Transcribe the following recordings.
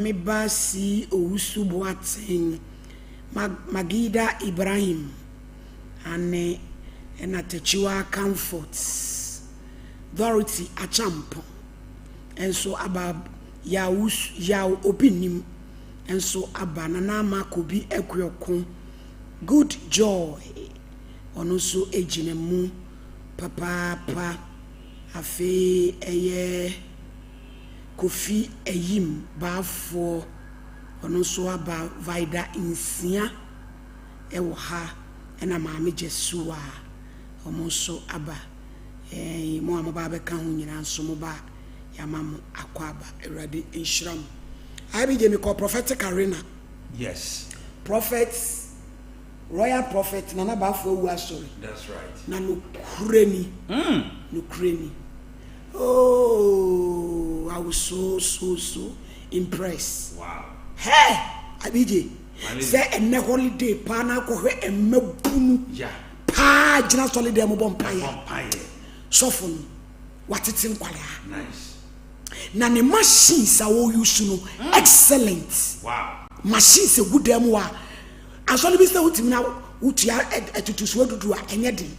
Me ba C Owusu Boateng, Magida Ibrahim ane ɛna Takyiwa Comfort, Dorothy Acheampong nso aba, Yaw Yaw Obinim nso aba, Nana Ama Kobi Akuoko, Good Joy ɔno nso gyina mu papaapa. Afei ɛyɛ. Kofi Ayim Baafoɔ, ɔno nso aba Vida nsia wɔ ha, ɛna Maame Gyasuwa, wɔn nso aba. Ɛɛ mo a moba abɛka ho nyinaa nso moba a, yɛama mo akwaaba. Awurade nhyira mo. IBJ mekɔ Prophetic Arena. Yes. Prophet, Royal Prophet Nana Baafoɔ awu asɔre. That's right. Na nokorɛ ni. Nokorɛ ni. Oh, I was so so so impressed. Wow. Hey, Abije. Sɛ ɛnɛ holiday paa na akɔhwɛ mmabunu. Yeah. Paa gyina sɔle dɛm bɔ mpaeɛ. Bɔ mpaeɛ. Sɔfo no watete nkwadaa. Nice. Na ne machines a wɔuse no excellent. Wow. Machines egu dɛm wɔ a asɔre bi sɛ wotumi na wotua ɛtutusuo dudu a ɛnyɛ den.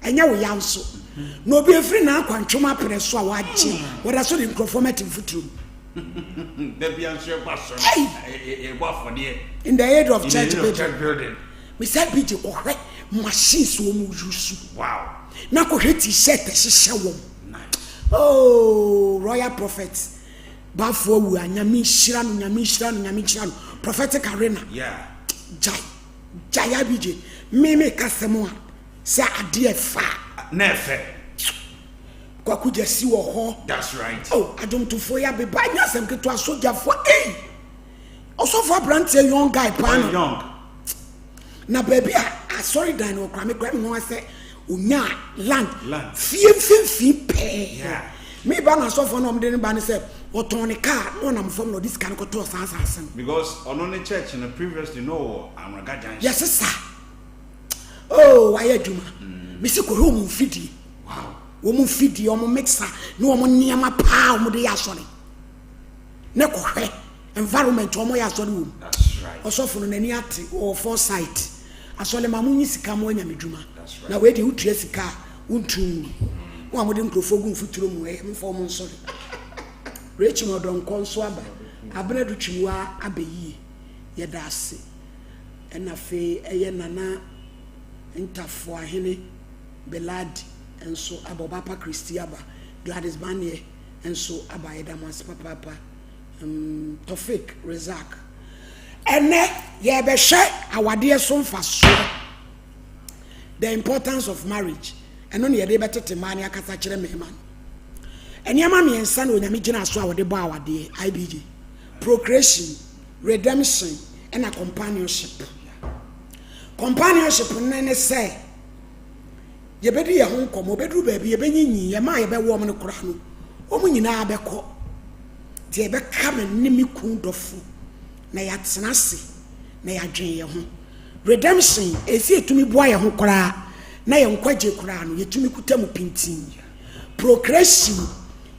Ɛnyɛ wo ya nso. Na obi efiri n'akwantwom apene so a wagye, wɔda so de nkurɔfoɔ mɛte mfuturo mu. Dabi nso yɛbɔ asɔre. Hey! Yɛbɔ afɔdeɛ. In the aid of In the church aid of building. church building. Mesɛ bi gye kɔhwɛ machines wɔn mu use. Wow. Na kɔhwɛ t-shirt ɛhyehyɛ wɔn. Nice. Oh, Royal Prophet. Bafo awu a nyame nhyira no, nyame nhyira no, nyame nhyira no. Prophetic Arena. Yeah. Gyae. Gyae Abigye. Me me kasɛm a sɛ adeɛ fa. Na ɛfɛ. Kwaku Gyasi wɔ hɔ. That's right. Oh, adwomtofoɔ yi abeba nyɛ asɛm ketewa sogyafoɔ. Ei! Ɔsɔfo aberanteɛ young guy paa no. Young. Na baabi a asɔredan no ɔkora me kora me ho sɛ onya land. Land. Fie mfimfini pɛɛ. Yeah. Me ba na asɔfoɔ na ɔmde ne ba ne sɛ ɔtɔn ne kaa na ɔnam fam na ɔde sika no kɔtɔɔ saa asase no. Because ɔno ne church no previously no wɔ Anwraga Junction. Yɛsesa. Oh, wayɛ adwuma. Mesi kɔhwɛ wɔn mfidie. Wow. Wɔn mfidie, wɔn mixer ne wɔn nneɛma paa a wɔde yɛ asɔre. Ne kɔhwɛ environment wɔn yɛ asɔre wɔ mu. That's right. Ɔsɔfo no n'ani ate ɔwɔ foresight. Asɔre ma mo nyi sika mo anya me dwuma. That's right. Na wei deɛ wotua sika a wontu ngu. Wɔn a wɔde nkurɔfoɔ gu mfuturo mu ɛyɛ mfa wɔn nsɔre. Rachel Ɔdɔnkɔ nso aba. Abena do Twumwa aba yie. Yɛda ase. Ɛna afei ɛyɛ Nana Ntafoahene Beladi nso aba. Ɔbaapa Christy aba. Gladys Baneɛ nso aba. Yɛda mo ase papaapa. Tofik Razak. Ɛnɛ yɛbɛhwɛ awadeɛ so mfasoɔ. The importance of marriage. Ɛno ne yɛde bɛtete mmaa ne akasa kyerɛ mmarima no. Nneɛma mmiɛnsa na Onyame gyina so a wɔde bɔ awadeɛ IBJ. Procreation, redemption, ɛna companionship. Companionship no ne sɛ yɛbɛdi yɛn ho nkɔmmɔ, bɛduru baabi yɛbɛnyinyi, yɛn mma a yɛbɛwɔ wɔn no koraa no, wɔn nyinaa bɛkɔ. Nti yɛbɛka me ne me kun dɔfo na yɛatena ase na yɛadwen yɛn ho. Redemption, ɛsi yɛtumi boa yɛn ho koraa na yɛn nkwagye koraa no, yɛtumi kuta mu pintin. Procreation,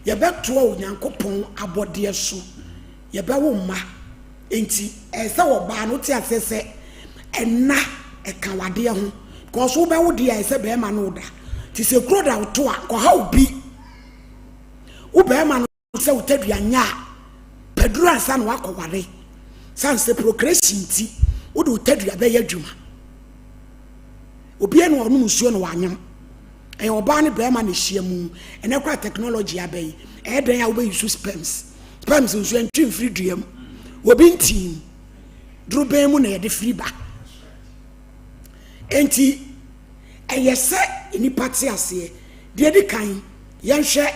yɛbɛtoa Onyankopɔn abɔdeɛ so, yɛbɛwo mma. Nti ɛsɛ sɛ ɔbaa no wote aseɛ sɛ ɛna ɛka wadeɛ ho. Because wobɛwo deɛ a ɛsɛ bɛrima no da. Nti sɛ kuro da woto a, kɔha obi. Wo bɛrima no sɛ wo tadua nya a, paduru ansa na wakɔware. San sɛ procreation nti, wode wo tadua bɛyɛ adwuma. Obiara na ɔnom nsuo na wanyam. Ɛyɛ ɔbaa ne bɛrima na ahyia mu. Ɛnɛ koraa technology aba yi, ɛyɛ dɛn a wobɛyi so sperms. Sperms nso ɛntwe mfiri dua mu. Obi ntim. Duro bɛn mu na yɛde firi ba. Enti ɛyɛ sɛ nipa te aseɛ. Deɛ di kan, yɛnhwɛ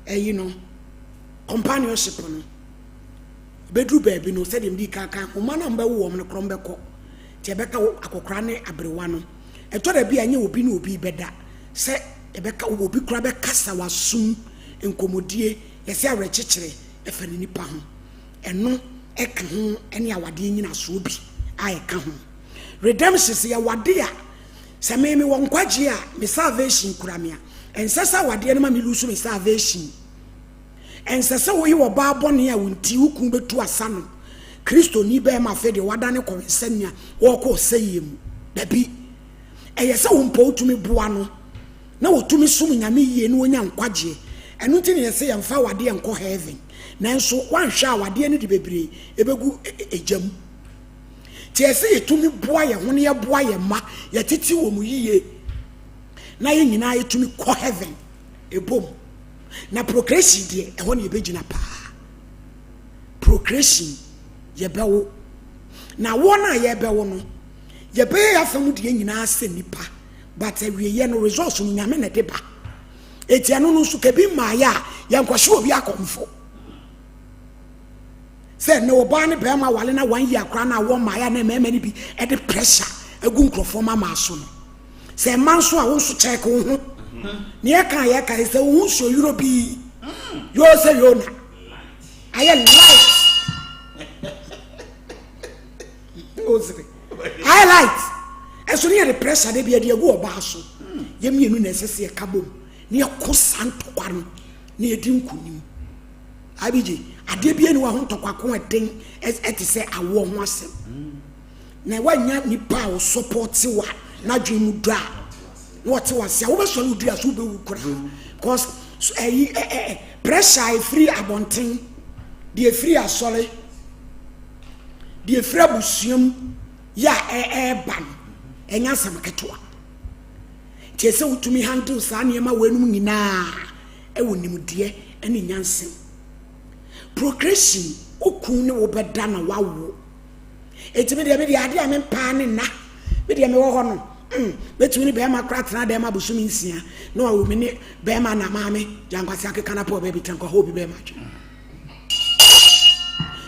ɛyi no, companionship no. Bɛduru baabi no, sɛdeɛ mede kan kan, ɔma no a mbɛwo wɔn no korɔ mbɛkɔ. Nti ɛbɛka akɔkora ne aberewa no. Ɛtɔ da bi a ɛnyɛ obi ne obi bɛda. Sɛ ɛbɛka obi kora bɛkasa wasum nkɔmmɔdie, yɛsɛ awerɛkyekyerɛ ɛfa ne nipa ho. Ɛno ɛka ho ɛne awadeɛ nyinasoɔ bi a ɛka ho. Redemption sɛ yɛwade a, sɛ me mewɔ nkwagye a, me salvation kura me a, ɛnsɛ sɛ awadeɛ no ma me lose me salvation. Ɛnsɛ sɛ woyɛ ɔbaa bɔne a wo nti wo kunu bɛtu asa no. Kristoni barima afei deɛ wadane kɔwensani a ɔrekɔ ɔsɛeɛ mu. Dabi. Ɛyɛ sɛ wo mpo wotumi boa no na ɔtumi som Nyame yie na ɔnya nkwagyeɛ. Ɛno nti na yɛse yɛmfa awadeɛ nkɔ heaven. Nanso woanhwɛ a awadeɛ no de bebree ɛbɛgu egya mu. Nti ɛsɛ sɛ yɛtumi boa yɛn ho na yɛboa yɛn mma, yɛtete wɔn yie na yɛn nyinaa yɛtumi kɔ heaven ɛbom. Na procreation deɛ ɛhɔ na yɛbɛgyina paa. Procreation yɛbɛwo. Na awoɔ no a yɛbɛwo no, yɛbɛyɛ yɛn afa mu deɛ nyinaa sɛ nipa, but awieɛ no results no Nyame na ɛde ba. Eti ɛno no nso kɛbi mmaeɛ a yɛnkɔhyɛ obi akɔmfo. Sɛ nnɛ ɔbaa ne bɛrima wale na one year koraa na awɔ mmaeɛ a na mmarima no bi de pressure agu nkurɔfoɔ mama so no. Sɛ mma nso a wo nso check wo ho. Nea ɛka a yɛka sɛ wo ho nsuo yoro bi yoo sɛ yoo na ayɛ light. Ozere. Ayɛ light. Ɛso ne yɛde pressure de bi yɛde agu ɔbaa so. Yɛ mmienu na ɛsɛ sɛ yɛka bom na yɛko saa ntɔkwa no na yɛdi nkonim. Abigye, adeɛ bi ani wɔ ho ntɔkwa ko ɛden ɛte sɛ awoɔ ho asɛm. Na woannya nipa a ɔsɔpɔte wo a n'adwene mu dɔ a na ɔte wo ase a wobɛsɔre wo dua so wobɛwu koraa because ɛyi ɛ ɛ pressure a ɛfiri abɔnten deɛ ɛfiri asɔre deɛ ɛfiri abusua mu yɛ a ɛɛba no ɛnyɛ asɛm ketewa nti ɛsɛ wotumi handle saa nneɛma weinom nyinaa ɛwɔ nimdeɛ ne nyansa mu procreation okun ne wo bɛda na wawo Enti me deɛ, me deɛ adeɛ a mempaa ne nna. Me deɛ mewɔ hɔ no, mm, mɛtumi ne bɛrima koraa tena dɛm abosome nsia na wawo me ne bɛrima na maame gyankwase akeka na pɔ baabi tɛnkwa hɔ obi bɛrima adwene.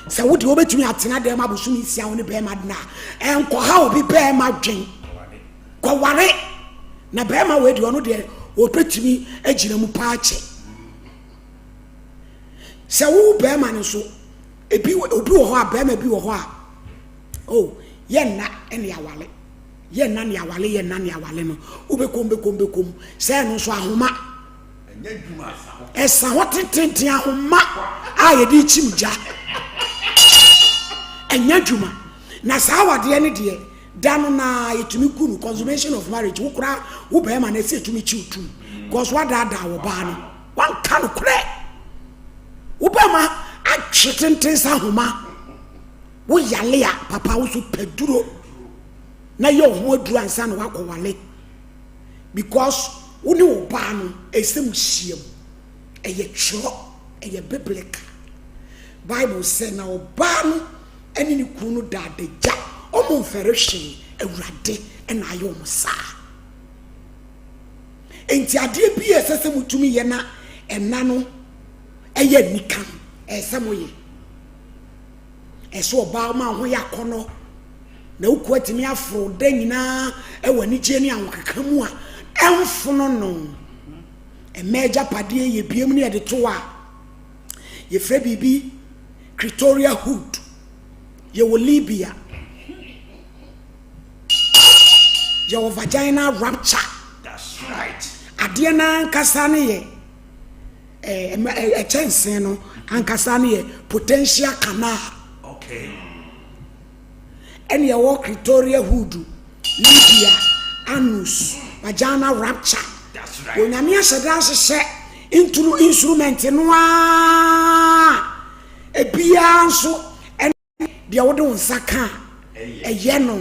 Sɛ wo deɛ wobɛtumi atena dɛm abosome nsia wo ne bɛrima dena a, ɛnkɔha obi bɛrima dwen. Kɔware na bɛrima wei deɛ ɔno deɛ ɔbɛtumi agyina mu paa kyɛ. Sɛ wo bɛrima no nso Ebi obi wɔ hɔ a bɛrima bi wɔ hɔ a oh yɛ nna ne awale yɛ nna ne awale yɛ nna ne awale no wobɛkom bɛkom bɛkom sɛ ɛno nso ahoma ɛsa hɔ tententen ahoma a yɛde kyim gya ɛnyɛ adwuma na saa awadeɛ no deɛ da no na yɛtumi gu no consummation of marriage wo koraa wo bɛrima no ɛsɛ yɛtumi kyiw tum because wadaadaa wɔ baa no wanka no korɛ Wo bɛma atwe tenten sɛ ahoma. Wo yale a, papa wo so pɛ duro na yɛ wo ho aduro ansa na wakɔ wale. Because wo ne wo baa no ɛsɛ mu hyia mu. Ɛyɛ twerɛ, ɛyɛ biblical. Bible sɛ na ɔbaa no ɛne ne kunu no da adagya, ɔmo mfɛre hwee, Awurade ɛna ayɛ ɔmo saa. Enti adeɛ bi a ɛsɛ sɛ motumi yɛ na ɛna no ɛyɛ anika no, ɛsɛ sɛ moyɛ. Ɛsɛ ɔbaa ma ho yɛ akɔnnɔ na wo kunu atumi aforo da nyinaa ɛwɔ anigyeɛ ne ahokeka mu a ɛmfono no. Ɛmɛ agyapadeɛ yɛ biem ne yɛde to a yɛfrɛ biribi clitoral hood. Yɛwɔ Libya. Yɛwɔ vaginal rupture. That's right. Adeɛ no ankasa no yɛ ɛkyɛnsee no ankasa no yɛ potential canal. Okay. Ɛne ɛwɔ clitoral hood, labia, anus, vaginal rupture. That's right. Onyame ahyɛ da ahyehyɛ nturu instrument no ara ebiara nso Deɛ wode wo nsa ka a, ɛyɛ no.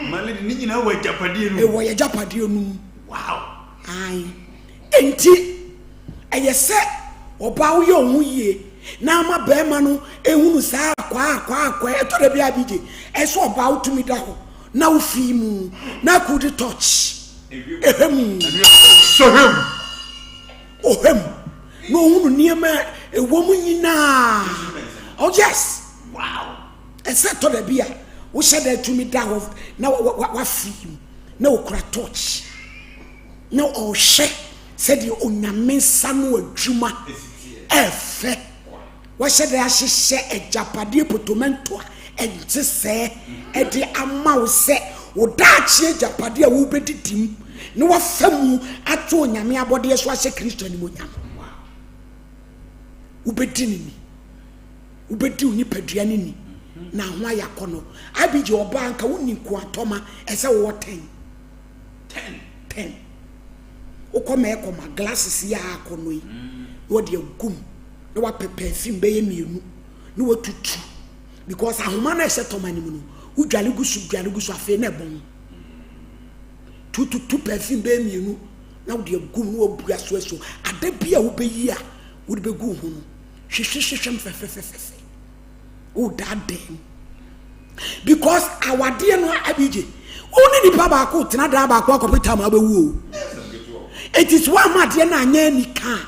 Maame de ne nyinaa wɔ agyapadeɛ no mu. Ɛwɔ yɛ agyapadeɛ no mu. Wow. Ae. Enti, ɛyɛ sɛ ɔbaa woyɛ wo ho yie na ama barima no ehunu saa akwaa akwaa akwaa ɛtɔ da bi a bi gye ɛsɛ ɔbaa wotumi da hɔ na wofi mu na akudi touch ɛhwɛ mu. Sɔhwɛ mu. Ɔhwɛ mu na ɔhunu nneɛma a ɛwɔ mu nyinaa. Oh yes. Wow! Ɛsɛ tɔ da bi a wohyɛ da tumi da hɔ na wafiri mu na okura torch na ɔhwɛ sɛdeɛ onyame nsa no adwuma ɛfɛ wahyɛ da ahyehyɛ agyapadeɛ potomɛnto a ɛnte sɛɛ ɛde ama wo sɛ wo daakye agyapadeɛ a wobɛdidi mu na wafa mu ato onyame abɔdeɛ so ahyɛ Kristo animonyam. Wobɛdi ne ni. Wobɛdi wo nipadua no ni na ho ayɛ akɔnnɔ. IBG ɔbaa nka wonni nkoatɔma ɛsɛ wowɔ ten. Ten. Ten. Wokɔ mɛɛkɔma glasses yi a akɔnnɔ yi na wɔde agum na wapɛ perfume bɛyɛ mmienu na watutu because ahoma no a ɛhyɛ tɔma no mu no wodwale gu so dwale gu so afei na ɛbɔn. Tututu perfume bɛyɛ mmienu na wode agum na wabu aso aso. Ada bi a wobɛyi a wode bɛgu wo ho no hwehwehwehwɛm fɛfɛfɛfɛ. Wodaadaa mu. Because awadeɛ no abigye. Wo ne nipa baako tena dan baako akɔpɛ tam a wobɛwu o. Eti sɛ woamma adeɛ no anyɛ anika a,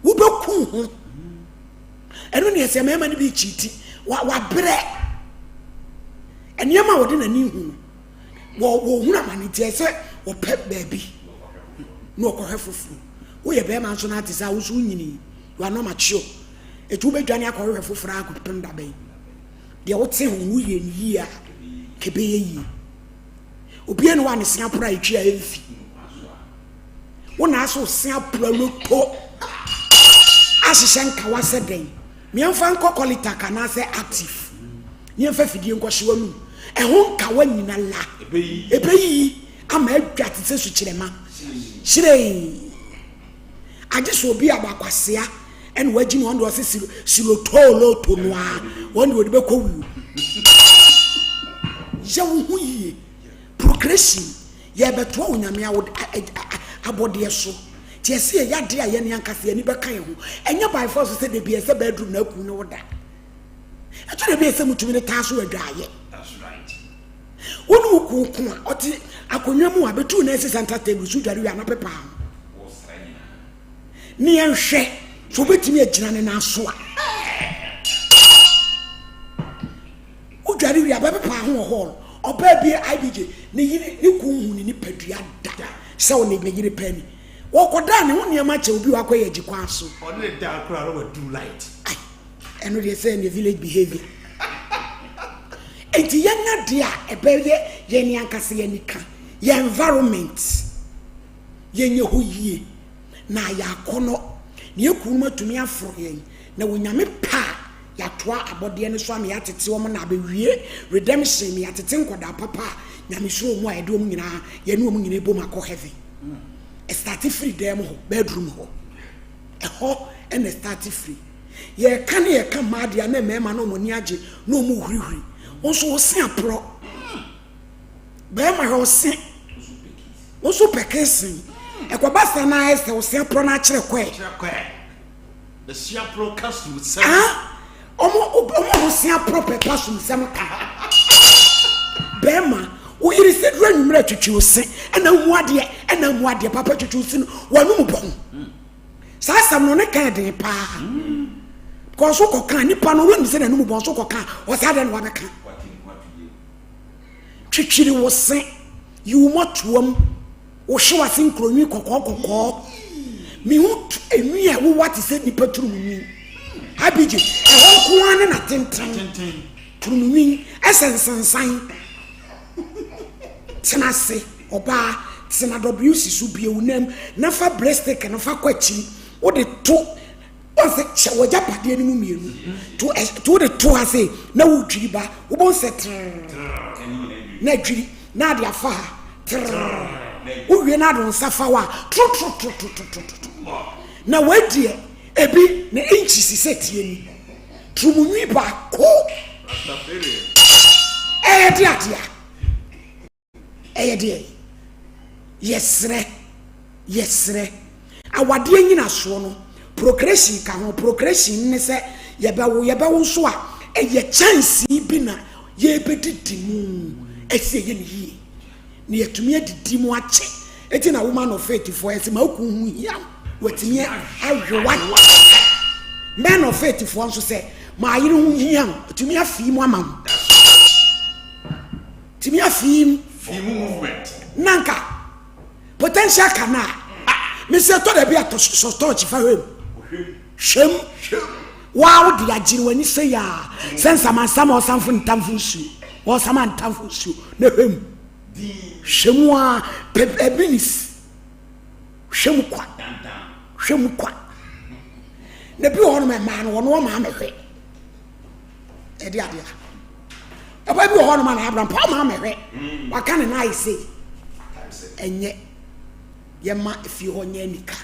wobɛku ho. Ɛno ne ɛsɛ mmarima no bi kyiti. Wabrɛ. Nneɛma a wɔde n'ani hu no, wɔhunu amane nti ɛsɛ wɔpɛ baabi na wɔkɔhwɛ foforɔ. Woyɛ bɛrima nso no ate sɛ a wo nso wonyini. You are not mature. Eti wobɛdwane akɔhwehwɛ foforɔ akɔpem da bɛn. Deɛ wote ho no woyɛ no yie a, kɛbɛyɛ yie. Obiara ni hɔ a ne se apora a ɛtwi a ɛmfi. Wo na aso se apora loto ahyehyɛ nkawa sɛ dɛn. Meɛmfa nkɔ Kɔlitak anaasɛ Active. Meɛmfa fidie nkɔhye w'anum. Ɛho nkawa nyina la. Ɛbɛyiyi ama adwa te sɛ sukyerɛma. Hyerɛn. Agye sɛ obi a bakwasea ɛna wagyi no, ɔno deɛ ɔse silotoo no a, wɔn deɛ ɔde bɛkɔ wuo. Yɛ wo ho yie. Procreation, yɛbɛtoa Onyame abɔdeɛ so. Nti ɛsɛ yɛyɛ adeɛ a yɛne ankasa yɛn ani bɛka yɛn ho. Ɛnyɛ by force sɛ da bi ɛsɛ bedroom na aku ne wo da. Ɛtɔ da bi ɛsɛ mutumi ne taa so adwaayɛ. Wo ne wo kun ko a, ɔte akonnwa mu a, bɛtu na ɛsi center table so dware wie a na pepa ho. Ne yɛnhwɛ sɛ wobɛtumi agyina ne nan so a. Wodware wie a bɛpepa ho wɔ hall. Ɔbaa bi IBJ ne yere ne kun hu ne nipadua da sɛ ɔne ne yere pɛ ni. Wɔkɔdaa ne ho nneɛma kyɛ obi wakɔyɛ agyi kwan so. Ɔne ne da koraa na wadu light. Ai, ɛno deɛ sɛ ɛne village behavior. Enti yɛnya deɛ a ɛbɛyɛ yɛn ankasa yɛn anika, yɛn environment, yɛnyɛ hɔ yie na ayɛ akɔnɔ na yɛn kununom atumi aforo yɛn na Onyame pɛ a yɛatoa abɔdeɛ no so ama yɛatete wɔn na abɛwie redemption ma yɛatete nkwadaa papa a Nyamesuro wɔ mu a yɛde wɔn nyinaa yɛne wɔn nyinaa bom akɔ heaven. Ɛstarte firi dan mu hɔ, bedroom hɔ. Ɛhɔ ɛna ɛstarte firi. Yɛka ne yɛka mmaa deɛ na mmarima no wɔn ani agye na wɔn hurihuri. Wo nso wo se aporɔ. Bɛrima hwɛ wo se. Wo nso pɛ kesen. Ɛkɔba saa na ayɛ sɛ wo se aporɔ no akyerɛ kɔɛ. Asuaporɔ ka sumsɛm. Ah, ɔmo ɔmo a wɔse aporɔ pɛ pa sumsɛm ka. Bɛrima, wo yere sɛ duru anwummerɛ twitwi wo se, ɛna mu adeɛ, ɛna mu adeɛ, papa twitwi wo se no, w'anum bɔn. Saa asɛm no ne ka den paa. Because wokɔ ka nipa no, wɔnim sɛ n'anum bɔn, so kɔ ka, ɔsaa deɛ na wabɛka. Twitwiri wo se, yi wo mɔtoam. Wohwe w'ase nkuronwi kɔkɔɔ kɔkɔɔ. Mehu enwi a ɛwowa te sɛ nipa turum nwi. Abigye, ɛhɔ nko ara ne n'atenten. Turum nwi, ɛsɛ nsensan. Tena ase, ɔbaa, tena WC so, bue wo nan mu na fa brestick no fa kɔ akyiri. Wode to Wɔn sɛ kyɛ w'agyapadeɛ no mu mmienu to ɛ to wode to ha sei na wodwiri ba wobɛhu sɛ trrr na adwiri na ade afa ha trrr wowie na ade wo nsa fa hɔ a torotorotorotorotorotoro na wei deɛ ebi ne inches sɛ tie ni turumunwi baako ɛyɛ de adeɛ Ɛyɛ deɛn? Yɛsrɛ, yɛsrɛ. Awadeɛ nyinasoɔ no, procreation ka ho. Procreation ne sɛ yɛbɛwo, yɛbɛwo nso a, ɛyɛ kyɛnsee bi na yɛrebɛdidi mu. Ɛsɛ yɛyɛ no yie na yɛatumi adidi mu akyɛ. Eti na woman of faith foɔ yɛsɛ ma okun ho hia wo, watumi awe wakyɛ. Men of faith foɔ nso sɛ ma ayere ho hia wo, atumi afii mu ama wo. Tumi afii mu. Fii mu movement. Na nka potential canal. Mesi ɛtɔ da bi a sɔ torch fa hwɛ mu. Hwɛ mu. Waa wo de agyere w'ani sɛ yaa sɛ nsamansama ɔsanfo ntamfo nsuo. Ɔsama ntamfo nsuo na hwɛ mu. Hwɛ mu a pɛ minutes. Hwɛ mu kwa. Hwɛ mu kwa. Na bi wɔ hɔnom mmaa no wɔn wɔn maame hwɛ. Ɛde adeɛ a. Ɛbaa bi wɔ hɔnom a na abira mpa ɔmaame hwɛ. Mm. Waka ne nan ayɛ sei. Ɛnyɛ yɛma efie hɔ nyɛ anika.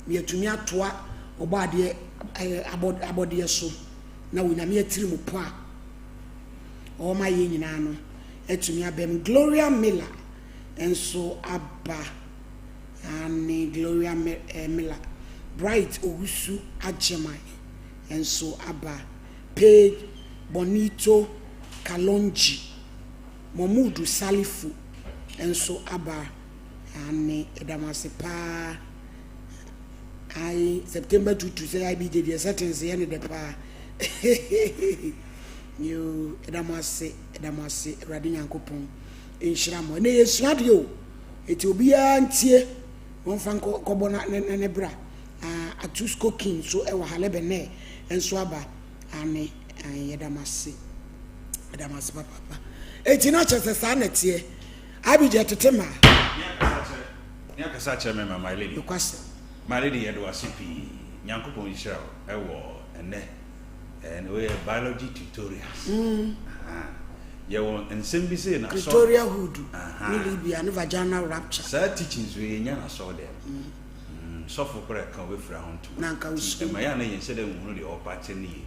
Na yɛatumi atoa ɔbɔadeɛ ɛɛ abɔdeɛ so na Onyame atirimu pɔ a ɔwɔ ma yɛn nyinaa no atumi aba mu. Gloria Miller nso aba. Aane, Gloria Miller. Bright Owusu Agyeman nso aba. Page Bonito Kalonji. Momudu Salifu nso aba. Aane, yɛda mo ase paa. Ae, September tutu sɛ IBJ deɛ settings yɛ ne dɛ paa. Yoo, yɛda mo ase, yɛda mo ase, Awurade Nyankopɔn nhyira mo. Ɛnɛ yɛsua adeɛ o, eti obiara ntie, wɔmfa nkɔ kɔbɔ na ne ne bra. Ah, Atusko King nso ɛwɔ ha, Lebenɛ nso aba. Aane, ae, yɛda mo ase, yɛda mo ase papaapa. Eti na kyerɛ sɛ saa na ɛteɛ. IBJ tete maa. Ne akasa kyerɛ me ma my lady. Nokwasɛm. My lady yɛda wo ase pii. Nyankopɔn nhyira wo ɛwɔ ɛnɛ ɛɛ wei yɛ biology tutorials. Mm. Yɛwɔ nsɛm bi sei na asɔ. Clitoria hood ne Libya ne vaginal rupture. Saa teachings wei yɛnya no asɔre dɛm. Mm. Sɔfo koraa ɛka obɛfira ho ntoma. Na nka osum. Ɛma yɛ a na yɛnhyɛ da nhunu deɛ ɔrepa akyerɛ no yie.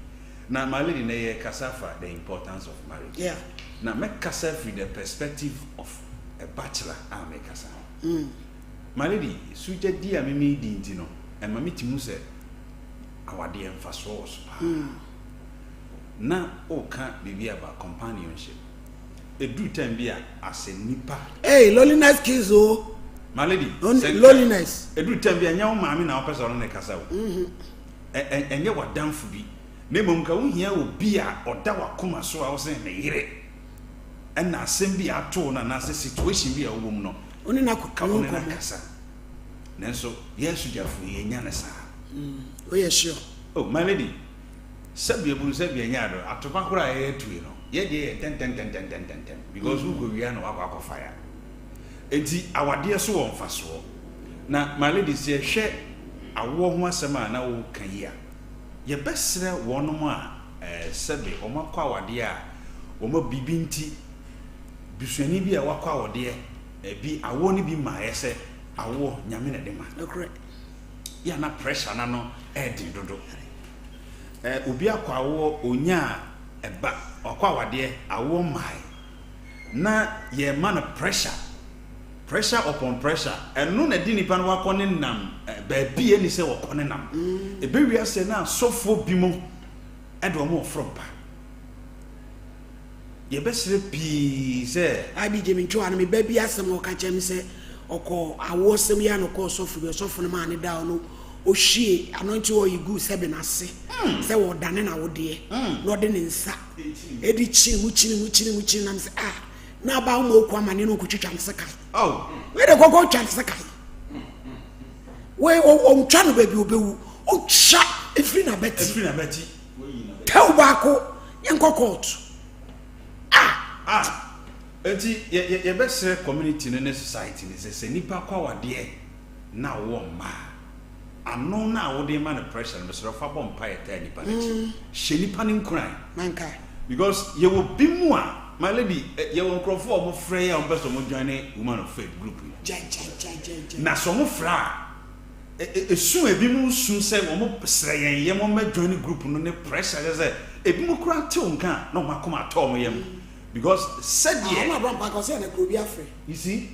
Na my lady nɛ yɛrekasa afa the importance of marriage. Yeah. Na mɛkasa afiri the perspective of a bachelor a mekasa ho. Mm. My lady, sugyadi a me medi nti no, ɛma metumi hu sɛ awadeɛ mfasoɔ wɔ so paa. Mm. Na woka biribi about companionship. Ɛduru time bi a as a nipa. Hey, loneliness kills o. My lady, loneliness. Ɛduru time bi a ɛnyɛ wo maame na wopɛ sɛ ɔne ne kasa o. Mm-hmm. Ɛnyɛ w'adamfo bi. Na mmom nka wohia obi a ɔda w'akoma so a wosɛ ne yere. Ɛna asɛm bi a ato wo no anaasɛ situation bi a wowɔ mu no, Wo ne no akɔka wo ne no akasa. Nanso yɛn sogyafo yi, yɛnnya no saa. Woyɛ sure? Oh, my lady, sɛbi ebunu sɛbi ɛnyɛ ado, atopa koraa a yɛyɛ tue no, yɛ deɛ yɛ ntɛntɛntɛntɛntɛntɛm because wokɔ wia na wakɔ akɔ fire. Enti awadeɛ so wɔ mfasoɔ. Na my lady, sɛ yɛhwɛ awoɔ ho asɛm a na woka yi a, yɛbɛsrɛ wɔnom a eh, sɛbe wɔn akɔ awadeɛ a wɔn biribi nti, busuani bi a wakɔ awɔdeɛ bi awoɔ no bi mmaeɛ sɛ awoɔ Nyame na ɛde ma. Nokorɛ. Yɛ a na pressure no ano ɛɛden dodo. Ɛɛ obi akɔ awoɔ ɔnyaa ɛba, wakɔ awadeɛ awoɔ mmaeɛ na yɛrema no pressure, pressure upon pressure, ɛno na ɛde nipa no wakɔ ne nam baabi a ɛnni sɛ wɔkɔ ne nam. Ɛbɛwie aseɛ na asɔfoɔ bi mo ɛde wɔn reforo mpa. Yɛbɛsrɛ pii sɛ. IBJ me ntwaa no me ba bi asɛm a ɔka kyerɛ me sɛ ɔkɔ awoɔ sɛm yi a na ɔkɔɔ sɔfo bi ɔsɔfo no maa ne da hɔ no ɔhwie anointing oil guu sɛbe no ase sɛ wɔdane n'awodeɛ na ɔde ne nsa ɛde kyini mu kyini mu kyini mu kyini nam sɛ ah na aba wo ma ɔku amane no ɔkɔtwitwa ne sekan wei de kɔkɔ twa ne sekan wei ɔntwa no baabi ɔbɛwu ɔtwa ɛfiri n'abati tɛw baako yɛnkɔ court ah. Ah enti yɛ yɛ yɛbɛsrɛ community no ne society no sɛ sɛ nipa kɔ awadeɛ na ɔwɔ mma a ano no a wode ma no pressure no mesrɛ wo fa bɔ mpaeɛ taa nipa no akyi hyɛ nipa no nkuran Manka. because yɛwɔ bi mu a my lady yɛwɔ nkurɔfoɔ a wɔfrɛ yɛ a wɔpɛ sɛ wɔn join woman of faith group yi Gyae gyae gyae gyae gyae. na sɛ wɔfrɛ a Esu a ebinom su sɛ wɔsrɛ yɛn yɛ wɔmmɛ join group no ne pressure kyerɛ sɛ ebinom koraa te wo nka a na wɔn akoma atɔ wɔn yam because sɛdeɛ. Ah, ɔno abira mpa ɔsɛ na kuro bi afrɛ. You see,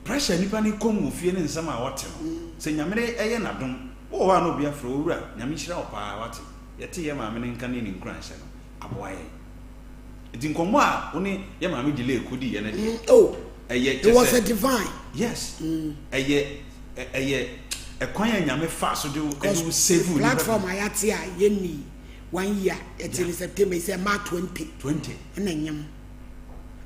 pressure nipa no kɔ mu wɔ fie ne nsɛm a ɔte no, sɛ Nyame yɛ n'adom, wowɔ hɔ a na obi afrɛ wo, owura, Nyame nhyira wo paa, wate, yɛte yɛ maame no nka ne ne nkuranhyɛ no, aboa yɛn. Nti nkɔmmɔ a wo ne yɛ maame Delay kɔdiiɛ no deɛ, oh, ɛyɛ it was kyɛ a sɛ, divine. yes, ɛyɛ ɛyɛ ɛkwan a Nyame faa so de wo de wo Because save wo nipa platform pii. a yɛate a yɛnni one year yɛte Yeah. ne September yi sɛ March 20 20. ɛna nyam.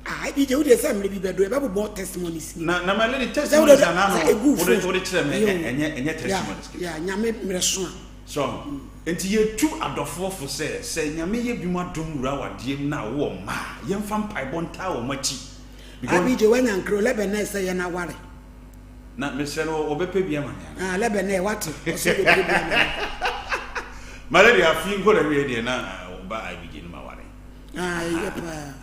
Ah, ebi gye wodeɛ sɛ mmerɛ bi bɛdo yɛbɛbobɔ testimonies ni. Na na my lady Sɛ wode testimonies anaa sɛ no egu wode phone. wode kyerɛ me Yo. ɛnyɛ ɛnyɛ Yeah, testimonies ketewa. yeah, Nyame mmerɛ so a. So nti yɛtu adɔfoɔ fo sɛ sɛ Nyame yɛ bi mu adom wura awadeɛ mu na wowɔ mma a yɛmfa mpaebɔ ntaa wɔn akyi because Abigye wanya nkro lɛbɛ nɛ sɛ yɛn aware. Na mesrɛ no wɔbɛpɛ bi ama me anaa? Ah, lɛbɛ nɛ wate ɔsɛ ɔbɛpɛ bi ama me. My lady, afi nkɔ na wie deɛ na ɔba IBJ no ma ware. Ah, ɛyɛ paa.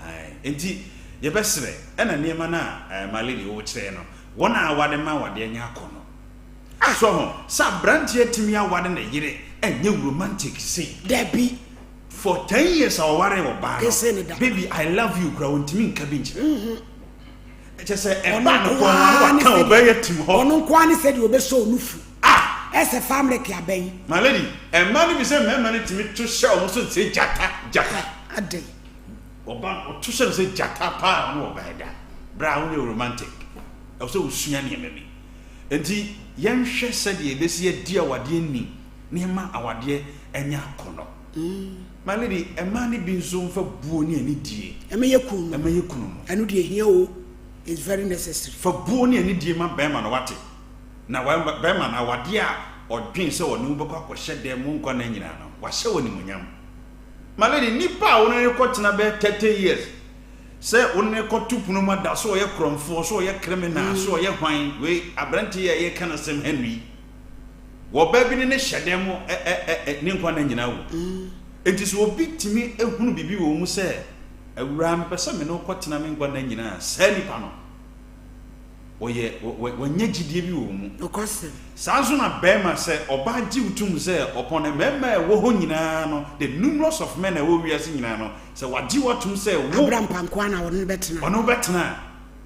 Nti yɛbɛsrɛ ɛna nneɛma no a my lady wokyerɛ no, wɔn a aware ma awadeɛ nyɛ akɔnnɔ. Ah. So ho sɛ aberanteɛ tumi aware ne yere ɛnyɛ romantic sei. Dabi. For 10 years a ɔware ɔbaa Kese ne no, da. "Baby, I love you" kora wɔntumi nka bi nkyerɛ. Ɛkyɛ sɛ Ɔno ɛba no nko kɔn ara no ne waka sɛdeɛ- ɔbɛyɛ tim hɔ. Ɔno nko ara ne sɛdeɛ ɔbɛsɔ ɔno fu. Ah. Ɛsɛ family abɛn. My lady, mmaa no bi sɛ mmarima no tumi to hyɛ ɔmo so sɛ gyata gyata. Adɛn? Ɔba ɔto hyɛ no sɛ gyata paa, ɔno ɔbaa da bere a wonyɛ romantic, ɛwɔ sɛ wosua nneɛma bi. Nti yɛnhwɛ sɛdeɛ yɛbɛsi adi awadeɛ ni nneɛma awadeɛ ɛnyɛ akɔnɔ. My lady, mmaa no bi nso mfa buo ne anidie ɛmɛyɛ kun no. Ɛma yɛ kunu no. Ɛno deɛ hia o, it's very necessary. Fa buo ne anidie ma bɛrima no, wate? Na bɛrima no awadeɛ a ɔdwen sɛ ɔne wo bɛkɔ akɔhyɛ dɛm mu nkwa na nyinaa no, wahyɛ wɔ nimonyam. My lady, nipa a wo ne no kɔtena bɛyɛ 30 years sɛ wo ne no kɔto pono mu ada so, ɔyɛ korɔmfoɔ so, ɔyɛ criminal so, ɔyɛ hwan wei, aberante yi a yɛka no sɛm Henry, wɔbaa bi ne ne hyɛ dɛm mu ɛ ɛ ɛ ne nkwa na nyinaa wo. Enti sɛ obi tumi ehunu biribi wɔ mu sɛ, "Awuraa, mepɛ sɛ me ne wo kɔtena me nkwa na nyinaa," saa nipa no wɔyɛ wɔnyɛ gyidie bi wɔ mu. Nokwasɛm. Saa nso na bɛrima, sɛ ɔbaa gye wo tom sɛ ɔpɔn ne mmarima a ɛwɔ hɔ nyinaa no, the numerous of men a ɛwɔ wiase nyinaa no, sɛ wagye wo atom sɛ wo abra mpankoa na ɔne no bɛtena. Ɔne wo bɛtena a,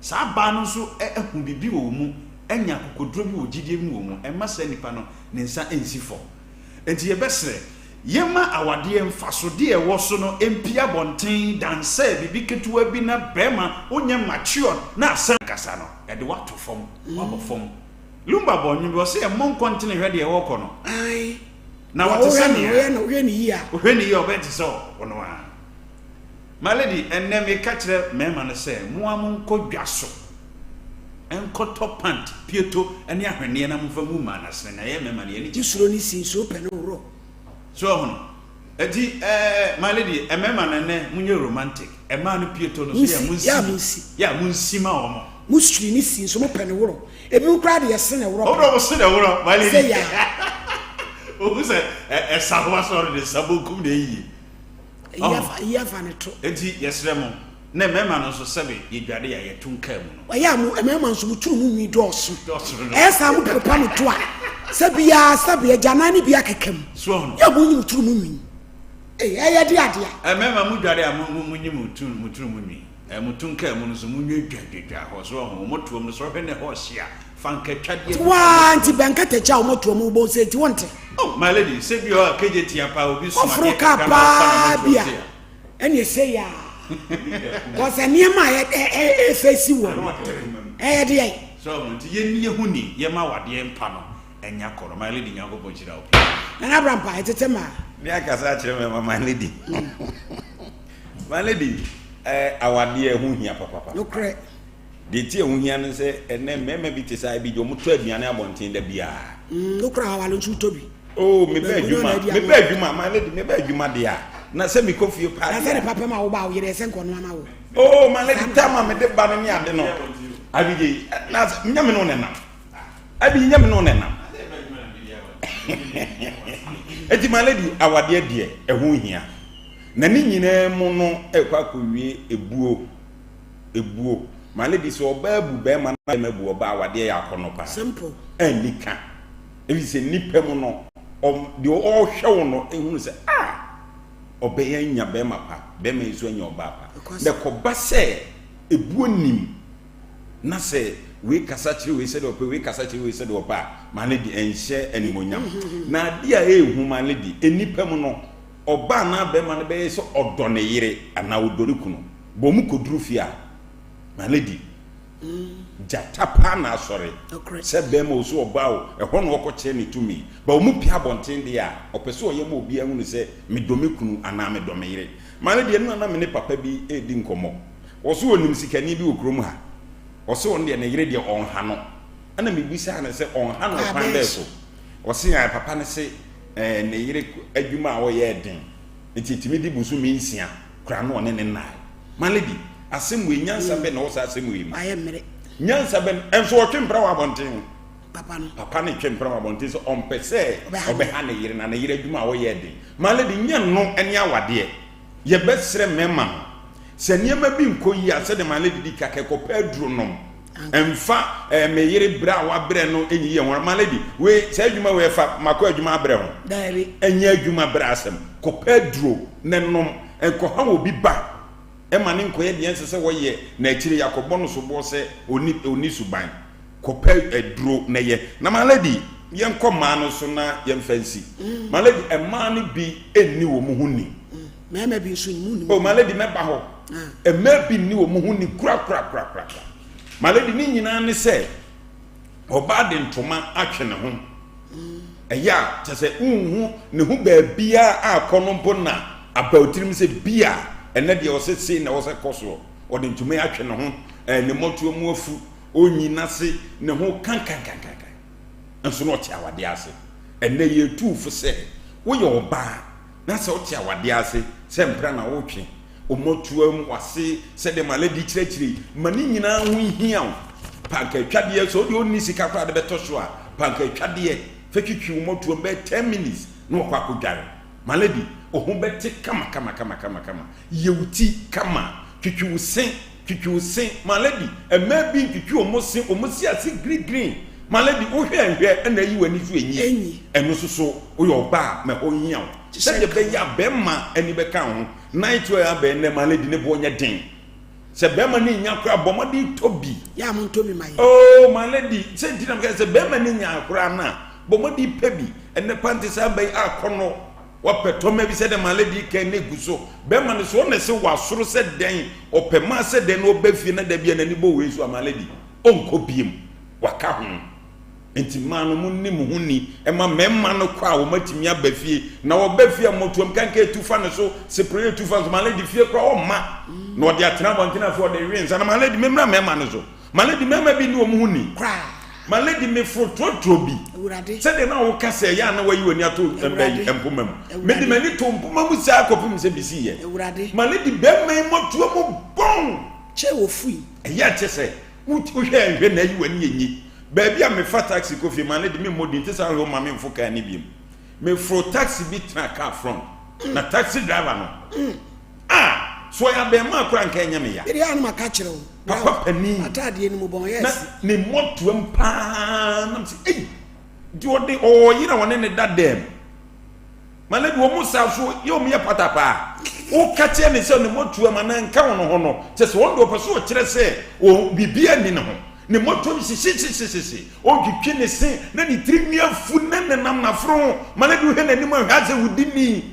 saa baa no nso ahu biribi wɔ wo mu, anya akokoduro bi wɔ gyidie mu wɔ mu, ɛma saa nipa no ne nsa nsi fam. Nti yɛbɛsrɛ, yɛma awadeɛ mfasodeɛ ɛwɔ so no mpi abɔnten dansɛ biribi ketewa bi na bɛrima wonyɛ matured na asɛm kasa no ɛde wato fam, wabɔ fam. Lumba bɔ nnwom bi, ɔsɛ ɛmmɔ nkɔntene hwɛ deɛ ɛwɔ kɔ no. Na wɔte sɛ wohwɛ no nea wohwɛ no, wohwɛ ne yie a, wohwɛ ne yie a, ɔbɛyɛ te sɛ ɔno a. My lady, ɛnnɛ meka kyerɛ mmarima no sɛ moa monkɔ dwa so nkɔtɔ pant, pieto ne ahwenneɛ na momfa ngu mmaa no asene na ɛyɛ mmarima no yɛne gye. Wosuro ne si nsuo pɛ ne worɔ. So ɔhono eti my lady, mmarima no ɛnnɛ monyɛ romantic, mmaa no pieto no so yɛ Munsi, yɛ a munsi. Munsi. Yɛ a munsi ma wɔn. Musuri ne si nso mopɛ ne worɔ, ebi koraa de yɛse ne worɔ. Ɔmo na ɔmo se na worɔ, my lady. Sɛ yɛ ohu sɛ ɛsa ho asɔre de nsa bonkum na ɛyie. A yi afa ne to. Eti yɛsrɛ mo na mmarima no nso, sɛbe yɛdwade a yɛto nkaa mu no. Ɔyɛ a mo mmarima nso mo turu mu nwi dɔɔso. Dɔɔso dodo. Ɛyɛ saa mo pepa mo to a, sɛ biara sɛbe agyanan ne bi akeka mu. So ɔhono. Yɛ mo nyi mo turu mu nwi. Ee, ɛyɛ de adeɛ. Mmarima, mo dware a, mo nyi mo turu mu nwi. Mo to nkaa mu no nso, mo nwi dwadwadwa hɔ. So ɔho mo toam no so, ɔhwɛ ne hɔ ɔhye a, fa nkatwadeɛ bi. Waa nti bɛnkɛtɛkyɛ a wɔn toa mu bɔ nsɛ nti wɔnte. Oh, my lady, sɛ bi hɔ a kegye tia paa, obi soma ɔforo adeɛ kaa kakra na ɔfa na paa mo bi toam a se a. Ɛne ɛsɛ yɛ a wɔsɛ nneɛma a ɛfɛ si wɔ no ɛyɛ deɛ. So ɔho nti yɛnni yɛ ho ni, yɛma awadeɛ mpa no ɛnya kɔrɔ. My lady, Nyankopɔn hyira wo pii. Nana Abrampa ɛtete maa. Me akasa akyerɛ me ma, my lady. My lady, awadeɛ ho hia papapa. Nokorɛ. Deɛ ti a ɛho hia no sɛ ɛnɛ mmarima bi te sɛ bi deɛ ɔmo tɔ aduane abɔnten da biara. Wokora awale nso wotɔ bi. Oh, mebɛ Banku adwuma, na adi mebɛ ano. adwuma, my lady, mebɛ adwuma deɛ a na sɛ mekɔ fie paa na deɛ sɛ ne a. papa ma wo ba wo yere ɛsɛ nkɔno ama wo. Oh, my lady, time a mede ba no ne ade no. Abigye, na sɛ nyɛ me ne wo nenam. Abi, nyɛ me ne wo nenam. Eti my lady, awadeɛ deɛ ɛho hia. Na ne nyinaa mu no ɛkɔ akɔwie ebuo. Ebuo. My lady, sɛ ɔbaa bu bɛrima na bɛrima bu ɔbaa, awadeɛ yɛ akɔnɔ paa. Simple. Ɛnni ka. Ebi sɛ nipa mu no, deɛ ɔrehwɛ wo no ehunu sɛ ah, ɔbɛyɛ anya bɛrima pa, bɛrima yi nso anya ɔbaa pa. Na ɛkɔba sɛ ebuo nim na sɛ wei kasa kyerɛ wei sɛdeɛ ɔpɛ, wei kasa kyerɛ wei sɛdeɛ ɔpɛ a, my lady, ɛnhyɛ animonyam. Na adeɛ a ɛɛhu, my lady, nipa mu no, ɔbaa anaa bɛrima no bɛyɛ sɛ ɔdɔ ne yere anaa ɔdɔ ne kunu. Bɔn mu kɔduru fie a, my lady, gyata paa na asɔre. Sɛ bɛrima o, sɛ ɔbaa o, ɛhɔ na ɔkɔkyerɛ ne tumi. Ba wɔn pia abɔnten deɛ a, ɔpɛ sɛ ɔyɛ ma obiara hunu sɛ medɔ me kunu anaa medɔ me yere. My lady, ɛno na na me ne papa bi redi nkɔmmɔ. Ɔsɛ ɔnim sikani bi wɔ kurom ha. Ɔsɛ ɔno deɛ ne yere deɛ ɔnha no. Ɛna mebisaa no sɛ ɔnha no ɔkwan bɛɛ so. Ɔse a papa no se ne yere adwuma a ɔyɛ den nti ɛtumi di bosome 6 koraa na ɔne ne nnae. My lady, asɛm wei, nyansa bɛ na ɔwɔ saa asɛm wei mu? Ayɛ mmerɛ. Nyansa bɛ nso ɔtwe mpra wɔ abɔnten. Papa no. Papa no retwe mpena wɔ abɔnten sɛ ɔmpɛ sɛ Ɔbɛha ne ɔbɛha ne yere na ne yere adwuma a ɔyɛ yɛ den. My lady, nyɛ no ne awadeɛ. Yɛbɛsrɛ mmarima no, sɛ nneɛma bi nkɔ yie a, sɛdeɛ my lady di ka kɛ, kɔpɛ aduro nom. Mfa eh, me yere brɛ a wabrɛ no nyiyi ɛho. My lady, wei, saa adwuma wei ɛfa makɔ adwuma abrɛ ho. Daabi. Ɛnyɛ adwuma brɛ asɛm. Kɔpɛ aduro na nom. Nkɔha obi ba. Ɛma ne nkɔyɛ deɛ ɛnsɛ sɛ wɔyɛ na akyire yi akɔbɔ no soboɔ sɛ ɔnni ɔnni suban. Kɔpɛ aduro na yɛ. Na my lady, yɛnkɔ mmaa no so na yɛmfa nsi. My lady, mmaa no bi nni wɔn ho ni. Mmarima bi nso nni mu. Oh, my lady, mɛba hɔ. Mmaa bi nni wɔn ho ni korakorakorakora. My lady, ne nyinaa ne sɛ ɔbaa de ntoma atwe ne ho. Ɛyɛ a, kyerɛ sɛ wonhu ne ho baabiara a akɔ no mpo na aba wo tirim sɛ bi a ɛnɛ deɛ ɔsɛ sei na ɛwɔ sɛ kɔ soɔ. Ɔde ntoma yi atwe ne ho, ɛɛ ne mmɔtoa mu afu, ɔnyi n'ase, ne ho kankankankankan. Nso na ɔte awadeɛ ase. Ɛnɛ yɛtu wo fo sɛ woyɛ ɔbaa na sɛ wote awadeɛ ase sɛ mpena na wotwe, Wo mmɔtoam, w'ase, sɛdeɛ my lady kyerɛkyerɛ yi, ma ne nyinaa ho nhia wo. Pankatwadeɛ, sɛ wodeɛ wonni sika koraa de bɛtɔ so a, pankatwadeɛ, fa twitwi wo mmɔtoam bɛyɛ 10 minutes na wakɔ akɔdware. My lady, wo ho bɛte kama kama kama kama kama. Yɛ wo ti kama, twitwi wo se, twitwi wo se. My lady, mmaa bi ntwitwi wɔn se, wɔn se ase green green. My lady, wohwɛ nhwɛ na ayi w'ani so enyi. Ɛno nso so, woyɛ ɔbaa a, ma ɛhɔ nhia wo. Sɛdeɛ ɛbɛyɛ a bɛrima ani bɛka wo ho. Night wear abɛn nnɛ ma lady ne boɔ nyɛ den. Sɛ bɛrima no nnya koraa bɔ mmɔden tɔ bi. Yɛ a montɔ bi ma yɛn. Oh my lady, sɛ nti na meka sɛ bɛrima no nya koraa no a, bɔ mmɔden pɛ bi. Ɛnnɛ pante saa ba yi akɔnnɔ, wapɛ tɔma bi sɛdeɛ my lady kan no egu so. Bɛrima no so ɔna sɛ wasoro sɛ dɛn, ɔpɛ maa sɛ dɛn na ɔba fie na da bi a n'ani bɔ wei so a my lady, ɔnkɔ biem. Waka ho. Enti mmaa no, monni mo ho ni mma mmarima no kɔ a wɔatumi aba fie, na wɔba fie a mmɔtoam kanka etu fa ne so, sepere etu fa ne so, my lady fie koraa ɔmma, na ɔde atena abɔnten afei ɔde we nsa. Na my lady, memmra mmarima no so. My lady, mmarima bi nni wɔn ho ni. My lady, meforo torotoro bi. Sɛdeɛ na woka sɛ ɛyɛ a na wayi w'ani ato mpoma mu. Mede m'ani too mpoma mu saa kɔpem sɛ mesiiɛ. My lady, barima yi mmɔtoa mu bɔn. Ɛyɛ a kyɛ sɛ Wohwɛ nhwɛ na ayi w'ani enye. Baabi a mefa taxi kɔ fie, ma no de memmɔ din, te sɛ ahwɛ ɔma memfo kaa no biom. Meforo taxi bi tena car front, na taxi driver no, ah, so ɔyɛ abɛɛmaa koraa nka ɛnyɛ me ya. Mede a na maka kyerɛ wo. Papa panin. Ataadeɛ no mu bɔn yɛ Na ne mmɔtoam paa nam sɛ, ei, deɛ ɔde ɔwɔ yere a ɔne ne da dɛm. Ma no de wɔn sa so yɛ wɔn yɛ patapaa. Woka kyerɛ ne sɛ ne mmɔtoam anaa nka wɔn ho no, kyerɛ sɛ wɔn de ɔpɛ so ɔkyerɛ sɛ wɔn biribiara nni ne ho. Ne mmɔtoam hyehyehyehye, ɔntwitwi ne se na ne tiri nwi afu ne nenam n'aforo ho. Ma no de wohwɛ n'anim a hwɛ asɛ wodi ni.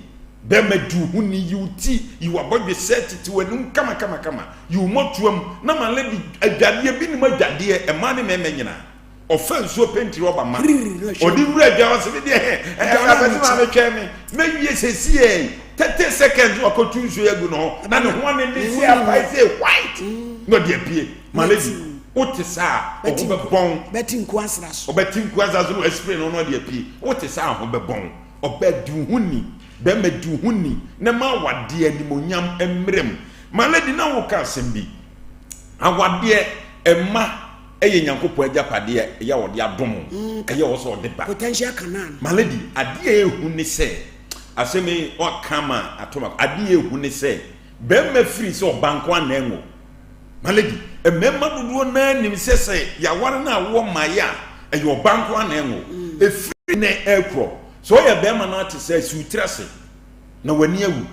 Bɛrima di wo ho ni, yi wo ti, yi w'abɔdwesɛ, tete w'anim kamakamakama, yi wo mmɔtoam na ma no de adwadeɛ, bi nim adwadeɛ, mmaa ne mmarima nyinaa. Ɔfa nsuo penti rɔba ma. Ɔde wura adwa hɔ sɛ me deɛ hɛ ɛɛ abɛsi maa me twɛn me mɛwie sɛsi yɛ 30 seconds wakɔtu nsuo yɛ agu ne ho na ne ho ane ne se apae sɛ white na ɔde apue. Ma lady wote saa a ɔho bɛbɔn. Ɔbɛte nku asra so. Ɔbɛte nku asra so na waspray no na ɔde apue. Wote saa a ho bɛbɔn. Ɔbaa di wo ho ni, bɛrima di wo ho ni na ma awadeɛ animonyam mmerɛ mu. Ma lady na woka asɛm bi. Awadeɛ ɛma Ɛyɛ Nyankopɔn agyapadeɛ a ɛyɛ a ɔde adom wo, mm, ɛyɛ ɔwɔ sɛ ɔde ba. Potential Canaan. My lady, adeɛ a ɛhu ne sɛ, asɛm yi ɔka ma ato ma, adeɛ a ɛhu ne sɛ, bɛrima firi sɛ ɔba nko ana ɛnwo. My lady, mmarima dodoɔ naa nim sɛ sɛ yɛaware no awoɔ mmaeɛ a, ɛyɛ ɔba nko ana ɛnwo. Ɛfiri nɛ ɛkorɔ, sɛ ɔyɛ bɛrima no ate sɛ si wo tiri ase na w'ani awu.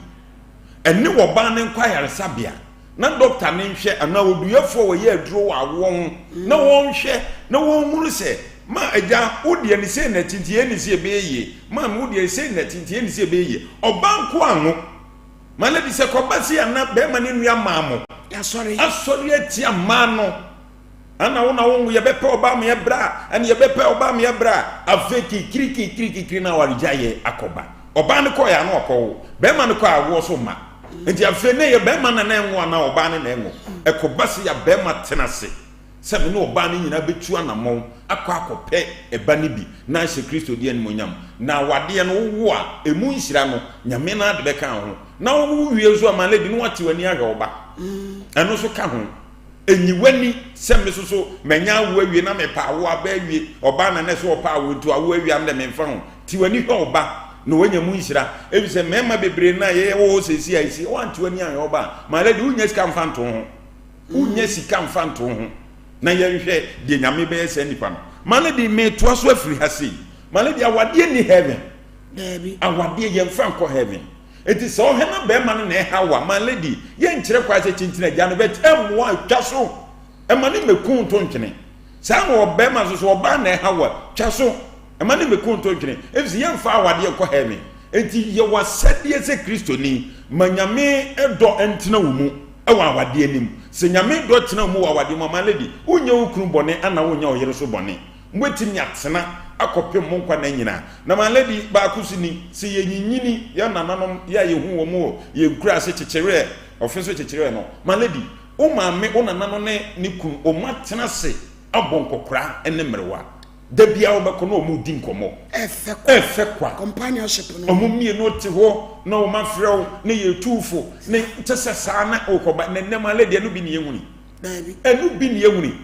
Ɛne ɔbaa no nkɔ ayaresabea. na dɔkta no nhwɛ anaa oduyɛfoɔ a wɔyɛ aduro wɔ awoɔ ho na wɔnhwɛ na wɔnhunu sɛ ma agya wo deɛ ne sei na ɛte nti yɛn ne sei ɛbɛyɛ yie, maame wo deɛ sei na ɛte nti yɛn ne sei ɛbɛyɛ yie. Ɔbaa nko anwo. Ma lady sɛ kɔba sei anaa bɛrima ne nua maa mo Asɔre. asɔre atia mmaa no. Ana wo na wo nwo yɛbɛpɛ ɔbaa ma yɛbrɛ a ɛne yɛbɛpɛ ɔbaa ma yɛbrɛ a afei kikiri kikiri kikiri na awaregyaeɛ akɔba. Ɔbaa no kɔɛ a na ɔkɔwo, bɛrima no kɔ a awoɔ so mma. Nti afei na ɛyɛ bɛrima na na ɛnwo anaa ɔbaa no na ɛnwo. Ɛkɔba sɛ ya bɛrima tena ase sɛ me ne ɔbaa no nyinaa bɛtu anamɔn akɔ akɔpɛ ɛba no bi na ahyɛ Kristo din animuonyam. Na awadeɛ no wowo a ɛmu nhyira no Nyame no ara de bɛka wo ho. Na wowo wie nso a my lady na wate w'ani ahwɛ wo ba. Ɛno nso ka ho. Nyi w'ani sɛ me soso manya awo awie na mepɛ awo aba awie, ɔbaa na na ɛsɛ ɔpɛ awo nti awo awie ano dɛ memfa ho. Te w'ani hwɛ wo ba na wanya mu nhyira. Efisɛ mmarima bebree no a yɛwɔ hɔ seesei a esi woante w'ani anhwɛ wo ba a, my lady wonnya sika mfa nto wo ho. Wonnya sika mfa nto wo ho. Na yɛnhwɛ deɛ Nyame bɛyɛ saa nipa no. My lady metoa so afiri ha sei. My lady awadeɛ nni heaven. Daabi. Awadeɛ yɛmfa nkɔ heaven. Enti sɛ ɔhwɛ na bɛrima no na ɛha wo a, my lady, yɛnkyerɛ kwan sɛ kyinkyini agya no, but ɛmmoa, twa so. Ɛma ne mmɛku nto ntwene. Saa na ɔbɛrima nso so, ɔbaa na ɛha wo a, twa so. Ɛma ne mmɛku nto ntwene. Efisɛ yɛmfa awadeɛ nkɔ heaven. Enti yɛ w'asɛdeɛ sɛ Kristoni, ma Nyame dɔ ntena wo mu wɔ awadeɛ no mu. Sɛ Nyame dɔ tena wo mu wɔ awadeɛ mu a, my lady, wonyɛ wo kunu bɔne ana wonyɛ wo yere nso bɔne. Mobɛtumi atena akɔpem mo nkwa nna nyinaa. Na my lady, baako nso ni, sɛ yɛnyinyini, yɛn nananom, yɛ a yɛhu wɔn wɔ yɛn nkuraase kyekyereɛ, ɔfe so kyekyereɛ no, my lady, wo maame, wo nana no ne ne kunu, wɔn atena ase abɔ nkɔkoraa ne mmerewa. Da biara wobɛkɔ na wɔn redi nkɔmmɔ. Ɛfɛ kwa. Ɛfɛ kwa. Companionship no. Wɔn mmienu te hɔ na wɔn afrɛ wo na yɛtu wo fo, na kyɛ sɛ saa na wokɔba. Na nnɛ my lady, ɛno bi ne yɛhuni. Daabi. Ɛno bi ne yɛhuni.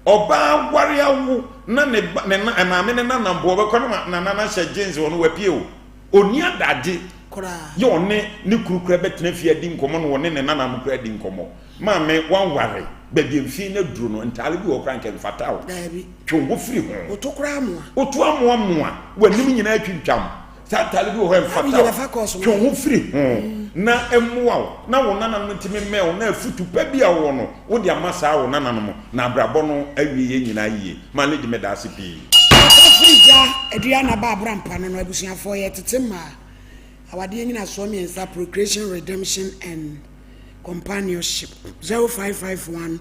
Ɔbaa aware awo na ne ba ne na maame ne nanam bo ɔbɛkɔ na ma nana no ahyɛ jeans ɔno wapue o. Ɔnni adagye Koraa. yɛ ɔne ne kunu koraa bɛtena fie adi nkɔmmɔ na ɔne ne nanam koraa adi nkɔmmɔ. Maame wanware baabi a mfie no aduru no ntaare bi wɔ hɔ koraa nka ɛmfata wo. Daabi. Twe wo ho firi ho. Woto koraa amoa. Woto amoa moa. W'anim nyinaa atwintwam. Saa ntaade bi wɔ hɔ a ɛmfata wo. Twe wo ho firi ho na ɛmmoa wo na wo nananom ntumi mmɛn wo na afutu pa bi a wowɔ no wode ama saa wo nananom na abrabɔ no awie yɛn nyinaa yie. Ma Lady meda ase pii. Papa firi gya adua na ba abrampa no no abusuafoɔ yɛ tete mmaa awadeɛ nyinasoɔ miensa procreation redemption and companionship 0551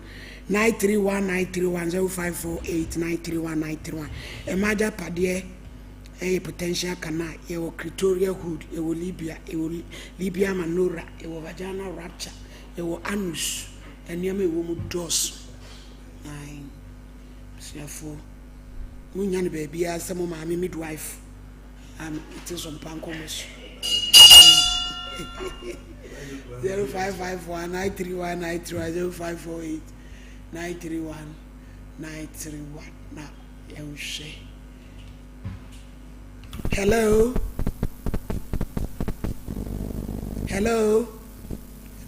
931 931 0548 931 931 ɛma agyapadeɛ Ɛyɛ potential canal, yɛwɔ clitoria hood, yɛwɔ libia, yɛwɔ libia manora, yɛwɔ vaginal rupture, yɛwɔ anus, nneɛma ɛwɔ mu dɔɔso. Ae, abusuafoɔ, monnya no baabiara sɛ mo maame midwife a mete so mpa nkɔmmɔ so. 0551 931 931 0548 931 931 na yɛnhwɛ. Hello. Hello.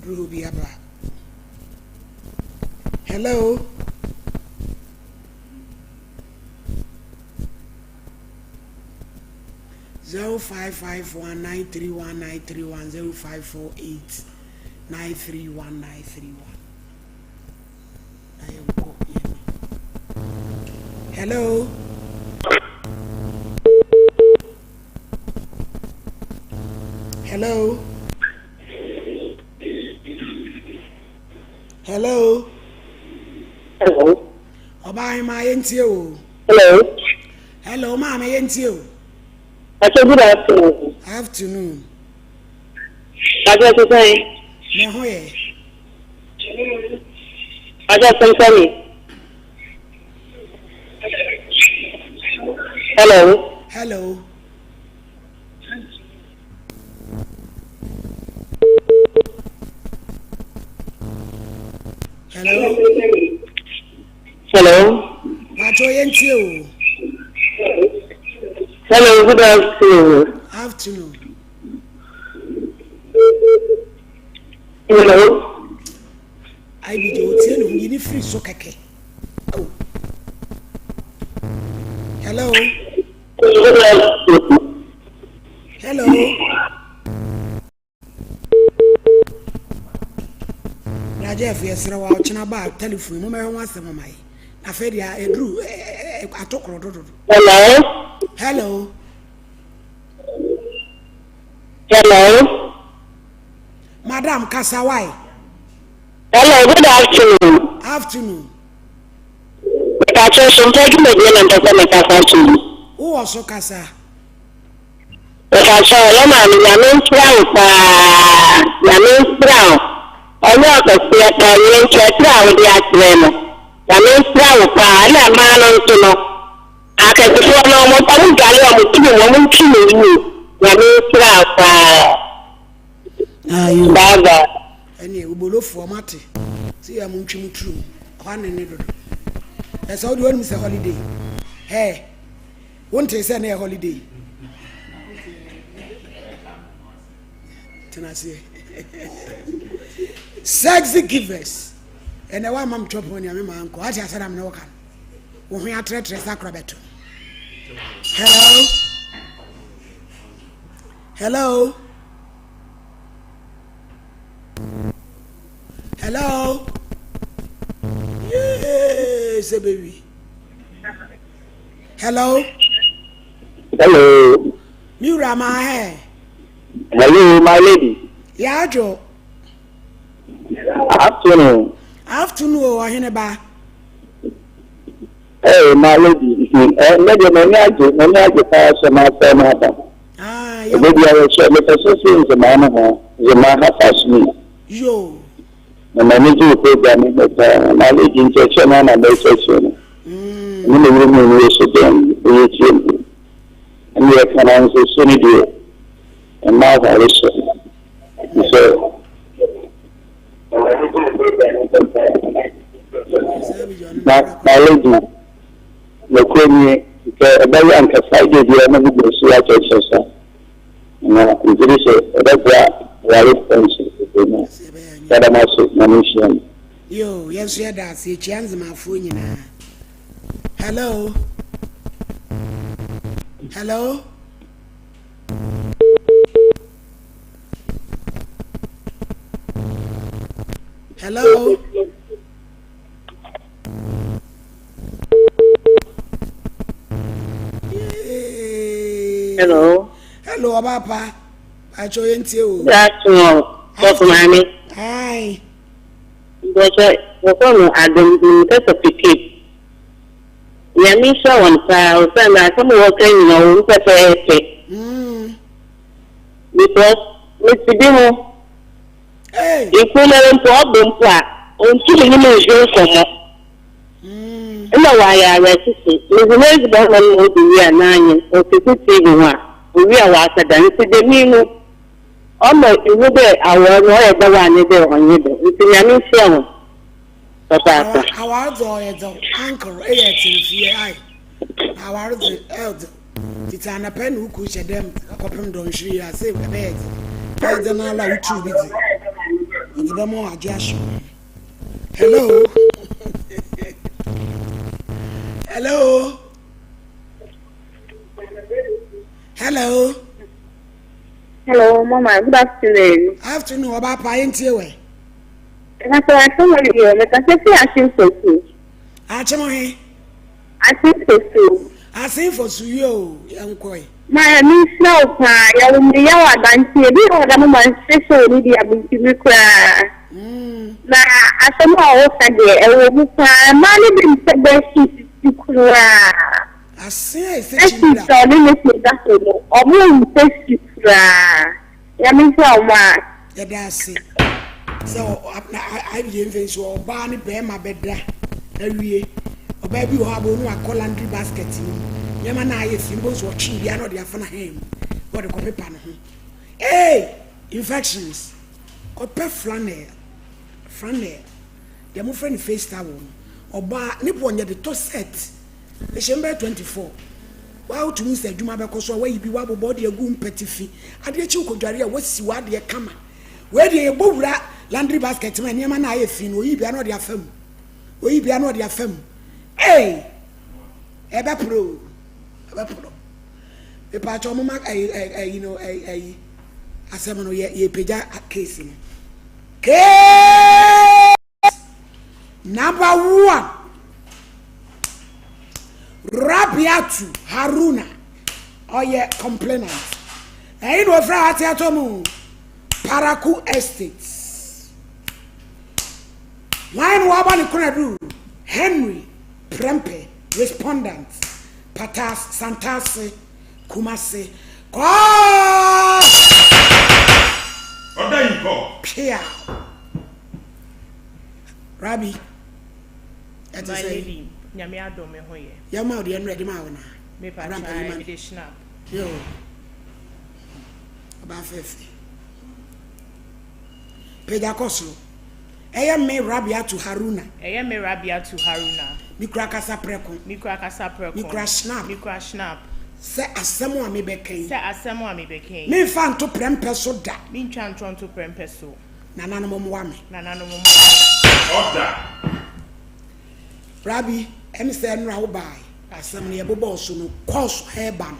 Aduru hɔ bi aba. Hello. 0551 931 931 0548 931 931. Na yɛnkɔ yɛn Hello. Hello. Hello. Hello. Ọbaa ahema yɛntie o. Hello. Hello maame yɛntie o. Ase good afternoon. Afternoon. Ase sɛn. Me ho yɛ. Aja sɛnsɛn. Hello. Hello. Hello. Hello. Pacho yɛntie o. Hello, good afternoon. Afternoon. Hello. IBJ otie ne ho yi ne firi so kɛkɛ. Oh. Hello. Hello. Brajef yɛsrɛ wa ɔkyena ba telephone mo mɛhwɛ ho asɛm ama yi. Na afei deɛ ɛduru atokoro dododo. Hello. Hello. Hello. Madam kasa why? Hello, good afternoon. Afternoon. Mepatro so mpa dwumadie na mpɛ sɛ mekasa to yi. Wowɔ so kasa. Mepatro yɛ maame nyame nhyira wo paa nyame nhyira wo ɔnyɛ ɔkɛseɛ paa wie nkyerɛkyerɛ a wode akyerɛ no nyame nhyira wo paa ɛna mmaa no nso no akɛsefoɔ no ɔmo ɔmo dwale ɔmo tiri mu ɔmo ntwi no yie nyame nhyira wo paa. Ayo. Bye bye. Ɛneɛ obolofoɔ mate sɛ yɛ a montwi mo tiri mu. Ɛhɔ anene dodo. Ɛsɛ wode wonim sɛ holiday. Hey, wontee sɛ ne yɛ holiday. Tena aseɛ. Sexy givers. Ɛnɛ woama me twɔpɔn nea me maa nkɔ. Ate asɛ na mene wo ka no. Wo ho atrɛtrɛ sɛ akora bɛto. Hello. Hello. Hello. Yay, sɛ bɛwi. Hello. Hello. Mi wura ma hɛ. Hello, my lady. Yàdwo. Afternoon. Afternoon o ɔhene ba. Hey, my lady. Eh, ne deɛ m'ani agye, m'ani agye paa sɛ m'asɛm aba. Ah, Ɛbɛ bi ayɛ sɛ mepɛ sɛ sɛ nzemaa no ho, nzemaa ha fa so yi. Yo. Na m'ani gye wo program yi ho paa. My lady, nkyerɛkyerɛ no na mɛkyerɛkyerɛ no. Ɛne me yere mu no yɛ so dɛn, ɛyɛ tie mu. Ɛne yɛ ka na nso so ne deɛ, mma aware so. Sɛ Na my lady, nokorɛ nie, sɛ ɛbɛyɛ anka Friday biara na mede nsuo akyerɛkyerɛ sa, na megye di sɛ ɛbɛboa awarefoɔ nso bebree no. Yɛda mo ase, Nyame nhyira mo. Yoo, yɛn nso yɛda ase, yɛkyia Nzemafoɔ nyinaa. Hello. Hello. Hello. Hello. Hello, ọba pa. Acho yẹn tie o. Good afternoon, Sọfụ Maame. Hi. Mbọsọ wɔkɔ no adom nkasa peke. Nyame nhyira wɔn paa osiandɛ asɛm a wɔka nyina ɔwɔ mu pɛpɛɛpɛ. Because metse bi ho. Ekun noara mpo ɔba mpo a onntum nye me nndzi nkɔmbɔ. Nna ɔayɛ awerɛkyekye. Medze n'edziban ma no ma odzi wie a n'anyen ɔkesi TV ho a owie a ɔakɛda. Ntsi dɛm yi no ɔma ihu dɛ awar no ɔyɛ dɛw annyɛ dɛ ɔnnyɛ dɛw. Ntsi Nyame nhyira hɔn. Papaapa. Awar dze ɔyɛ dzew uncle eyɛ tsen fie ae na awar dze ɛyɛ dzew tsitsi anapa na wo kun hyɛ dɛm kɔpem dɔnhwer yi a se ɛbɛyɛ dze ɛyɛ dzen ara wo tuu bi dze ɔdze bɛma wo agye ahyɛ wo ho hello hello hello Hello, Mama. Good afternoon. Afternoon, ọba pa yẹn tie wẹ. Mekasa asɛm wɔ yɛ mekasa fi Asen Fosu. Akyem he? Asen Fosu. Asen Fosu yi o yɛn kɔe. Ma mi nhyira wo paa yɛwo me yɛ wɔ abante ebi wɔ hɔ da mo ma nhyɛ hyɛ wɔ ne di abintimi koraa. Mm. Na asɛm a wɔka deɛ ɛwɔ mu paa mmaa no bi mpɛ bɛhyi sisi koraa. Asen a ɛsɛ kyim da. Bɛhyi sɛ ɔne ne kunu da so no ɔmo mpɛ si koraa. Nyame nhyira wo maa. Yɛda ase sɛ na awie mfe nso ɔbaa ne bɛrima bɛda awie. Ɔbaa bi wɔ hɔ a bɔ no akɔ laundry basket no mu. Nneɛma na ayɛ fi no bɔ nso ɔtwe bia na ɔde afa na hɛn mu. Na ɔde kɔpepa ne ho. Hey! Infections. Kɔpɛ flannel. Flannel. Deɛ mofrɛ no face towel no. Ɔbaa ne boɔ nyɛ de tɔ set. Ɛhyɛ mu bɛyɛ 24. Waa wotumi sɛ adwuma bɛkɔ so a wayi bi wabobɔ wode agu mpatifi. Adeɛ kye wokɔdware a wasi w'adeɛ kama. Wei deɛ yɛbɔ wura laundry basket mu a nneɛma no ayɛ fi no oyi bia na ɔde afa mu. Oyi bia na ɔde afa mu. Ee! Ɛbɛporo o. Ɛbɛporo. Mepaakyɛ ɔmo ma ɛyi ɛyi no ɛyi asɛm no yɛ yɛpagya case no. Case! Number one, Rabiatu Haruna, ɔyɛ complainant. Ɛyi na ofura ate atɔ mu Paraku Estate. Wɔn na wɔaba ne konadu Henry Prempeh, respondent, Patas Santase, Kumasi. Kɔɔ! Ɔda yi kɔ. Pia. Rabi, ɛte My sɛ lady, Nyame adom me ho yɛ. yɛma wo deɛ nnora de maa wo naa. Me pa Abra kyɛ mpanyin ma me no. de schnapp. Yo. Ɔbaa fɛfɛ. Pagya kɔ soro. Ɛyɛ me Rabiatu Haruna. Ɛyɛ me Rabiatu Haruna. Mekura kasaprɛko. Mekura kasaprɛko. Mekura schnapp. Mekura schnapp. Sɛ asɛm a mebɛka yi. Sɛ asɛm a mebɛka yi. Memfa nto prɛmpɛ so da. Mentwa ntorɔ nto prɛmpɛ so. Nananom mmoa me. Nananom mmoa me. Order! Rabi, ɛne sɛ nnora wo bae, asɛm no yɛbobɔɔ so no kɔɔ so ɛreba no,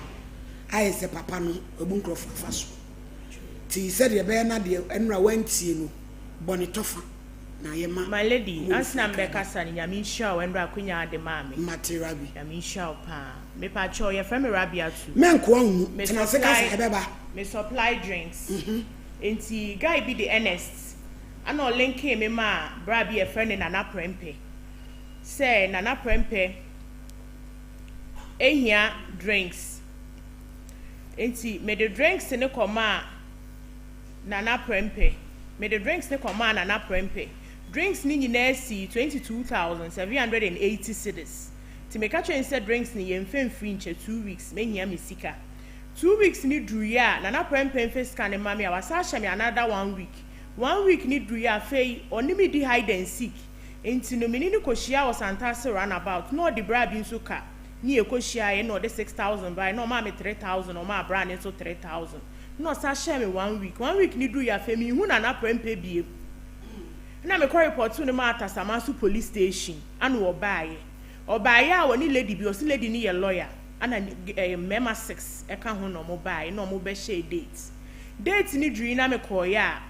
ayɛ sɛ papa no wabu nkurɔfoɔ afa so. Nti sɛdeɛ ɛbɛyɛ na deɛ nnora wantie no, bɔ ne tɔfa na yɛma My lady, wɔn ansa na mfiri kra mebɛkasa no, Nyame nhyira wo ɛnora akonya a wode maa me. Mate Rabi. Nyame nhyira wo paa. Mepakyɛw, yɛfrɛ me Rabiatu. Mɛnkoa wo mu, Me tena ase kasa, supply, ɛbɛba. me supply drinks. Enti guy bi de Ernest ana ɔlinkee me maa bra bi a yɛfrɛ no Nana Prempeh sɛ Nana Prempeh ehia drinks. Enti mede drinks no kɔmaa Nana Prempeh. Mede drinks no kɔmaa Nana Prempeh. Drinks no nyinaa sii 22,780 cedis. Nti meka kyerɛɛ no sɛ drinks no yɛmfa mfiri nkyɛ 2 weeks mehia me sika. 2 weeks no duruiɛ a, Nana Prempeh mfa sika no ma me a, wasan ahyɛ me another one week. One week no duruiɛ a, afei ɔne me di hide and seek. Nti no me ne no kɔhyia wɔ Santase roundabout na ɔde bra bi nso ka ne yɛkɔhyiaeɛ na ɔde 6,000 baeɛ na ɔmaa me 3,000 ɔmaa bra no nso 3,000 na ɔsan hyɛɛ me one week. One week no duruiɛ afei menhu Nana Prempeh bio. Na mekɔ report no maa Tasamaso police station ana ɔbaeɛ. Ɔbaeɛ a ɔne lady bi, ɔse lady no yɛ lawyer ana mmarima six ɛka ho na ɔmo baeɛ na ɔmo bɛhyɛɛ date. Date no duruiɛ na mekɔeɛ a,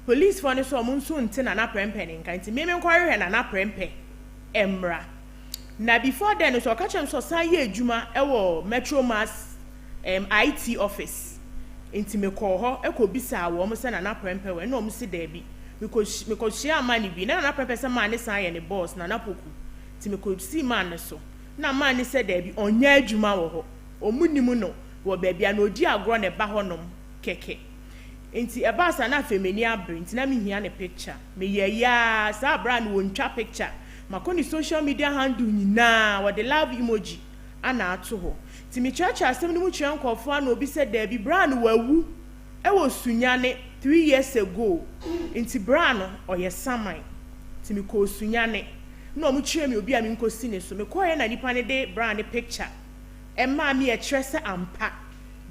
policefoɔ no sɛ ɔmo nso nte Nana Prempeh ne nka nti me menkɔhwehwɛ Nana Prempeh mmra. Na before then nso ɔka kyerɛ me sɛ ɔsan yɛ adwuma ɛwɔ Metro Mass IT office. Nti mekɔɔ hɔ ɛkɔbisaa wɔn sɛ Nana Prempeh wɔ ɛna ɔmo se daabi. Mekɔhyiaa man bi na Nana Prempeh sɛ man ne san yɛ ne boss Nana Poku. Nti mekɔsii man no so na man ne sɛ daabi ɔnyɛ adwuma wɔ hɔ. Ɔmo nim no wɔ baabi a na ɔdi agorɔ na ɛba hɔnom kɛkɛ. Nti ɛbaa saa na afei m'ani abere nti na mehia ne picture. Meyɛ yaa saa abere a no wɔntwa picture. Makɔ ne social media handle nyinaa wɔde love emoji ana ato hɔ. Nti mekyerɛkyerɛ asɛm no mu kyerɛ nkurɔfoɔ a na obi sɛ daabi bra no wawu ɛwɔ Sunyani 3 years ago. Nti bra no ɔyɛ saman. Nti mekɔɔ Sunyani na ɔmo kyerɛ me obi a menkɔsi ne so. Mekɔɔɛ na nipa no de bra ne picture ɛmaa me ɛkyerɛ sɛ ampa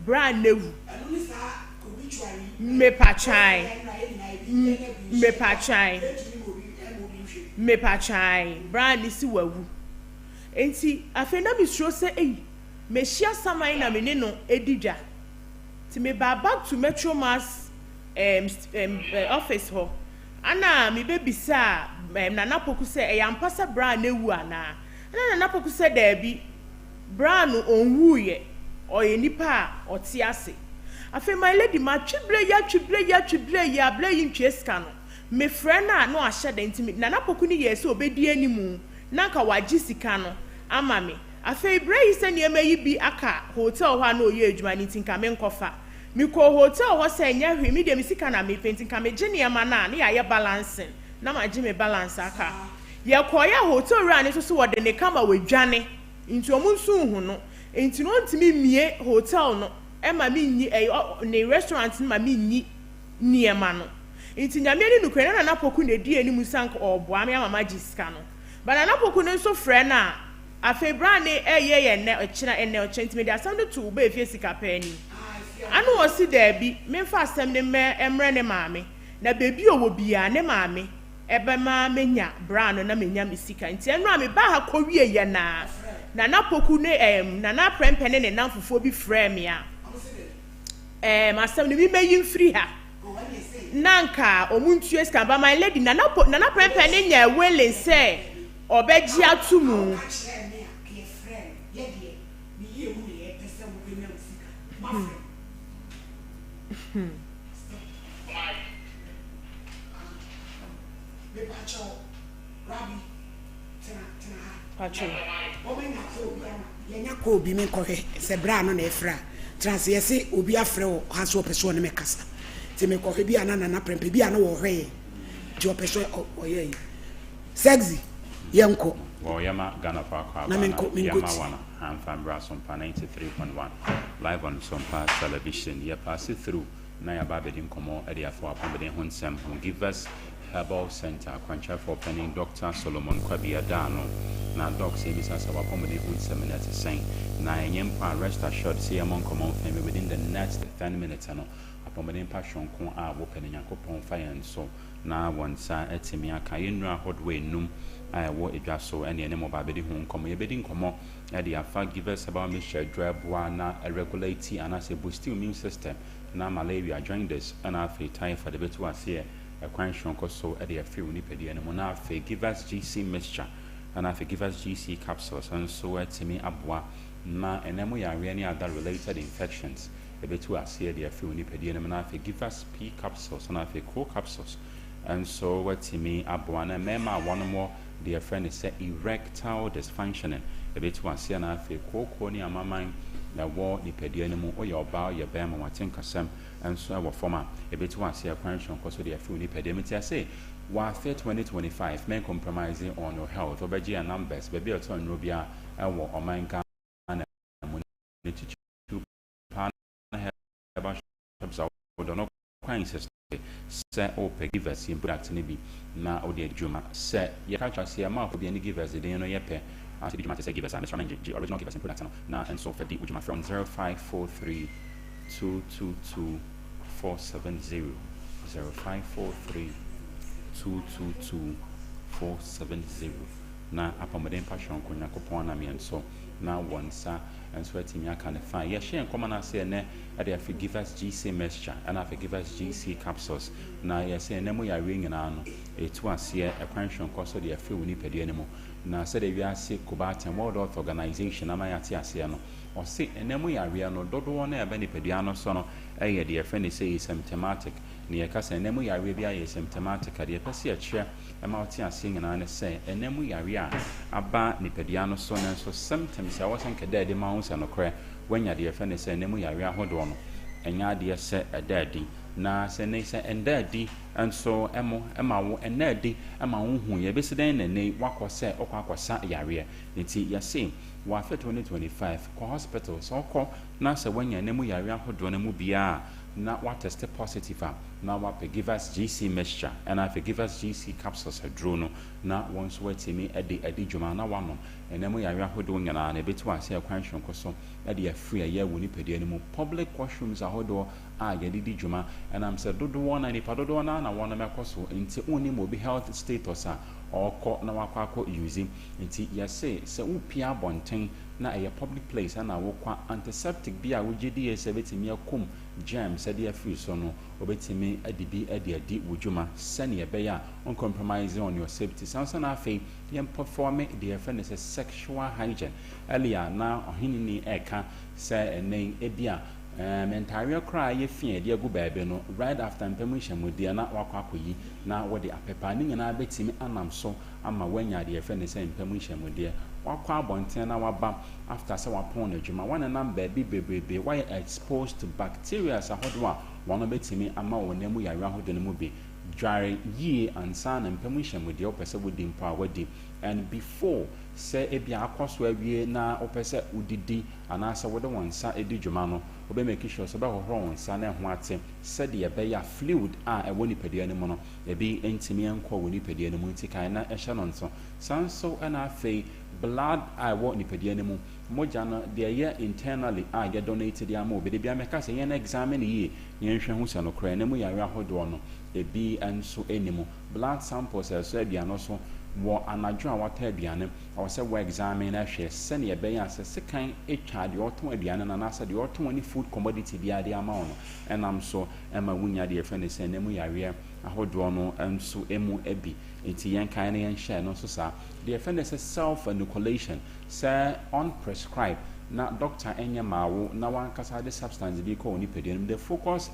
bra no awu. Ɛno ne saa obituary. Mepatwan. Mepatwan. Mepatwan. Bra ne si wawu. Nti afei na mesuro sɛ ei mehyia saman na me ne no edi dwa. Nti mebaa back to Metro Mass office hɔ. Ana mebɛbisaa Nana Poku sɛ ɛyɛ ampa sɛ bra no awu anaa? Ɛna Nana Poku sɛ daabi, bra no ɔnwuiɛ. Ɔyɛ nipa a ɔte ase. Afei my lady matwe berɛ yi atwe berɛ yi atwe berɛ yi a berɛ yi ntwa sika no. Mefrɛ no a na wahyɛ da nti Nana Poku no yɛɛ sɛ ɔbɛdi animu na nka wagye sika no ama me. Afei berɛ yi sɛ nneɛma yi bi aka hotel hɔ a na ɔyɛ adwuma no nti nka menkɔfa. Mekɔɔ hotel hɔ sɛ ɛnyɛ hwee, me deɛ me sika na mepɛ nti nka megye nneɛma no a na yɛayɛ balancing na magye me balance aka. Yɛkɔeɛ a hotel wura no nso so wɔde ne kama wadwane nti ɔmo nso nhu no. Nti no ɔntumi mmie hotel no ɛma menyi ɛyɛ ne restaurant no ma menyi nneɛma no. Nti Nyame ani nokorɛ na Nana Poku na edi anim sɛ anka ɔreboa me ama magye sika no. But Nana Poku no nso frɛ no a afei bra ne ɛyɛ yɛ nnɛ ɔkyena ɛnnɛ ɔkyena nti mede asɛm no to wo bɛɛ fie sika pɛ anim. Ano ɔsi daabi memfa asɛm no mmɛ mmrɛ ne maame na beebi a ɔwɔ biara ne maame ɛbɛma menya bra no na menya me sika. Nti ɛno a mebaa ha kɔwie yɛ naa Nana Poku ne Nana Prempeh ne ne namfofoɔ bi frɛɛ me a asɛm no memɛyi mfiri ha na nka ɔmo ntua sika ba. My lady, Nana Prempeh ne nyɛ willing sɛ ɔbɛgye ato mu. Ɔka kyerɛ me a yɛfrɛ no yɛdeɛ ne yie mu ne yɛpɛ sɛ wobɛnya wo sika moafrɛ no. Mepakyɛw Rabi, tena tena ha. Pakyɛw. Wɔmanya kɔɔ bi ama yɛnya kɔɔ bi menkɔhwɛ sɛ berɛ a no na ɛfrɛ a tena ase yɛse obi afrɛ wɔ ha sɛ ɔpɛ sɛ ɔne me kasa nti mekɔhwɛ bi a na Nana Prempeh bi a na wɔhwɛ yɛn nti ɔpɛ sɛ ɔyɛ yi sexy yɛnkɔ. Well, yɛma Ghana fo akɔ Na aba na menkɔ yɛma tie. wana hamfa mbra Sompa 93.1 live on Sompa Television. Yɛ pass through na yɛaba abɛdi nkɔmmɔ de afa w'apɔmuden ho nsɛm ho. Givers. Herbal Centre akwankyerɛfoɔ panin Dɔkta Solomon Kwabia Daano. Na Doc sɛ yɛbisa sɛ w'apɔmuden ho nsɛm no ɛte sɛn? Na ɛnyɛ mpo a rest assured sɛ yɛmmɔ nkɔmmɔ mfɛn within the next 10 minutes no, apɔmuden pa soronko a wopɛ no Nyankopɔn fa yɛn so na wɔn nsa atumi aka. Yɛn nnuro ahodoɔ enum a ɛwɔ edwa so ɛne ɛne mo ba abɛdi ho nkɔmmɔ. Yɛbɛdi nkɔmmɔ ɛde afa Givers Herbal Mixture aduro ɛboa na ɛregulate anaasɛ boost immune system na malaria, jaundice ɛna afei typhoid ɛbɛtu aseɛ ɛkwan soronko so ɛde afiri wo nipadua no mu. Na afei Givers GC Mixture ɛna afei Givers GC Capsules nso atumi aboa na ɛnam yareɛ ne other related infections ɛbɛtu aseɛ de afiri wo nipadua no mu. Na afei Givers P Capsules ɛna afei Co Capsules nso watumi aboa na mmarima a wɔnom wɔ deɛ yɛfrɛ no sɛ erectile dysfunctioning ɛbɛtu aseɛ. Na afei kooko ne amaman na ɛwɔ nipadua no mu, woyɛ ɔbaa, woyɛ bɛrima, wate nkasɛm nso ɛwɔ fam a, ɛbɛtu aseɛ kwan soronko so de afiri wo nipadua mu. Nti ase wɔ 2025, men compromising on your health. Wobɛgye yɛ numbers baabi a ɛtɔ nnuro biara ɛwɔ ɔman Ghana mu ne titiriw paa na herbal shops a wodɔ no kwan sɛ wopɛ Givers yɛn product no bi na wode adwuma sɛ yɛka kyerɛ sɛ yɛma afɔ bi ne Givers din no yɛ pɛ ase di dwuma te sɛ Givers a mesra mengye gye original Givers product no na nso fa di wo dwuma. From 0543 222 470, 0543 222 470, na apɔmuden pa soronko Nyankopɔn nam yɛn so na wɔn nsa nso atumi aka ne fa. Yɛhyɛ nkɔmɔ no ase ɛnɛ ɛde afi Givers GC Mixture ɛna afei Givers GC Capsules, na yɛsɛ ɛnɛ mu yareɛ nyinaa no ɛtu aseɛ ɛkwan soronko so de afiri wo nipadua no mu. Na sɛdeɛ wiase kobaatan World Health Organization ama yɛate aseɛ no, ɔse ɛnɛ mu yareɛ no dodoɔ no ɛbɛ nipadua no so no ɛyɛ deɛ yɛfrɛ no sɛ asymptomatic. Na yɛka sɛ ɛnɛ mu yareɛ bi ayɛ asymptomatic a, deɛ yɛpɛ sɛ yɛkyerɛ ɛma wote aseɛ nyinaa ne sɛ ɛnɛ mu yareɛ a aba nipadua no so no nso, symptoms a ɛwɔ sɛ nkɛda adi ma wo sɛ nokorɛ woanya deɛ yɛfrɛ no sɛ ɛnɛ mu yareɛ ahodoɔ no, ɛnyɛ adeɛ sɛ ɛda adi. Na sɛ ne sɛ ɛnda adi nso ɛmo ɛma wo ɛnda adi ɛma wo hu yɛbɛsi dɛn na ɛnɛ wakɔ sɛ ɔkɔ akɔsa yareɛ? Nti yɛse wɔ afe 2025, kɔ hospital. Sɛ ɔkɔ na sɛ woanya ɛnɛ mu yareɛ ahodoɔ no mu biara na watest positive a, na wapɛ Givers GC Mixture ɛna afei Givers GC Capsules aduro no na wɔn nso watumi de adi dwuma na wanom. Ɛnɛ mu yareɛ ahodoɔ nyinaa na ɛbɛtu ase ɛkwan soronko so de afiri ɛyɛ wɔ nipadua no mu. Public washrooms ahodoɔ a yɛde di dwuma, ɛnam sɛ dodoɔ na nipa dodoɔ na na wɔn ɛkɔ so nti, wɔnim obi health status a ɔrekɔ na wakɔ akɔ use. Nti yɛse sɛ wopia abɔnten na ɛyɛ public place ɛna wokɔ, antiseptic bi a wogye di yɛ sɛ ɛbɛtumi akum germs ɛde afiri so no, wobɛtumi de bi de adi wo dwuma sɛnea ɛbɛyɛ a uncompromising on your safety. Sanso na afei yɛn perform deɛ yɛfrɛ no sɛ sexual hygiene. Earlier na ɔheneni ɛka sɛ ɛnɛ ebi a ntaareɛ koraa yɛ fi a yɛde agu baabi no, right after mpam nhyɛmudeɛ na wakɔ akɔyi na wɔde apepa ne nyinaa bɛtumi anam so ama woanya deɛ yɛfrɛ no sɛ mpam nhyɛmudeɛ. Wakɔ abɔnten na waba after sɛ wapɔn n'adwuma, wanenam baabi bebrebe, wayɛ exposed to bacteria ahodoɔ a wɔn bɛtumi ama wɔn nan mu yareɛ ahodoɔ no mu bi. Dware yie ansa na mpam nhyɛmudeɛ wopɛ sɛ wodi mpo a wadi, and before sɛ ebi akɔ so awie na wopɛ sɛ wodidi anaasɛ wode wɔn nsa di dwuma no, wobɛ make sure sɛ wobɛhohoro wɔn nsa na ɛho ate sɛdeɛ ɛbɛyɛ a fluid a ɛwɔ nipadua no mu no ebi ntumi nkɔ wɔ nipadua no mu. Nti kan na ɛhyɛ no nso saa nso. Ɛna afei blood a ɛwɔ nipadua no mu, mogya no deɛ ɛyɛ internally a yɛ donate de ama obi de bia, mɛka sɛ yɛn examine yie na yɛnhwɛ ho sɛ nokorɛ na mu yare ahodoɔ no ebi nso anim. Blood samples a ɛsɔ aduane so wɔ anadwo a watɔ aduane, ɔwɔ sɛ wɔ examine na hwɛ sɛnea ɛbɛyɛ a sɛ sekan atwa deɛ ɔtɔn aduane no anaasɛ deɛ ɔtɔn ne food commodity biara de ama wo no, ɛnam so ɛma wonya deɛ yɛfrɛ no sɛ ɛnam yareɛ ahodoɔ no nso mu bi. Nti yɛn kan no yɛnhyɛ no nso saa. Deɛ yɛfrɛ no sɛ self inoculation, sɛ unprescribed na doctor ɛnyɛ maa wo na wankasa de substance bi kɔ wɔ nipadua no mu, the focus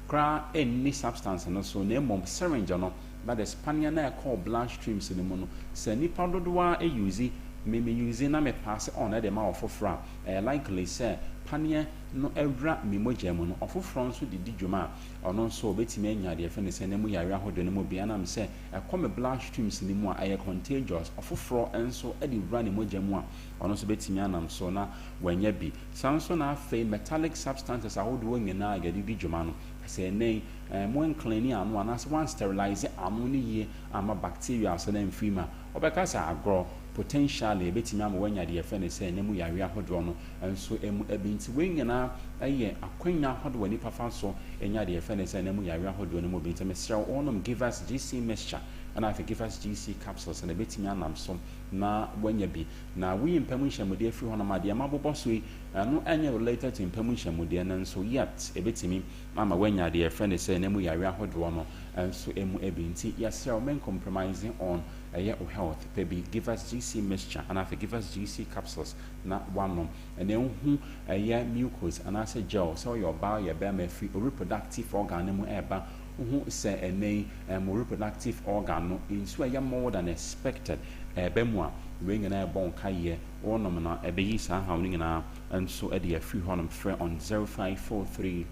koraa ɛnni substance no so na mmom syringe no, that is paneɛ na ɛkɔ blood streams no mu no, sɛ nipa dodoɔ a use me me use na me pass on ɛde ma ɔfoforɔ a, ɛyɛ likely sɛ paneɛ no awura me mogya mu no, ɔfoforɔ nso de di dwuma a, ɔno nso obɛtumi anya deɛ yɛfrɛ no sɛ ne mu yare ahodoɔ no mu bi. Ɛnam sɛ ɛkɔ me blood streams no mu a, ɛyɛ contagious. Ɔfoforɔ nso de wura ne mogya mu a, ɔno nso bɛtumi anam so na wanya bi. Saa nso na afei metallic substances ahodoɔ nyinaa yɛde di dwuma no. Sɛ ɛnnɛ yi, moancleane ano anaasɛ woansterilise ano no yie amma bacteria so no amfiri mu a, wobɛka sɛ agorɔ, potentially ɛbɛtumi ama woanya deɛ yɛfrɛ no sɛ ɛnɛ mu yareɛ ahodoɔ no nso mu bi. Nti wei nyinaa yɛ akwanya ahodoɔ a nnipa fa so nya deɛ yɛfrɛ no sɛ ɛnɛ mu yareɛ ahodoɔ no mu bi. Nti mesrɛ wo, wonom Givers GC mixture ɛna afei Givers GC capsules no, ɛbɛtumi anam so na woanya bi. Na woyi mpa mu nhyɛmudeɛ firi hɔnom a, deɛ mabobɔ so yi, ɛno ɛnyɛ related to mpa mu nhyɛmudeɛ no nso, yet ɛbɛtumi ama woanya deɛ yɛfrɛ no sɛ ɛnɛ mu yareɛ ahodoɔ no nso mu bi. Nti yɛsrɛ wo, mencompromise on ɛyɛ wo health, pɛ bi Givers GC mixture anaa afei Givers GC capsules na woanom. Ɛnna wohu ɛyɛ mucus anaasɛ gel, sɛ woyɛ ɔbaa woyɛ barima, ɛfiri wo reproductive organ no mu ɛreba. Wohu sɛ ɛnnɛ yi wo reproductive organ no nsuo a ɛyɛ more than expected ɛreba mu a, wei nyinaa ɛbɔ wo kaeɛ. Wonom no a, ɛbɛyi saa haw no nyinaa nso de afiri hɔnom. Frɛ on 0543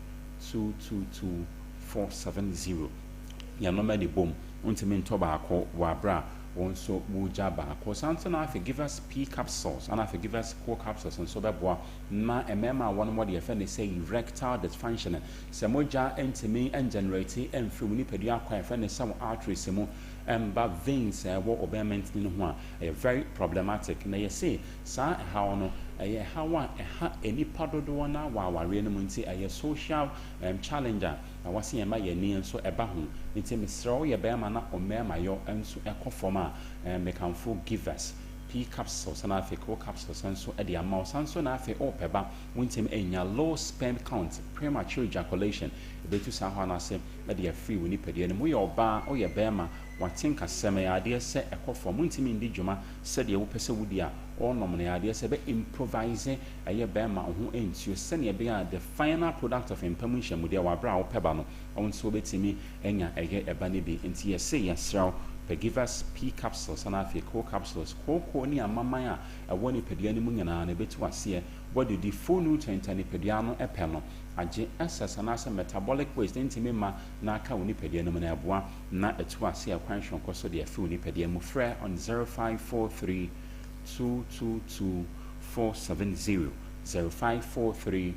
222 470. Yɛnom de bom. Wontumi ntɔ baako wɔ aberɛ a wo nso wogya baako. Saa nso na afei Givers P capsules ana afei Givers Co capsules nso bɛboa ma mmarima a wɔn wɔ deɛ yɛfrɛ no sɛ erectile dysfunction, sɛ mogya ntumi ngenerate mfiri wo nipadua kwan a yɛfrɛ no sɛ wo arteries mu mba veins a ɛwɔ wo bɛrima ntini no ho a, ɛyɛ very problematic. Na yɛse saa ɛhaw no ɛyɛ ɛhaw a ɛha nnipa dodoɔ no ara wɔ awareɛ no mu, nti ɛyɛ social challenge a na wɔse yɛn mma yɛn ani nso ba ho. Nti mesrɛ wo yɛ barima na wo mmarimayɔ nso kɔ fam a, mekamfo Givers P capsules na afei Co capsules nso de ama wo. San nso na afei wopɛ ba, wontumi nnya, low sperm count, premature ejaculation, ɛbɛtu saa haw no ase de afiri wo nipadua no mu. Woyɛ ɔbaa, woyɛ barima, w'atenkasɛm ɛyɛ adeɛ sɛ ɛkɔ fam, wontumi ndi dwuma sɛdeɛ wopɛ sɛ wodi a, wonom no ɛyɛ adeɛ sɛ ɛbɛ improvise ɛyɛ bɛrima wo ho nsuo sɛdeɛ ɛbɛyɛ a the final product of mpa mu nhyiamudeɛ wɔ aberɛ a wopɛ ba no wo nso wobɛtumi anya ɛyɛ ɛba no bi. Nti yɛse yɛsrɛ wo pɛ Givers P capsules ana afei Co capsules. Kooko ne amaman a ɛwɔ nipadua no mu nyinaa no ɛbɛtu aseɛ. Woadidi full nutrient a nipadua no pɛ no agye excess anaasɛ metabolic waste ntumi mma na aka wo nipadua no mu na ɛboa na ɛtu aseɛ kwan soronko so de afiri wo nipadua mu. Frɛ on 0543 222 470, 0543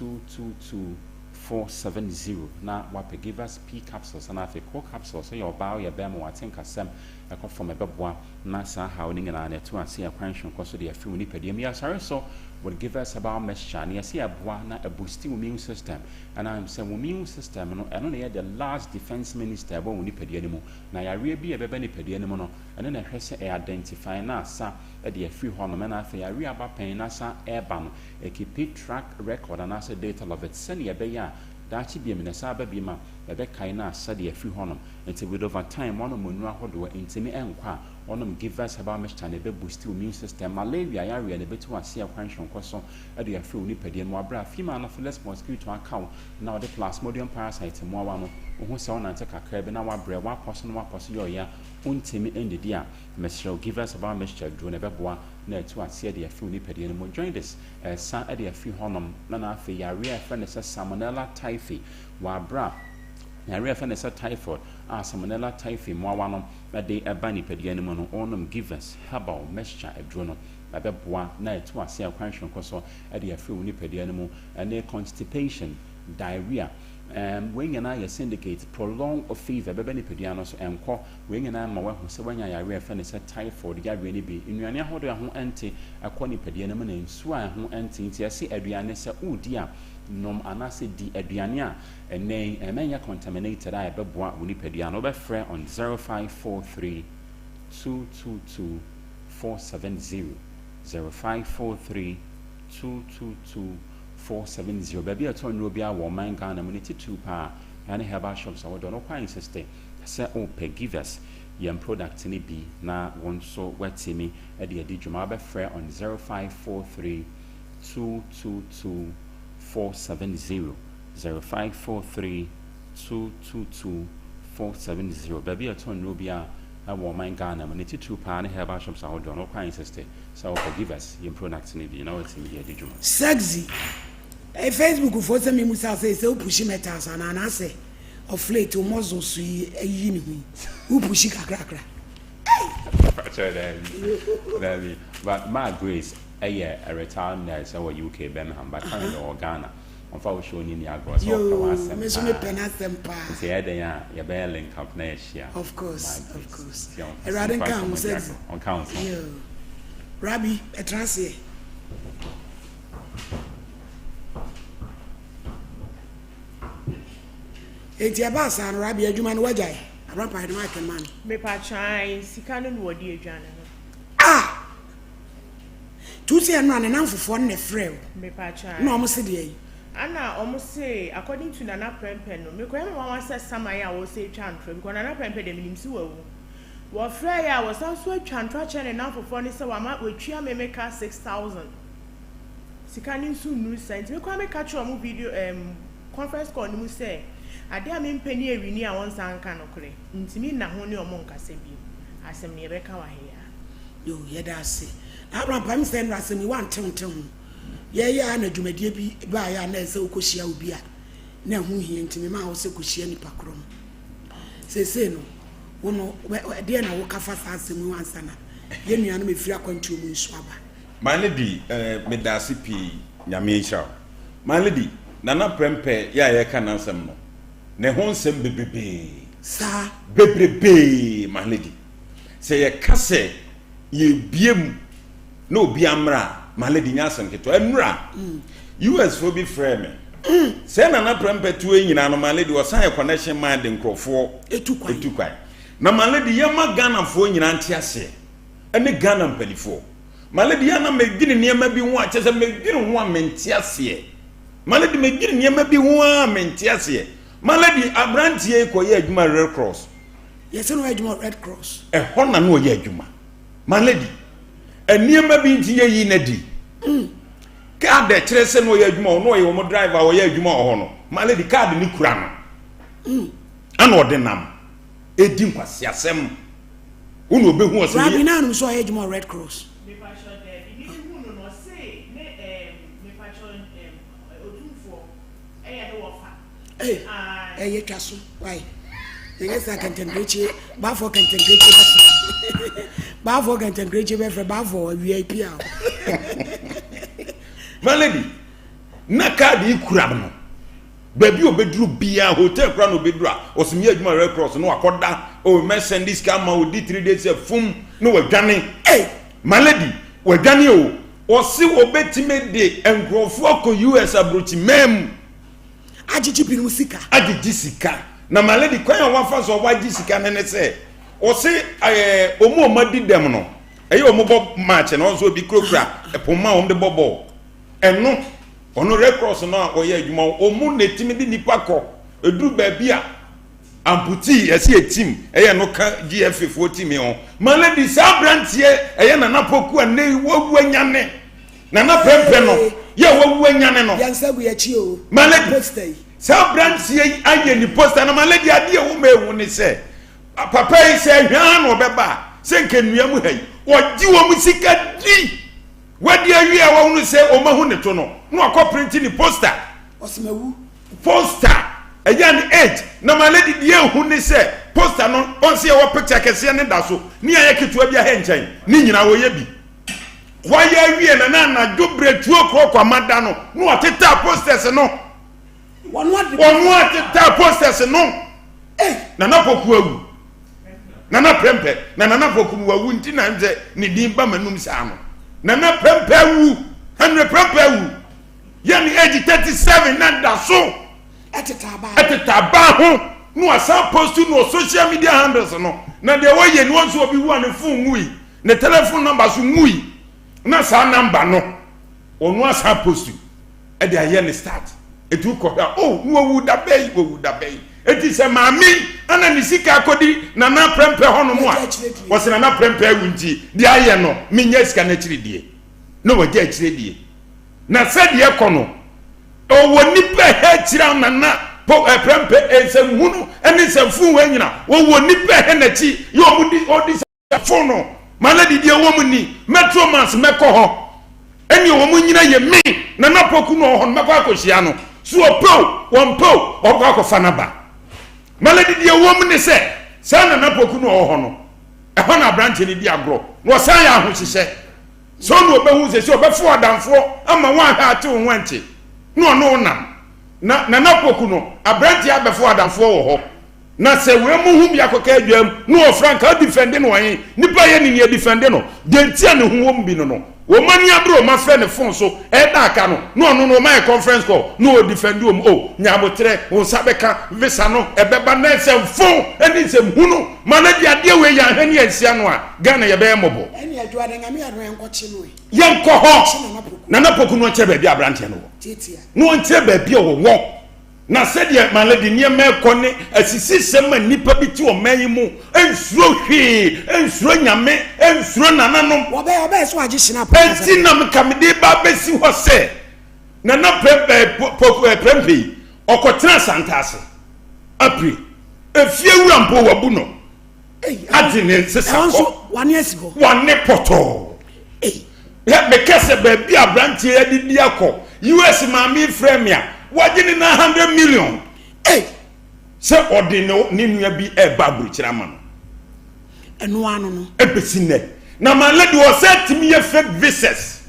222 470 na wapɛ Givers P capsules ana afei Co capsules. Woyɛ ɔbaa woyɛ bɛrima w'atenkasɛm ɛkɔ fam ɛbɛboa na saa haw no nyinaa no ɛto ase ɛkwan soronko so de afiri wo nipadua mu. Yɛasɔre so with Givers herbal mixture na yɛse ɛboa na ɛboosti wo immune system ɛna sɛ wo immune system no ɛno na ɛyɛ the last defense minister ɛwɔ wo nipadua no mu na yareɛ bi a ɛbɛba nipadua no mu no ɛno na ɛhwɛ sɛ ɛ identify na asa de afiri hɔ nom, ɛna afei awe aba pɛn na asan ɛreba no, ɛkeepi track record anaasɛ data of it sɛdeɛ ɛbɛyɛ a daakye biom no ɛsan aba biom a ɛbɛkae na asa de afiri hɔ nom. Nti with over time wɔnom nnuro ahodoɔ ntumi nkɔ a, wɔnom Givers herbal mixture no ɛbɛ boosti wo immune system, malaria yareɛ no ɛbɛtu aseɛ kwan soronko so de afiri wo nipadua mu, wɔ aberɛ a female anopheles mosquito aka wo na ɔde plasmodium parasite mmoawa no, wohu sɛ wonante kakra bi na wabrɛ, woapɔ so na woapɔ so yɛ ɔya, wontumi nnidi a, Mesrɛ wo Givers Herbal Mixture duro no ɛbɛboa na atu aseɛ de afiri wo nipadua no mu jaundice ɛsa de afiri hɔnom na na afei yareɛ a yɛfrɛ no sɛ Salmonella typhi wɔ aberɛ a yareɛ a yɛfrɛ no sɛ typhoid a Salmonella typhi mmoawa no de ɛba nipadua no mu no wonom Givers Herbal Mixture aduro no ɛbɛboa na atu aseɛ kwan soronko so de afiri wo nipadua no mu ɛne constipation, diarrhea um, wei nyinaa yɛ syndicate prolonged fever ɛbɛba nipadua no so ɛnkɔ. Wei nyinaa ma woahu sɛ woanya yareɛ a yɛfrɛ no sɛ typhoid yareɛ no bi. Nnuane ahodoɔ a ɛho nte kɔ nipadua no mu na nsuo a ɛho nte nti ɛse aduane sɛ woredi a nom anaasɛ di aduane a ɛnnɛ yi ɛmma ɛnyɛ contaminated a ɛbɛboa wo nipadua no. Wobɛfrɛ on 0543 222 470, 0543 222 470. Baabi a ɛtɔ nnuro biara wɔ ɔman Ghana mu ne titiriw paa ɛne herbal shops a wɔdɔ no kwan insiste Sɛ wopɛ Givers yɛn product no bi na wo nso woatumi de adi dwuma wobɛfrɛ on 0543 222 470, 0543 222 470. Baabi a ɛtɔ nnuro biara wɔ ɔman Ghana mu, ne titiriw paa ne herbal shops ahodoɔ no, wokɔ a insiste sɛ wopɛ Givers yɛn product no bi na woatumi de adi dwuma. Sexy, Ɛyɛ Facebook foɔ sɛ memusa sɛ sɛ wo pushi metals anaa anaasɛ Of late wo muscles yi ayiyi ne ho yi, wo pushi kakrakra. Ei! Pakyɛ daabi, daabi. But Ma Grace yɛ a retired nurse wɔ UK, Birmingham, but currently ɔwɔ Ghana. Ɔmfa wo show no nni agorɔ sɛ ɔpɛ Yoo, w'asɛm me nso paa. mepɛ n'asɛm paa. Nti ɛyɛ dɛn a yɛbɛyɛ link up na yɛahyia. Of course, My of grace. course. Nti ɔmfa Awurade mfa nka ho nkɔmmɔ di sɛ agorɔ. Ɔnka wo so. Yoo. Rabbi, ɛtena aseɛ. Enti ɛbaa saa no, Rabbi, adwuma no woagyae? Abrampa yɛde mic no ma no. Mepakyɛ ae, sika no na wɔde adwane no. Ah! Nti wo se ɛno a ne namfofoɔ no na ɛfrɛɛ wo? Mepakyɛ ae. Na wɔn se deɛn? Ana wɔn se according to Nana Prɛmpɛ no, mekɔyɛ me nwanwa sɛ saman a wɔsɛ atwa ntorɔ because Nana Prɛmpɛ deɛ menim se wawu. Wɔfrɛɛ a wɔsan so atwa ntorɔ akyerɛ ne namfofoɔ no sɛ wama watua me me ka 6000. Sika no nso nnuru saa nti me koraa meka kyerɛɛ wɔn video ɛɛm conference call no mu sɛ adeɛ a mempɛ ne awini a wɔnsan nka nokorɛ nti menna ho ne wɔn nkasa bio. Asɛm no yɛbɛka wɔ ha yi ara. Yoo yɛda ase. Na Abraham pae mu sɛ nnora asɛm yi wante wo nte ho. Yɛyɛ a na dwumadie bi baeɛ a na ɛsɛ sɛ wokɔhyia obi a na ɛho hia nti memaa wo sɛ kɔhyia nipa korɔ no. Seesei no, wo no, ɛdeɛn na woka fa saa asɛm yi ho ansa na yɛn nuanom ɛfiri akwantuo mu nso aba? My lady eh medaase pii Nyame nhyira wo. My lady, Nana Prɛmpɛ yɛ a yɛka n'asɛm no, ne ho nsɛm bebrebee. Saa. Bebrebee my lady. Sɛ yɛka sɛ yɛrebie mu na obi ammra a, my lady nyɛ asɛm ketewa. Ɛnura, US foɔ bi frɛɛ me. Sɛ Nana Prɛmpɛ tuo yi nyinaa no, my lady, ɔsan yɛ connection man de nkurɔfoɔ Etu kwan. etu kwan. Na my lady, yɛma Ghanafoɔ nyinaa nte aseɛ, ɛne Ghana mpanifoɔ. My lady, yɛ a na medwene nneɛma bi ho a, kyerɛ sɛ medwene ho a mente aseɛ. My lady, medwene nneɛma bi ho a mente aseɛ. My lady, aberanteɛ yi kɔyɛ adwuma Red Cross. Yɛsɛ na ɔyɛ adwuma wɔ Red Cross. Ɛhɔ na na ɔyɛ adwuma. My lady, nneɛma bi nti yɛyi no adi. Kaad a ɛkyerɛ sɛ na ɔyɛ adwuma wɔ na ɔyɛ wɔn driver a ɔyɛ adwuma wɔ hɔ no, my lady, kaad no kura no. Ɛna ɔde nam ɛdi nkwaseasɛm. Wo na ɔbɛhu ɔsɛ Rabbi na anom sɛ ɔyɛ adwuma wɔ Red Cross. Mepakyɛw daabi, me hu no no ɔse ne ɛɛm mepakyɛw ɛɛm otumfoɔ ɛyɛ ne wɔfa. Ei Ae. ɛyɛ twa so wai yɛnyɛ saa kɛntɛnkirekye baafoɔ kɛntɛnkirekye bɛfrɛ baafoɔ kɛntɛnkirekye bɛfrɛ baafoɔ awia yi pia o. My lady, na kaadi yi kura no. Baabi a ɔbɛduru biara, hotel koraa na ɔbɛduru a, ɔsɛ meyɛ adwuma Red Cross na wakɔda, oh, mɛsɛnde sika ama ɔdi three days a fum na wadwane. Ei! My lady, wadwane o. Ɔse ɔbɛtumi de nkurɔfoɔ akɔ US aburokyiman mu. Agyegye binom sika. Agyegye sika. Na my lady, kwan a wafa so a wagye sika no ne sɛ, ɔse ɛɛ, wɔn a wɔadi dɛm no, ɛyɛ wɔn bɔ match no, ɔnso obi kurakura poma a wɔde bɔ bɔɔl. Ɛno. Ɔno Red Cross no a ɔyɛ adwuma wɔn na ɛtumi de nipa kɔ ɛduru baabi a amputee ɛsɛ yɛ team ɛyɛ no ka GFA foɔ team ho ma lady saa aberanteɛ ɛyɛ Nana Poku a ne wawu anyane Nana Prɛmpɛ no yɛ wawu anyane no Yɛn nsa gu yɛkyi o. Ma lady Poster yi. saa aberanteɛ yi ayɛ ne poster no ma lady adeɛ ɛwɔ ma ɛhu ne sɛ papa yi sɛ hwaa na ɔbɛba a sɛ nka nnua mu ha yi ɔgye wɔn sika di. Wadi awie a wahunu sɛ wɔahu ne to no, na wakɔ printe ne poster. Ɔse mawu. Poster, ɛyɛ ne age. Na my lady deɛ ehu ne sɛ poster no wɔn sɛ yɛwɔ picture kɛseɛ ne da so ne ayɛ ketewa bi ahɛ nkyɛn ne nyinaa wɔyɛ bi. Wayɛ awie na na anadwo berɛ tuo korɔ kwama da no na watetaa posters no. Wɔn atetaa posters no. Nana Poku awu. Nana Prempeh na Nana Poku no wawu nti na sɛ ne din ba m'anum saa no. Nana Prempeh awu, Henry Prempeh awu. Yɛ ne age 37 na da so ɛtete abaa ho na wasan post no wɔ social media handles no. Na deɛ wɔyɛ ni wɔn nso obi wu a ne phone ngui, ne telephone number so ngui na saa number no ɔno asan post. ɛde ayɛ ne start eti wokɔhwɛ a oh na wawu da bɛyi wawu da bɛyi eti sɛ maame yi ana ne sika akɔdi nana prɛmpɛ hɔnom a wɔsɛ nana prɛmpɛ awu nti deɛ ayɛ no menyɛ sika no akyiri die na wagya akyire die na sɛdeɛ kɔ no ɔwɔ nipa hɛ akyire nana po prɛmpɛ nsɛmhunu ne nsɛmfun wɔ nyina wɔwɔ nipa hɛ n'akyi yɛ ɔmo di ɔdi Fon no ma lady deɛ wɔn ni metro mass mɛkɔ hɔ ɛne wɔn nyina yɛ me nana poku no ɔhɔ no mɛkɔ akɔhyia no so ɔpɛ o wɔn pɛ o ɔkɔ akɔfa n'aba ma lady deɛ wɔn ne sɛ saa nana poku no ɔhɔ no ɛhɔ na aberanteɛ no di agorɔ na ɔsan yɛ ahohyehyɛ sɛ ɔna ɔbɛhu sɛ sɛ ɔbɛfo adamfoɔ ama wɔn ahwɛ ate wo ho ɛnte na ɔne wo nam. Na Nana Poku no, aberanteɛ abɛfo adamfoɔ wɔ hɔ. Na sɛ wei mo ho bi akɔka adwam na ɔfra nka ɔdifɛnde no ɔhe? Nipa yɛ ne nea difɛnde no. Deɛ nti a ne ho wɔ mu bi no no, wɔn ani abere wɔn afrɛ ne fon so ɛreda aka no na ɔno no wɔn ayɛ conference call na ɔdifɛnde wɔn o nya aboterɛ wo nsa bɛka visa no ɛbɛba na nsɛmfo ne nsɛmhunu ma no de adeɛ wei yɛanhwɛ ne yɛansia no a Ghana yɛbɛyɛ mmɔbɔ. Ɛne Adwoa da Nyame adom yɛnkɔkye no ɛ. Yɛnkɔ hɔ. Nana Poku no ɔnkyerɛ baabi a aberanteɛ no wɔ. Na ɔnkyerɛ baabi a ɔwɔ. Na sɛdeɛ Malady nneɛma rekɔ ne asisisɛm a nnipa bi te ɔman yi mu nsuro hwee, nsuro Nyame, nsuro nananom. Wɔbɛyɛ ɔbɛyɛ so agye hyena Enti na nka mede ba abɛsi hɔ sɛ Nana Prɛ, eh, Prɛmpɛ yi, ɔkɔtena Asantase, apire. Efie wura mpo wabu no. Agye ne nsesa kɔ. Wane asi hɔ. Wane pɔtɔɔ. Hwɛ, meka sɛ baabi a aberanteɛ yi adidi akɔ, US maame frɛ me a, wagye ne 900 million. Sɛ ɔde ne ne nua bi ɛreba aburokyire ama no. Ɛno ano no. Ɛbɛsi nnɛ. Na my lady ɔsɛ tumi yɛ fake visas.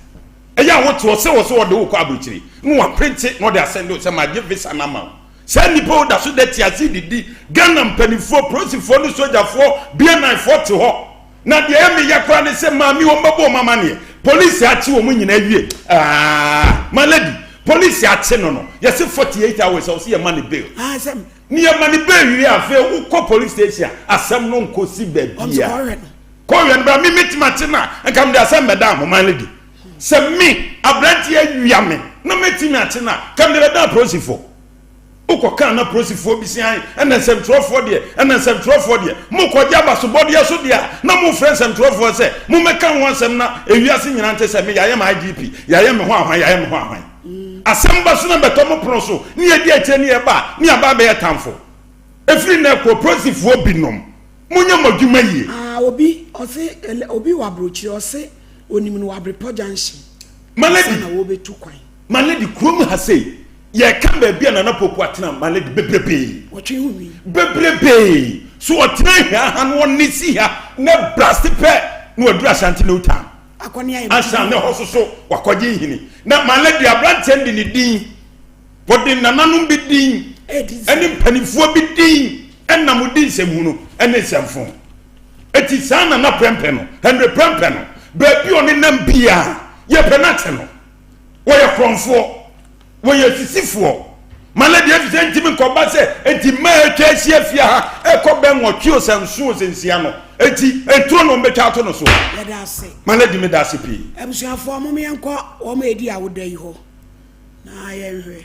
Ɛyɛ a wote ɔsɛ wɔ sɛ ɔde wo kɔ aburokyire na waprinte na ɔde asɛnde wo sɛ magye visa no ama wo. Saa nnipa wo da so da te ase didi. Ghana mpanimfoɔ, polisifoɔ ne sogyafoɔ, BNI foɔ te hɔ. Na deɛ ɛyɛ me ya koraa ne sɛ maame wɔn bɛbɔ wɔn amaneɛ. Polisi akye wɔn nyinaa awie. Ah, my lady, polisi akye no no, yɛse 48 hours a wɔse yɛma no bail. Ah, sɛ. Ne yɛma no bail wie a, afei wokɔ police station a, asɛm no nkɔsi baabi a. Kɔhwɛ no. Kɔhwɛ no bra, me mɛtumi akye no a, nka mede asɛm bɛda ho, my lady. Sɛ me, aberanteɛ awia me, na mɛtumi akye no a, nka mede bɛda apolisifoɔ. Wokɔ kaa na polisifoɔ bi sian ɛna nsɛmtwerɛfoɔ deɛ ɛna nsɛmtwerɛfoɔ deɛ mokɔgye abasobɔdeɛ so deɛ a na mofrɛ nsɛmtwerɛfoɔ sɛ mommɛka ho asɛm na ewiase nyinaa nte sɛ me yɛayɛ me IGP yɛayɛ me ho ahwan yɛayɛ me ho ahwan asɛm ba so na bɛtɔ mo pono so ne yɛdi akyire ne yɛba a ne yɛaba abɛyɛ tamfo ɛfiri nnɛ kɔ polisifoɔ binom monyɛ mo adwuma yie. Ah obi ɔse obi wɔ abrokyire ɔse onim no wɔ abrepɔ junction Malady ansa na wɔbɛtu kwan. Malady kurom ha sei Yɛka baabi a Nana Poku atena ma lady bebrebee. Wɔtwe ho nwi. Bebrebee. So ɔtena hia ha na ɔne si ha na brase pɛ na waduru Ashanti New Town. Akɔne ayɛ Ansa na ɛhɔ soso wakɔgye nhini. Na ma lady aberanteɛ no de ne din, wɔde nananom bi din ɛne mpanimfoɔ bi din ɛnam di nsɛmhunu ɛne nsɛmfo. Eti saa Nana Prɛmpɛ no, Henry Prɛmpɛ no, baabi ɔnenam biara yɛpɛ no ate no. Wɔyɛ korɔmfoɔ. Wɔyɛ asisifoɔ. Ma no deɛ efisɛ ntumi nkɔba sɛ enti mmaa atwa ahyia fie ha ɛkɔ bɛ nwɔtwe o sɛ nson o sɛ nsia no enti nturo na wɔbɛtwa ato no so. Yɛda ase. Ma no adi meda ase pii. Abusuafoɔ mom yɛnkɔ wɔn a ɛdi awoda yi hɔ na yɛnhwɛ.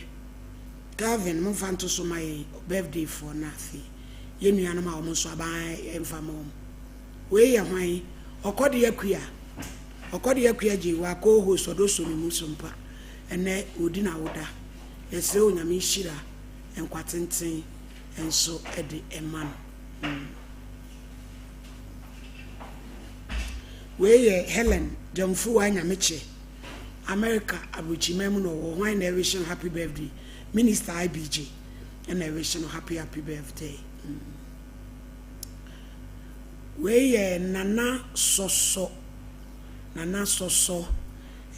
Kelvin momfa nto so ma yɛn birthday foɔ na afei yɛn nuanom a wɔn nso aban yɛmfa ma wɔn. Wei yɛ hwan? Ɔkɔde Akua. Ɔkɔde Akua Gyewa co-host Ɔdɔ Sɔ Me Mu Sompa. Ɛnɛ ɔredi n'awoda. Yɛsrɛ Onyame nhyira nkwa tenten nso de ma no. Wei yɛ Helen Gyamfuwa Nyamekyɛ, America aburokyiman mu na ɔwɔ. Hwan na ɛrehye no happy birthday? Minister IBJ na ɛrehye no happy happy birthday. Wei yɛ Nana Sɔsɔ, Nana Sɔsɔ.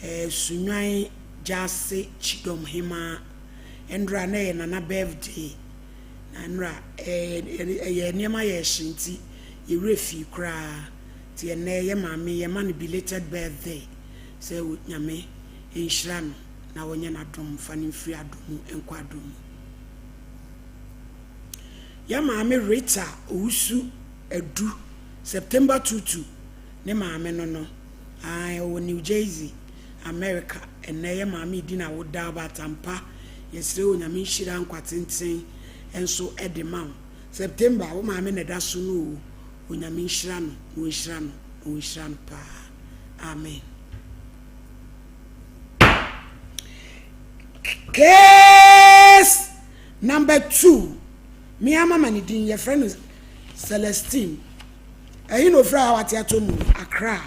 Sunyani Gyase Kyidɔm Hemaa. Ɛnora na ɛyɛ Nana birthday. Na ɛnora ɛyɛ nneɛma yɛɛ hye nti yɛ werɛ fii koraa. Nti ɛnnɛ yɛ maame yɛma no belated birthday sɛ Nyame nhyira no na ɔnyɛ n'adom mfa no mfiri adom mu nkɔ adom mu. Yɛ maame Rita Owusu Adu, September 22 ne maame no no. Ae, ɔwɔ New Jersey, America. Ɛnnɛ yɛ maame redi n'awoda but ampa yɛsrɛ Onyame nhyira nkwa tenten nso de ma wo. September, wo maame na ɛda so no oo, Onyame nhyira no na ɔnhyira no na ɔnhyira no paa. Amen. Case number 2, me ara mama ne din, yɛfrɛ no Celestine. Ɛhe na ofiri a wate atɔ mu? Accra.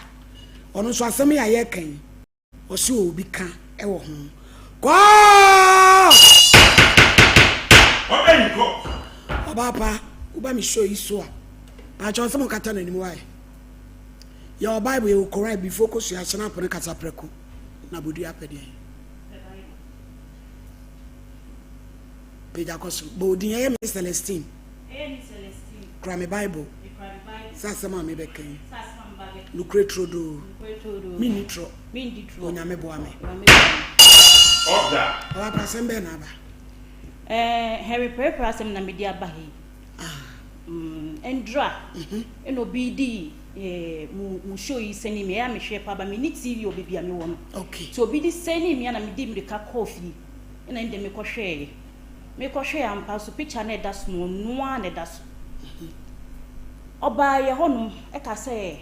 Ɔno nso asɛm yi a yɛreka yi, ɔse ɔwɔ bi ka wɔ ho. Kɔɔ! Ɔbɛn kɔ. Ɔbaa pa, woba me show yi so a, paakyɛw ɔsɛ mo nkata n'anim why? Yɛwɔ Bible, yɛwɔ Koran, before kosua ahyɛn apono kasa prɛko na bodua apɛ deɛn? Pagya kɔ soro. Bɔ wo din. Ɛyɛ me Celestine. Ɛyɛ me Celestine. Kura me Bible. Mekura me Bible. Sɛ asɛm a mebɛka yi. Sɛ asɛm a meba abɛka yi. Nokorɛ turodoo. Nokorɛ turodoo. Menni torɔ. Menni torɔ. Onyame boa me. Onyame boa me. Order. Ɔba pa asɛm bɛn na aba? Ɛɛ Henry Prɛprɛ asɛm na mede aba ha yi. Ah. Mm, ndra. Mhm. Ɛna obi di eh, mu mu show yi sɛni me, ɛyɛ a mehwɛ paa ba menni TV wɔ baabi a mewɔ no. Okay. Nti obi di sɛni me a na medi mmirika kɔɔ fie. Ɛna ɛnde mekɔhwɛeɛ. Mekɔhwɛeɛ ampa nso picture no a ɛda so no ɔno ara na ɛda so. Ɔbaa yɛ hɔnom ɛka sɛ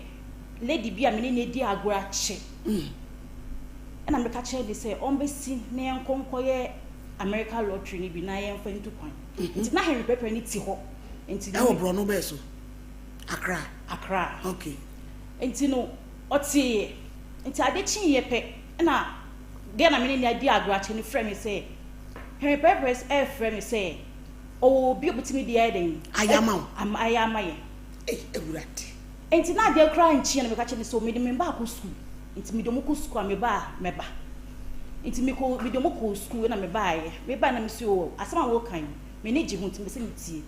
lady bi a me ne no adi agorɔ akyɛ. Ɛna meka kyerɛ no sɛ ɔmbɛsi na yɛnkɔ nkɔyɛ America lottery no bi na yɛmfa ntu kwan. Nti na Henry Pɛpɛ no te hɔ. Nti Ɛwɔ borɔno bɛɛ so? Accra? Accra. Okay. Nti no ɔteeɛ. Nti ade kyeeɛ pɛ ɛna Deɛ na me ne no adi agorɔ akyɛ no frɛ me sɛ, Henry Prɛprɛs refrɛ me sɛ ɔwɔ obi a ɔbɛtumi de ayɛ dɛn? Ayɛ ama wo. Ayɛ ama yɛn. Ei, Awurade. Enti na adeɛ koraa nkyeeɛ na meka kyerɛ no sɛ mede me mma akɔ sukuu. Nti mede wɔn kɔ sukuu a meba a mɛba. Nti mekɔ mede wɔn kɔɔ sukuu na mebaeɛ. Mebaeɛ na mese o asɛm a woreka yi m'ani gye ho nti mepɛ sɛ metie.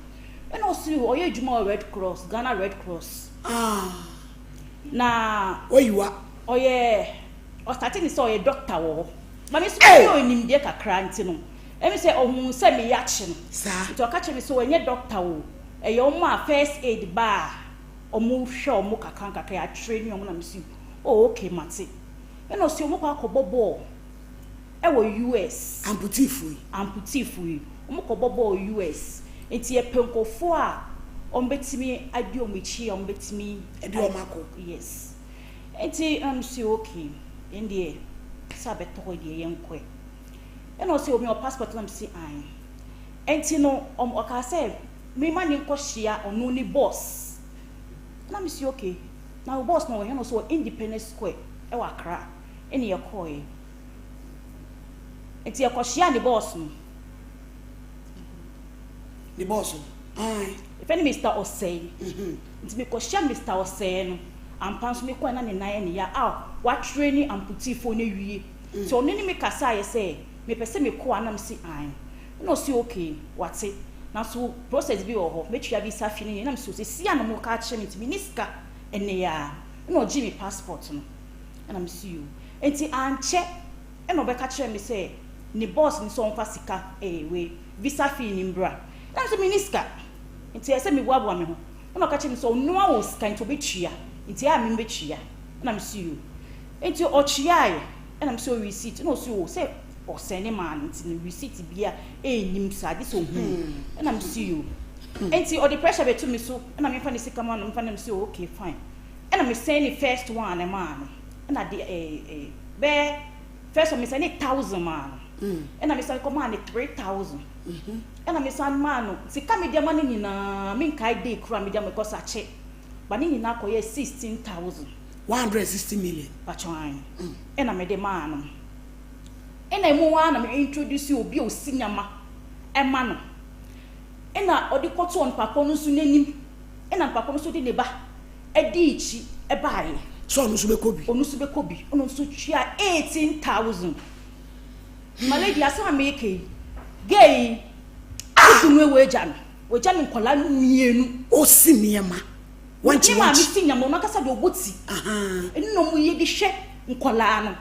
Ɛna ɔse o ɔyɛ adwuma wɔ Red Cross, Ghana Red Cross. Ah. Na. Oyiwa. Ɔyɛ. Ɔstate ne sɛ ɔyɛ doctor wɔ hɔ. Ma me nso me yɛ nimdeɛ kakra nti no, ɛmi sɛ ɔhuu sɛ me yakye no. Nti ɔka kyerɛ me sɛ ɔnyɛ doctor o, ɛyɛ ɔmo a first aid ba a ɔmo hwɛ ɔmo kakra nkakra yɛ atraini ɔmo na me se oh okay mate. Ɛna ɔse ɔmo kɔ akɔbɔ bɔɔl ɛwɔ US. Amputeefoɔ yi. Amputeefoɔ yi, ɔmo kɔ bɔ bɔɔl US. Nti yɛpɛ nkorɔfoɔ a ɔmo bɛtumi adi ɔmo akyi a ɔmo bɛtumi. Ɛde ɔmo akɔ. Yes. Nti na me se okay yɛn deɛ sɛ abɛtɔ hɔ deɛ yɛn kɔ ɛ. Ɛna ɔse o me wɔ passport na me se ae. Nti no ɔm ɔkaa sɛ me ma ne nkɔ hyia ɔno ne boss. Na me se okay na wo boss no wɔ he? Ɛna ɔse wɔ Independence Square ɛwɔ Accra. Ɛna yɛ kɔɔɛ. Nti yɛ kɔ hyia ne boss no. Ne boss no ae. Yɛfrɛ no Mister Osei. Nti mekɔhyia Mister Osei no, ampa nso mekɔe na ne nan yɛ ne ya a watraini amputeefoɔ no awie. Nti ɔno ne me kasaeɛ sɛ mepɛ sɛ mekɔ a na mese ae. Ɛna ɔse okay, wate. Nanso process bi wɔ hɔ, mɛtua visa fee no nyinaa. Na mese seesei a na moka akyerɛ me nti menni sika ɛnnɛ yi ara. Ɛna ɔgyee me passport no. Ɛna mese yoo. Nti ankyɛ ɛna ɔbɛka kyerɛɛ me sɛ ne boss no sɛ ɔmfa sika eh wei visa fee no mbra. Ɛna mese menni sika. Nti ɛsɛ sɛ meboaboa me ho. Ɛna ɔka kyerɛɛ me sɛ ɔno ara wɔ sika nti ɔbɛtua, nti ɛyɛ a me mɛtua. Ɛna mese yoo. Nti ɔtuaeɛ, ɛna mese o receipt, ɛna ɔse oo sɛ ɔsɛne maa no nti no receipt biara ɛnnim saa gye sɛ ɔhunu. Ɛna mese yoo. Nti ɔde pressure bɛto me so, ɛna memfa ne sika ma no, memfa ne, mese oo okay fine. Ɛna me sɛne first one no maa no, ɛna de ɛɛ bɛyɛ first one me sɛne thousand maa no, ɛna me sane kɔmaa no 3000. Ɛna me san maa no sika mede ama no nyinaa menkae day koraa mede ama because akyɛ but ne nyinaa kɔyɛɛ 16,000. 160 million. Pakyɛ ae ɛna mede maa no ɛna emu ara na me introduce obi a osi nyama ɛma no ɛna ɔde kɔto onipa korɔ no nso n'anim ɛna nipa korɔ no nso de ne ba ɛdii akyi ɛbaeɛ. Sɛ ɔno nso bɛkɔ bi. Ɔno nso bɛkɔ bi ɛna ɔno nso tua 18,000. My lady, asɛm a meka yi, gay yi, wodu mu wagya no, wagya ne nkwadaa no mmienu. Osi nneɛma. Wankyi Ne maame si nneɛma, ɔno ankasa deɛ ɔbɔ ti. Ɛno na ɔmo yɛ de hwɛ nkwadaa no.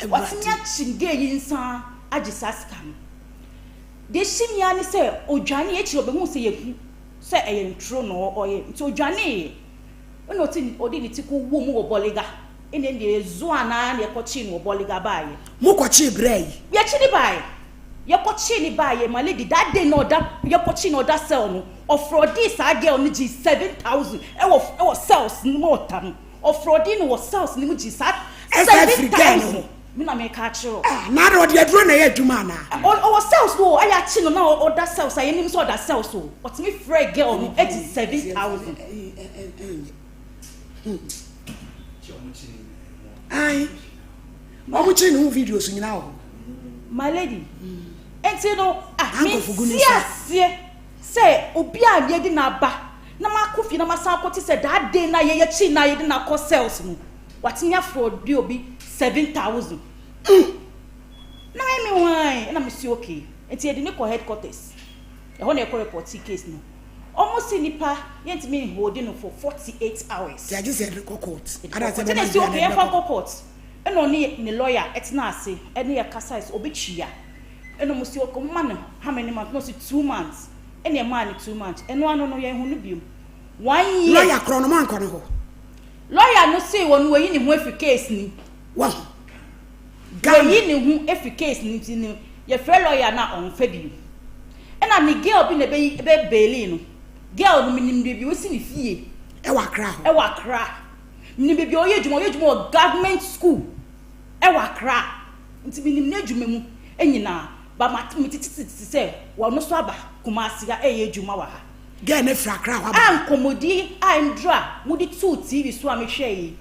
Watumi akyi gay yi nsa agye saa sika no. Deɛ ɛhyɛ mi ara ne sɛ odwane akyire ɔbɛhu sɛ yɛhu sɛ ɛyɛ ntoro na ɔyɛ nti odwaneeɛ. Ɛna ɔte ɔde ne ti kɔ wɔ mu wɔ Bɔliga. Ɛna ɛndeɛ yɛzoaa no ara na yɛkɔkyee no wɔ Bɔliga baeɛ. Mo kɔkyee brɛɛ yi? Yɛkye no baeɛ. Yɛkɔkyee no baeɛ, my lady, that day na ɔda, yɛkɔkyee no ɔda cell no, ɔfrɔdee saa girl no gyee 7,000 ɛwɔ, ɛwɔ cells no mu ɔta no. Ɔfrɔdee no wɔ cells no mu gyee saa Ɛsan firi girl no 7,000. hɔ? Me na meka akyerɛ wo. Ah, na adɛn ɔde aduro na ɛyɛ adwuma anaa? Ɔ, ɔwɔ cells no o, ayɛ akye no na ɔda cells a yɛnim sɛ ɔda cells o. Ɔtumi frɛɛ girl no gye 7,000. Ae, wɔn kyerɛ ne ho videos nyinaa wɔ hɔ. My lady, nti no, ah, Handcuff gu ne mente nsa. aseɛ sɛ obi a yɛde no aba na makɔ fie na masan akɔte sɛ that day na yɛyɛ kyi na yɛde no akɔ cells no, watumi afrɔde obi 7,000. Na ɛyɛ me hwan? Ɛna mese okay. Nti yɛde no kɔ headquarters. Ɛhɔ na yɛkɔ repɔtee case no. Ɔmo se nipa yɛntumi nholdi no for 48 hours. Nti agye sɛ yɛde kɔ court. Yɛde kɔ Ada sɛ court. Ɛna bɛma ɛsi no bi okay anaa yɛde yɛmfa bɛkɔ. nkɔ court. Ɛna ɔne ne lawyer ɛtenaa ase ɛne yɛ kasae sɛ ɔbɛtua. Ɛna ɔmo se okay ɔmo ma no how many months? Na ɔse 2 months. Ɛna yɛmaa no 2 months. Ɛno ano no yɛnhu no biom. One year. Lawyer korɔ no moankɔ ne hɔ? Lawyer no se ɔno wayi ne ho afiri case no mu. Wahu. Ghana. Wayi ne ho afiri case no nti no yɛfrɛ lawyer no a ɔnfa bio. Ɛna ne girl bi na ɛbɛyi ɛbɛ bailee no. Girl no menim baabi a ɔsi ne fie. Ɛwɔ Accra hɔ. Ɛwɔ Accra. Menim baabi a ɔyɛ adwuma, ɔyɛ adwuma wɔ government school ɛwɔ Accra. Nti menim n'adwuma mu nyinaa. But mate metete sɛ ɔno nso aba Kumasi ha ɛreyɛ adwuma wɔ ha. Girl no firi Accra hɔ aba. A nkɔmmɔdie a ndura mode too TV so a mehwɛɛ yi,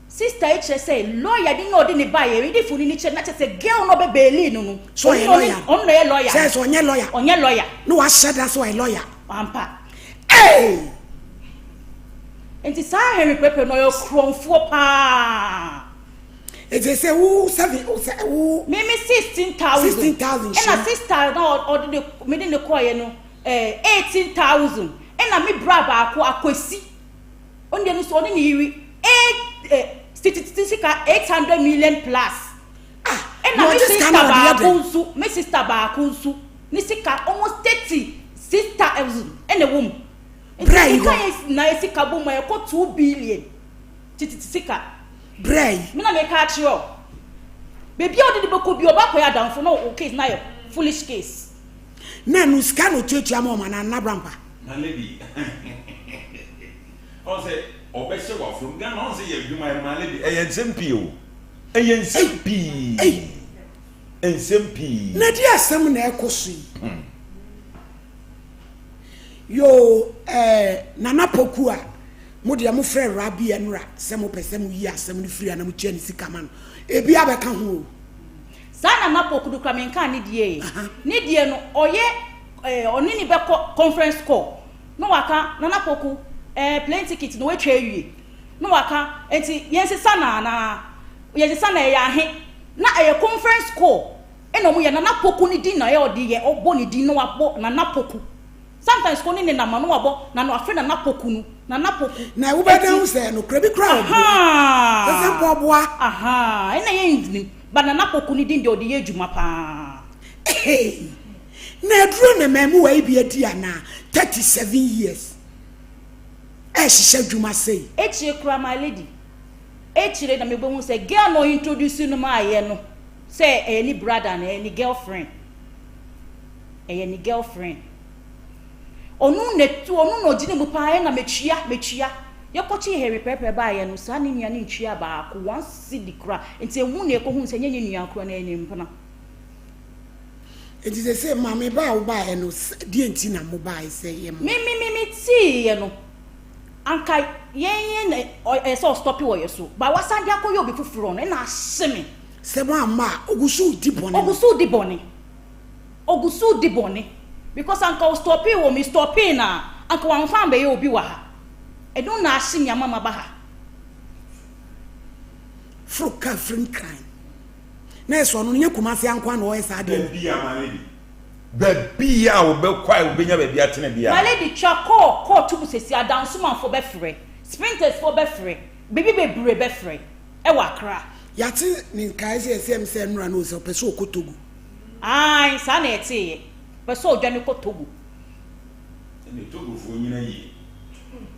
sister yi kyerɛ sɛ lawyer bi na ɔde ne baeɛ, mede foni no kyerɛ no na kyerɛ sɛ girl no a ɔbɛ bailee no no, So ɔyɛ ɔno na lawyer? ɔno na ɔyɛ lawyer Sɛ no. sɛ ɔnyɛ lawyer. Ɔnyɛ lawyer. Na wahyɛ da sɛ ɔyɛ lawyer. Ampa. Hey! Nti saa Henry Prepre no ɔyɛ korɔmfoɔ paa. Nti sɛ wo seven wo sɛ wo. Me me 16,000. 16,000 Ɛna hyɛm. sister na ɔde ne mede ne kɔɔeɛ no eh, 18,000. Ɛna me bra baako Akwasi ɔno deɛ no nso ɔne ne yere eight eh, tititi sika 800 million plus. Ah, Ɛna na me ɔgye sika sister na ɔde yɛ baako dɛn? nso me sister baako nso ne sika almost 36,000 ɛna ɛwɔ mu. Nti Bra yi sika hɔ. yɛ na yɛ sika bɔ mu a ɛkɔ 2 billion tititi sika. Bra yi. Me na meka akyerɛ wo. Baabi a wode no bɛkɔ bi ɔba akɔyɛ adamfo na wo case no ayɛ foolish case. Na ɛno sika na otuatua ma wɔn anaa Nana Brampa? Na lady ɔn sɛ ɔbɛhyɛ wɔ afrom Ghana ɔn sɛ yɛ adwuma yɛ ma lady ɛyɛ nsɛm pii o ɛyɛ nsɛm pii nsɛm pii. Na di asɛm na ɛkɔ so yi. Yoo eh, Nana Poku a mo deɛ mo frɛ Rabi Ɛnora sɛ mo pɛ sɛ mo yi asɛm no firi a na mo tua ne sika ma no ebi abɛka ho o. Saa Nana Poku no kora menkaa ne deɛ ee. Ne deɛ no ɔyɛ eh, ɔne ne bɛkɔ conference call na waka Nana Poku eh, plane ticket no watwa awie na waka nti yɛnsesa no anaa yɛnsesa no ɛyɛ ahe na ɛyɛ conference call ɛna ɔmo yɛ Nana Poku ne din na ɛyɛ ɔde yɛ ɔbɔ ne din na wabɔ Nana Poku sometimes ko ne ne nam a na wabɔ na no afrɛ Nana Poku no Nana Poku Na wobɛda eti hu sɛ nokorɛ bi koraa ɔboa sɛ sɛ mpo ahaa ɔboa. ahaa ɛna yɛ nnim but Nana Poku ne din deɛ ɔde yɛ adwuma paa. Hey! Na aduro na mmamuwa yi bi adi anaa? 37 years ɛrehyehyɛ adwuma sei. Akyire koraa my lady akyire na mebɛhu sɛ girl no ɔintroduce no maa yɛ no sɛ ɛyɛ ne brother na ɛyɛ ne girlfriend ɛyɛ ne girlfriend ɔno na tu ɔno na ɔgyina mu paa ɛna metua metua yɛkɔkye Harry pɛrɛpɛrɛ baayɛ no saa ne nua no ntua baako one cedi kora nti ehu na ɛkɔhu sɛ nyɛ ne nua kora na ɛyɛ ne mpena. Nti sese maame ba a wobaeɛ no deɛ nti na mobaeɛ sɛ yɛ mo. Me me me me teeɛ no anka yɛn yɛn na ɛyɛ sɛ ɔstɔpe wɔ yɛ so but wasan de akɔyɛ obi foforɔ no ɛna ahye me. Sɛ mo amma a ogu so redi bɔne no. Ogu so redi bɔne ogu so redi bɔne because anka ɔstɔpee wɔ me stɔpee no a anka wamfa ambɛyɛ obi wɔ ha ɛno na ahye me ama maba ha. Foro kaa firi Nkran. Na ɛsɛ ɔno no nyɛ Kumasi ankoa na ɔyɛ saa adeɛ no. Baabi a my lady. Baabi a wobɛkɔ a wobɛnya baabi atena biara. My lady twa kɔɔ kɔɔ to mu sɛsi adansomanfoɔ bɛfrɛ, sprinters foɔ bɛfrɛ, biribi bebree bɛfrɛ ɛwɔ Accra. Yɛate ne nkaeɛ sɛ yɛsɛ ɛm sɛ nnora no sɛ ɔpɛ sɛ ɔkɔ Togo. Aane saa na yɛteeɛ, ɔpɛ sɛ ɔdwane kɔ Togo. Ɛnna Togofoɔ nyina yie.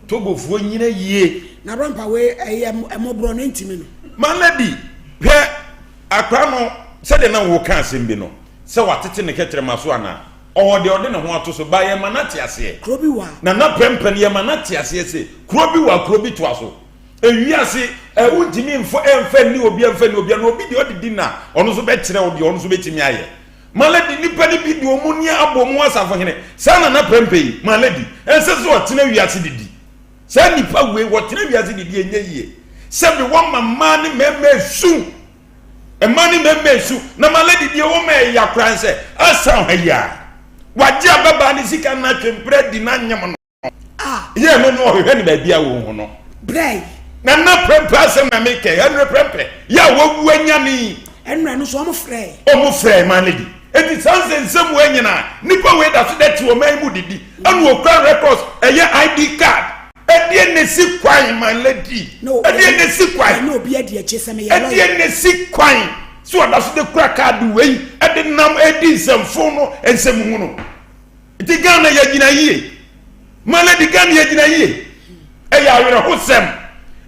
Togofoɔ nyina yie. Na Rampa wei ɛyɛ mmɔborɔ no ntimi no. My lady, hwɛ akora no sɛdeɛ na woka asɛm bi no sɛ watete ne kɛtrɛma so anaa? Ɔwɔ deɛ ɔde ne ho ato so ba yɛma no ate aseɛ. Kuro bi wɔ a. Nana prɛmpɛ no yɛma no ate aseɛ sɛ kuro bi wɔ a kuro bi toa so. Ewiase ɛ wontumi mfa ɛmfa nni obi ɛmfa nni obi na obi deɛ ɔde di na ɔno nso bɛkyerɛ wo deɛ ɔno nso bɛtumi ayɛ. My lady, nnipa no bi de wɔn ni abɔ mu asafohene. Saa Nana Prempeh yi, my lady, ɛnsɛ sɛ ɔtena wiase didi. Saa nnipa wei, wɔtena wiase didi ɛnyɛ yie. Sɛbe wɔma mmaa ne mmarima esu. Mmaa ne mmarima esu. Na my lady, deɛ wɔma ɛya koraa nsɛ, asan ha yi a, wagye ababaa ne sika no atwempere adi n'anyem no. a. Yɛ no no ɔhwehwɛ no baabi a wɔnhu no. Brɛ yi. Na na prɛmpɛ asɛm na mekɛ ɛnrɛ prɛmpɛ yɛ a wawu anyane. Ɛnrɛ no so ɔmo frɛ. Ɔmo frɛ my lady. Enti saa nsɛnsɛm wei nyinaa, nnipa wei da so dɛ te ɔman yi mu didi, ɛna wɔkura records, ɛyɛ ID card. Ɛdeɛn na ɛsi kwan, my lady? Ɛdeɛn na ɛsi kwan? Ɛdeɛn na ɛsi kwan sɛ ɔda so de kura card wei de nam ɛredi nsɛmfo no nsɛmhu no? Nti Ghana yɛgyina yie. My lady, Ghana yɛgyina yie. Ɛyɛ awerɛhosɛm.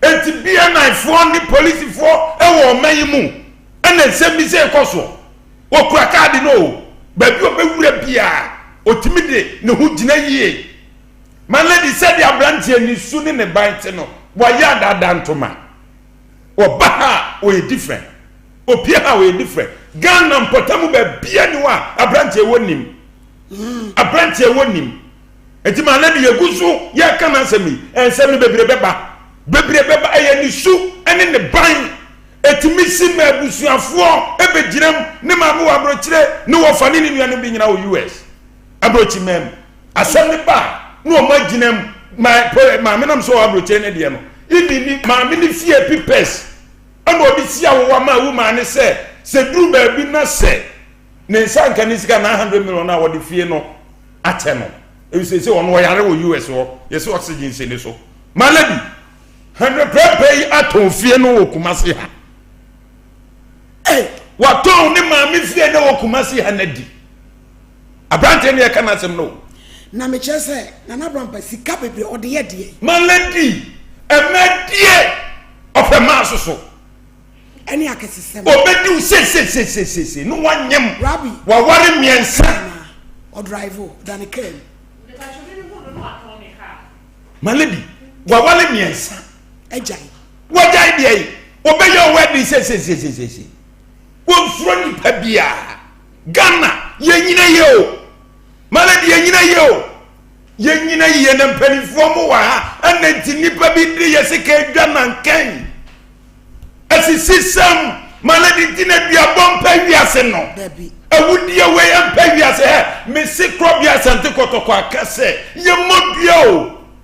Enti BNI foɔ ne polisifoɔ ɛwɔ ɔman yi mu ɛna nsɛm bi sɛ ɛkɔ soɔ. Ɔkura kaade no o, baabi a ɔbɛwura biara, ɔtumi de ne ho gyina yie. My lady, sɛdeɛ aberanteɛ ne su ne ne ban te no, wayɛ adaadaa ntoma. Ɔba ha a, ɔyɛ different. Ɔpie ha a, ɔyɛ different. Ghana mpɔtamu baabiara ni hɔ a aberanteɛ wɔ nim. Aberanteɛ wɔ nim. Nti my lady, yɛgu so yɛreka n'asɛm yi, nsɛm no bebree bɛba. Bebree bɛba, ɛyɛ ne su ne ne ban. Ɛtumi si ma abusuafoɔ bɛgyina mu, ne maame wɔ aburokyire, ne wɔfa ne ne nuanom bi nyina wɔ US. Aburokyi man mu. Asɛm no ba a, na wɔn agyina mu. Ma, maame nam sɛ wɔ aburokyire ne deɛ no, even ne maame ne fie pipɛs ɛna ɔde si awowa ma awu maa ne sɛ, sɛ duru baabi na sɛ ne nsa nka ne sika 900 million a wɔde fie no akyɛ no. Ɛfiri sɛ ɔno ɔyare wɔ US hɔ, yɛsɛ oxygen si ne so. My lady, Henry Prempeh yi atɔn fie no wɔ Kumasi ha. Hey, watɔn ne maame fie no wɔ Kumasi ha na di. Aberanteɛ ne yɛka n'asɛm no. Na mekyerɛ sɛ Nana Abrampa sika bebree ɔde yɛ deɛ. Malady ɛmɛ die ɔpɛ maa soso. Ɛne akɛsesɛm. Obedi wo seseseseese no wanyem. Rabi. Waware mmiɛnsa. Ɔdrive o, ɔda ne kaa mu. My lady, wawale mmiɛnsa. Agyae. Wagyae deɛ yi, wɔbɛyɛ ɔwɔ adi sɛsɛsɛsɛsɛ. Wɔnsuro nipa biara. Ghana, yɛnyina yie o. My lady, yɛnyina yie o. Yɛnyina yie na mpanimfoɔ mo wɔ ha. Ɛna nti nipa bi de yɛ sika adwa nankɛn. Asisisɛm, my lady, nti na duabɔ mpɛ wiase no. Awudie wei mpɛ wiase hɛ. Mese korɔbea Asante Kɔtɔkɔ aka sɛ yɛmmɔ dua o.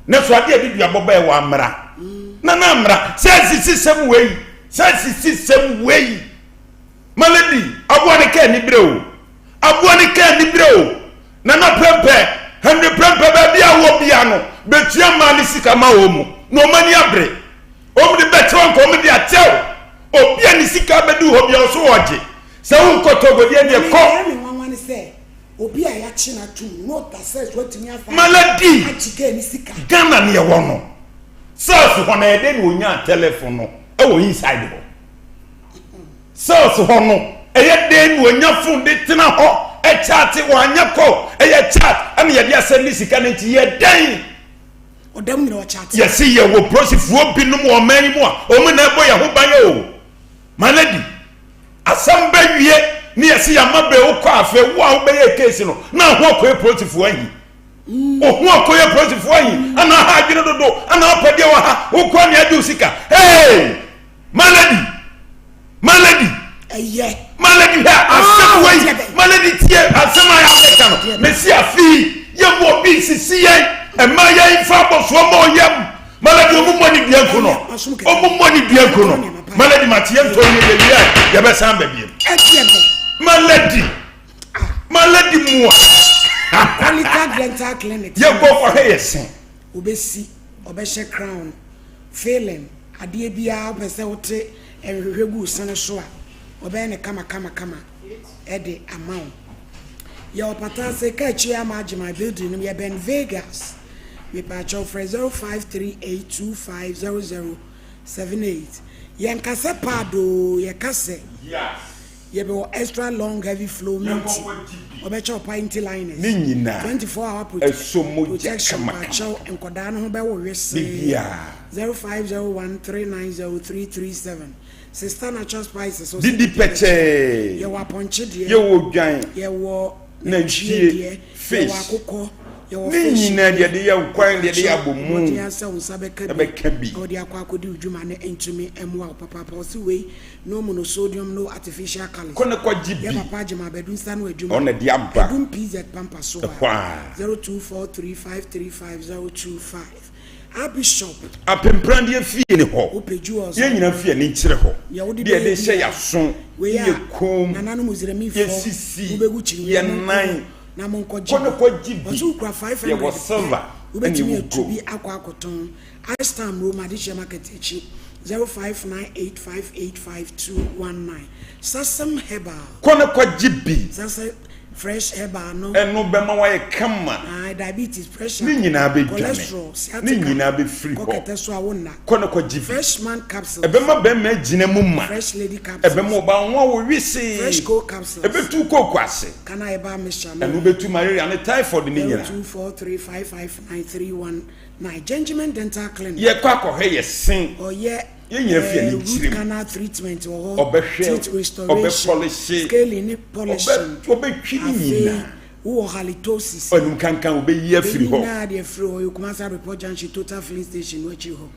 Na so adeɛ de duabɔ bɛɛ wɔ amra. Na na amra. Sɛ asisisɛm wei, sɛ asisisɛm wei. My lady, aboa ne kaa ni berɛ o. Aboa ne kaa ni berɛ o. Nana Prempeh, Henry Prempeh baabi a wɔ bia no, bɛtua mmaa ne sika ma wɔn mu. Na wɔn ani abere. Wɔn de bɛkyɛw nka wɔn de akyɛw. Obi a ne sika abɛdu hɔ bia ɔso ɔgye. Sɛ wonkɔ Togo deɛ deɛ kɔ. Nea ɛyɛ me nwanwa ne sɛ obi a yɛakye no atom no na ɔda sɛ so atumi afa Maladi, agye girl ne sika. Ghana ne ɛwɔ no. Cells hɔ no ɛyɛ dɛn na onyaa telephone no ɛwɔ inside hɔ? Cells hɔ no ɛyɛ dɛn na onya phone de tena hɔ ɛchat wanyɛ call ɛyɛ chat ɛna yɛde asɛnde sika no nti yɛ dɛn? Ɔda mu nyina ɔkyate. Yɛse yɛwɔ polisifoɔ binom wɔ ɔman yi mu a wɔn na ɛbɔ yɛn ho ban o. My lady, asɛm bɛwie ne yɛse yɛama bɛ wokɔ afei wo a wobɛyɛ case no na ho akɔyɛ polisifoɔ ahi. Oho akɔyɛ polisifoɔ ahi ana aha adwene dodo ana apɛ deɛ wɔ ha wokɔ ne agye wo sika. Hey! My lady, my lady. Ɛyɛ. My lady hwɛ asɛm wei. My lady tie asɛm a yɛabɛka no. Mesi afei yɛ mu obi nsisi yɛn. Ɛma yɛn fa abɔsoɔ ma ɔyam. My lady ɔmo mmɔ ne dua nku no. Ɔmo mmɔ ne dua nku no. My lady mate yɛn ntɔn yɛ yɛ wie a yɛbɛsan ba biem. My lady. My lady mua. Quality Dental Clinic. Yɛ kɔ kɔhwɛ yɛ se. Obesi ɔbɛhyɛ crown filling adeɛ biara wopɛ sɛ wote nhwehwɛ gu wo sene so a, wɔbɛyɛ no kama kama kama de ama wo. Yɛwɔ Pata ase, kaa akyi ama Agyeman building no mu, yɛbɛn Vegas. Mepaakyɛw frɛ 0538250078. Yɛnka sɛ pad oo, yɛka sɛ Yɛbɛwɔ extra long heavy flow minti ɔbɛkyɛ wo panty liners Ne nyinaa 24 hour ɛsɔ mogya protection kamakama. pakyɛw nkɔdaa no ho bɛwo wesee Biribiara. 0501390337 Sister Natural Spices ɔsɛ Didi didi bɛkyɛ pɛkyɛɛ. yɛwɔ apɔnkye deɛ Yɛwɔ odwan. yɛwɔ nantwie Nantwie, deɛ yɛwɔ fish. akokɔ yɛwɔ Ne fish nyinaa deɛ deɛ yɛde yɛ nkwan deɛ yɛde yɛ pakyɛw abomu. mmɔden ara sɛ wo nsa bɛka bi Ɛbɛka bi. na wode akɔ akɔdi wo dwuma no ntumi mmoa wo papaapa ɔse wei No monosodium, no artificial colours. Kɔ na kɔ gye bi. Yɛ papa Agyemang Badu nsa ano adwuma. Ɔno na ɛde aba. Adum PZ pampa so Ɛhɔ a. ara. 0243535025. Archbishop. Apemprandeɛ fie ne hɔ. Wopɛ jewels Yɛn a. nyinaa fie ani nkyerɛ hɔ. Deɛ wode Deɛ yɛde bɛyɛ hyɛ biara. yɛn aso, Wei a yɛ kɔn mu, nananom yɛ Muslimfoɔ sisi, mobɛgu kyiniiɛ yɛ no nkɔ nan. hɔ na monkɔgye Kɔ na bi. kɔgye bi. Ɔse wokura 500 Yɛwɔ pɛ, silver ɛna wobɛtumi yɛwɔ atu gold. bi akɔ akɔtɔn. Ashtown Rome Adehyeɛ Market akyi, 0598585219. Sasem Herbal. Kɔ na kɔgye bi. Sasem Fresh Herbal no. Ɛno bɛma woayɛ kama. Aye, diabetes, pressure, Ne nyinaa bɛdwane. cholesterol, Ne sciatica. nyinaa bɛfiri Kɔ hɔ. kɛtɛ so a wonna. Kɔ na kɔgye bi. Fresh man capsules. Ɛbɛma bɛrima agyina mu ma. Fresh lady capsules. Ɛbɛma ɔbaa ho awo wesee. Fresh cold capsules. Ɛbɛtu kooko ase. Kana herbal mixture no. Ɛno bɛtu malaria ne typhoid ne nyinaa. 0243559319. Gentleman Dental Clinic. Yɛkɔ akɔhwɛ yɛ se. Ɔyɛ Yɛn nyinaa fi eh, ani root kyerɛ mu. canal treatment wɔ hɔ. Ɔbɛhwɛ, Teeth restoration. ɔbɛpɔlehye, Scaling ne polishing. ɔbɛtwi ne Afei nyinaa. wowɔ halitosis. Ɔnum kankan ɔbɛyi afiri hɔ. Nyinaa deɛ firi hɔ yɛ Kumasi Abrepɔ Junction Total Filling Station no akyi hɔ.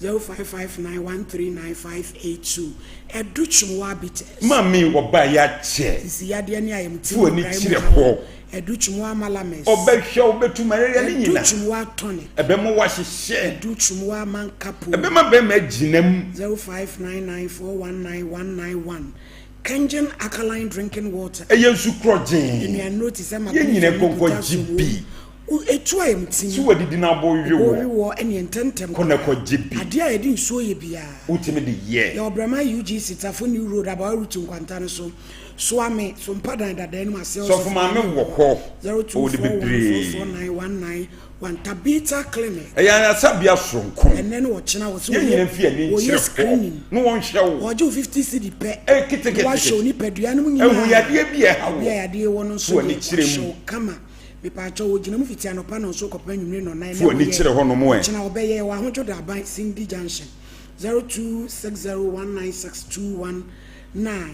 0559139582. Ɛdu Twumwa Bitters. Maame ɔbaa yɛ akyɛ. Sisi yadeɛ ne ayamtim Fo ani braimu kyerɛ haw. hɔ. Ɛdu Twumwa Malames. Ɔbɛhwɛ ɔbɛtu malaria ne Ɛdu nyinaa. Twumwa Tonic. Ɛbɛma wahyehyɛ. Ɛdu Twumwa Mankapo. Ɛbɛma bɛrima agyina mu. 0599419191. Kengen Alkaline Drinking Water. Ɛyɛ nsu korɔ gyee. Nnuanuro te sɛ Yɛn nyinaa magnesium ne nkɔnkɔ gye potassium wɔ bi. mu. Etu a yɛm So wadidi na abɔ Ɔwe wewɔ. wɔ ɛne ntɛntɛm. Kɔ na kɔgye bi. Adeɛ a yɛde nsuo yɛ biara. Wotumi de yɛ. Yɛwɔ Brɛma UGC Tafo New Road Abawa Route Nkwanta no so. Soame Sompadan dada anim aseɛ Sɔfo maame wɔ hɔ. Ɔwɔ de bebree. 0241449119 Tabitha Clinic. Ɛyɛ ayasabea soronko. Ɛnɛ no wɔkyena wɔ so Yɛn nyinaa fi ani wɔyɛ nkyerɛ hɔ. screening. Na wɔnhwɛ wo. Wɔgye wo 50 cedi pɛ. Ɛyɛ ketekete. Wɔahyɛ wo nipadua no mu nyinaa. Ɛhu yadeɛ bi a ɛha wo. Bi a yadeɛ wɔ no nso Fo ani deɛ kyerɛ wɔahyɛ mu. wo kama. Mepaakyɛw wɔgyina mu fiti anɔpa na nso kɔpem anwummere nnɔnnan. Fo ani kyerɛ hɔ nom ɛ. Kyena wɔbɛyɛ wɔ ahodwo daban Cindy Junction 0260196219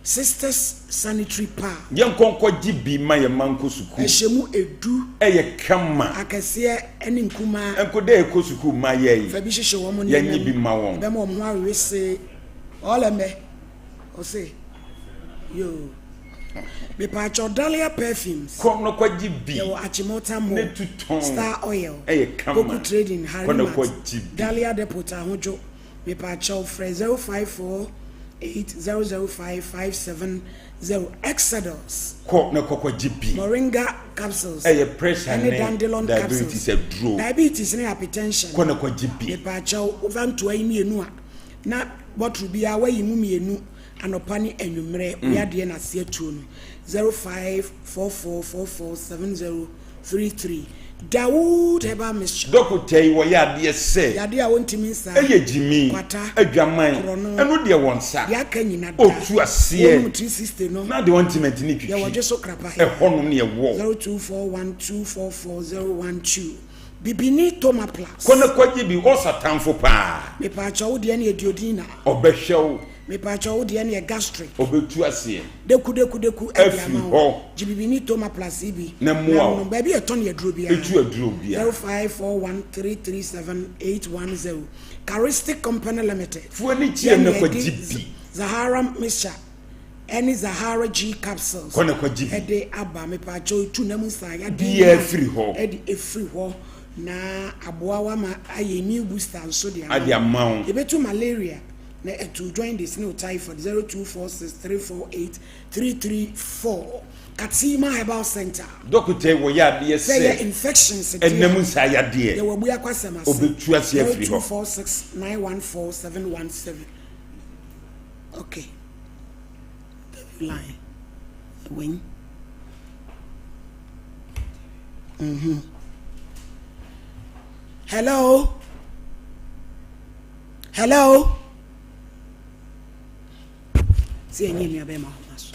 Sisters Sanitary Pad. Yɛn nkɔnkɔ gye bi ma yɛn mma nkɔ sukuu. Ɛhyɛ mu edu. Ɛyɛ kama. Akɛseɛ ne nkumaa. Nko dɛ ɛkɔ sukuu ma yɛ yi. Fa bi hyehyɛ wɔn nneɛma Yɛnye mu. bi ma wɔn. Ɛbɛma wɔn ho awewesee. Ɔlɛmɛ. Ɔse. Yoo. Mepaakyɛw Dahlia Perfumes. Kɔ na kɔgye bi. Yɛwɔ Achimota Mall. Ne tu tɔn. Star Oil. Ɛyɛ kama. Poku Trading, Kɔ na Harimat. kɔgye bi. Dahlia Depot Ahodwo. Mepaakyɛw frɛ 0548005570. Exodus. Kɔ na kɔkɔgye bi. Moringa capsules. Ɛyɛ pressure ɛne ne dandelion diabetes capsules. aduro. Diabetes ne hypertension. Kɔ na kɔgye bi. Mepaakyɛw wofa ntoa yi mmienu a na bottle biara wayi mu mmienu anɔpa ne anwummerɛ mm. Yadeɛ na aseɛ tuo no 0544447033 Dawood Herbal Mixture. Dɔkota yi wɔyɛ adeɛ sɛ. Yadeɛ a wɔntumi nsa. Ɛyɛ gyimi. Kwata. Adwaman. Korɔno. Ɛno deɛ wɔn nsa. Deɛ aka nyina da. Otu aseɛ. Wɔnom 360 no. Na deɛ wɔntumi ntumi twitwi. Yɛwɔ dwe so krapa. Ɛhɔnom ne ɛwɔ. 0241244012 Bibini Toma Plus. Kɔ na kɔgye bi ɔsa tamfo paa. Mepaakyɛw wo deɛ ne yɛ duodena. Ɔbɛhwɛ wo. Mepaakyɛw wo deɛ ne yɛ gastric. Ɔbɛtu aseɛ. Deku deku deku ɛde Afiri ama wo. hɔ. Gye bibini Toma Plus yi bi. Na mmoa wo. nom. Baabi a yɛtɔn aduro biara. Ɛtu aduro biara. 0541337810 Charistic Company Limited. Fo ani kyerɛ na Yɛn na kɔgye yɛde bi. Zahara mixture ɛne Zahara G capsules. Kɔ na kɔgye bi. Ɛde aba mepaakyɛw etu nam nsa yadeɛ Biara nyinaa firi hɔ. Ɛde efiri hɔ na aboa wa ma ayɛ immune booster nso de Ade ama wo. Yɛbɛtu malaria na ɛtu jaundice ne typhoid 0246348334 Katima Herbal Center. Dɔkota yi wɔyɛ adeɛ Sɛ yɛ sɛ. infections deɛ Ɛnam nsa yadeɛ. Yɛwɔ abua kwasɛm ase. Ɔbɛtu aseɛ afiri hɔ. 0246914717 Okay. Line. Wing. Hello. Hello. Sɛ ɛnyɛ nua bɛma homa so.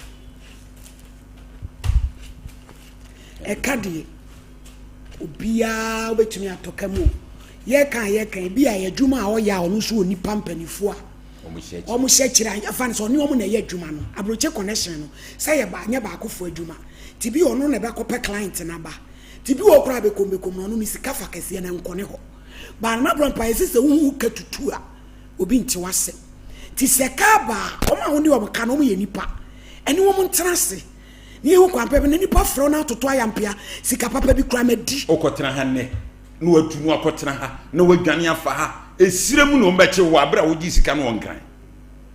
Ɛka deɛ obiara wobɛtumi atɔ ka mu o. Yɛka a yɛka ebi a yɛ adwuma a ɔyɛ a ɔno nso wɔ nipa mpanimfoɔ a wɔn hyɛ akyire a yɛfa no sɛ ɔne wɔn na ɛyɛ adwuma no aburokye connection no sɛ yɛ ba nyɛ baakofoɔ adwuma ti bi ɔno na ɛbɛkɔpɛ client n'aba ti bi wɔ koraa bɛkɔm bɛkɔm no ɔno ne sika fa kɛseɛ na nkɔ ne hɔ baa na abirɛ mpa yɛsɛ sɛ wohu ka tutu a obi nte w'asɛm ti sɛ kaa baa wɔn a wɔne wɔn ka no wɔn yɛ nipa ɛne wɔn ntena ase ne yɛhu kwan pɛ bi na nipa frɛ wo na atoto ayampea sika papa bi koraa ma di. Wokɔtena ha nnɛ. Na watu no akɔtena ha, na wadwane afa ha. Esire mu na wɔbɛkye wo wɔ abere a wogye sika no wɔ Nkran.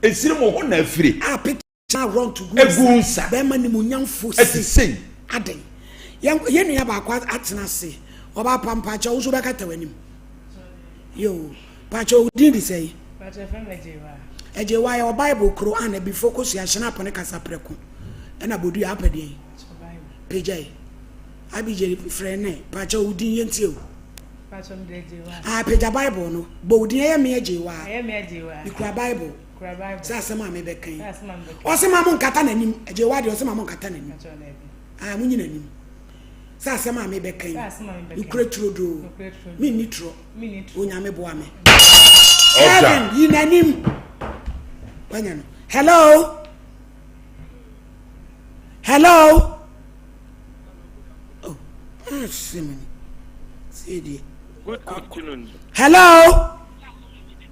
Esire mu hɔ na afire. A picture a run to gu Egu nsa. Bɛrima nimuonyamfo Ɛte sei. sei. Adɛn? Yɛn yɛn nua baako atena ase. Ɔbaa pa mpakyɛw wo nso wobɛkata w'anim. Yoo. Mpakyɛw wo din de sɛn? Mpakyɛw yɛfrɛ me Agyewa. Agyewa yɛwɔ Bible koro ana before kosua hyena ne kasa prɛko ɛna bodua apɛ deɛn? Pagya yi. Abigail frɛ ne mpakyɛw wo din yɛntie o. Mpakyɛw mede Agyewa. Ah pagya Bible no. Bɔ wo din ɛyɛ me Agyewa. Ɛyɛ me Agyewa. Mekura Bible. Kura Bible. Sɛ asɛm a mebɛka yi. Sɛ asɛm a mebɛka yi. Ɔse ma mo nkata n'anim. Agyewa deɛ ɔse ma mo nkata n'anim. Mpakyɛw daabi. Ah monyi n'anim. Sɛ asɛm a mebɛka yi. Sɛ asɛm a mebɛka yi. Mekura turodoo. Mekura turodoo. Menni torɔ. Menni torɔ. Onyame boa me. Ɔda. Kevin yi n'anim. Wanya no. Hello. Hello. Oh, asɛm ni. Sɛ deɛ. Good afternoon. Hello.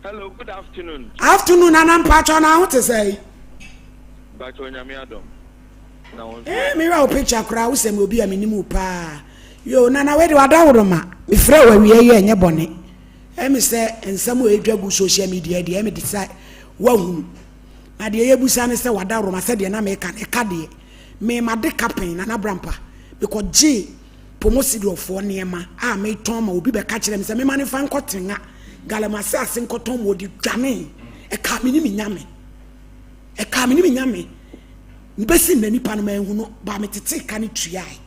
Hello, good afternoon. Afternoon, Nana Mpacho na ho te sɛ. Mpacho Nyame adom. Na wɔn Eh, me wa wo picture koraa wo sɛ me obi a menim wo paa. Yo, Nana wei de wadaworo ma. Mefrɛ wo awia yi a ɛnyɛ bɔne. Ɛmi sɛ nsɛm a ɛdwa gu social media deɛ ɛmi de sɛ wahunu. Na deɛ yɛbusa ne sɛ wadaworo ma sɛdeɛ na meka no ɛka deɛ. Me made ka pɛn Nana Brampa. Mekɔgyee Pomosidofoɔ nneɛma a metɔn ma obi bɛka kyerɛ me sɛ mema no mfa nkɔ Tenga Galamase ase nkɔtɔn ma ɔde dwanee. Ɛkaa me ne me nyame. Ɛkaa me ne me nyame. Bɛsi nnɛ nipa no manhu no ba metetee ka no tuae.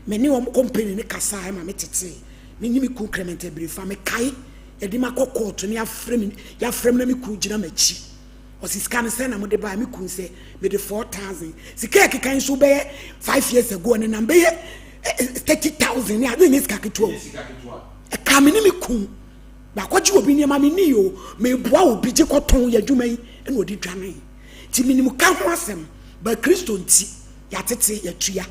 Me ne wɔn company no kasae ma metetee. Me ne me kunu Clement Abirifa mekae yɛde makɔ court ne yɛafrɛ me yɛafrɛ me na me kunu gyina m'akyi. Ɔsi sika no sɛn na mode bae? Me kunu sɛ mede 4000. Sika a ɛkeka yi nso bɛyɛ 5 years ago ɛnenam bɛyɛ 30,000 ne ade nyɛ sika ketewa o. Ɛkaa me ne me kunu. Bakɔgye obi nneɛma me ni o. Meboa obi gye kɔtɔn yɛ adwuma yi ɛna ɔde dwane. Nti menim ka ho asɛm ba Kristo nti yɛatete yɛatua.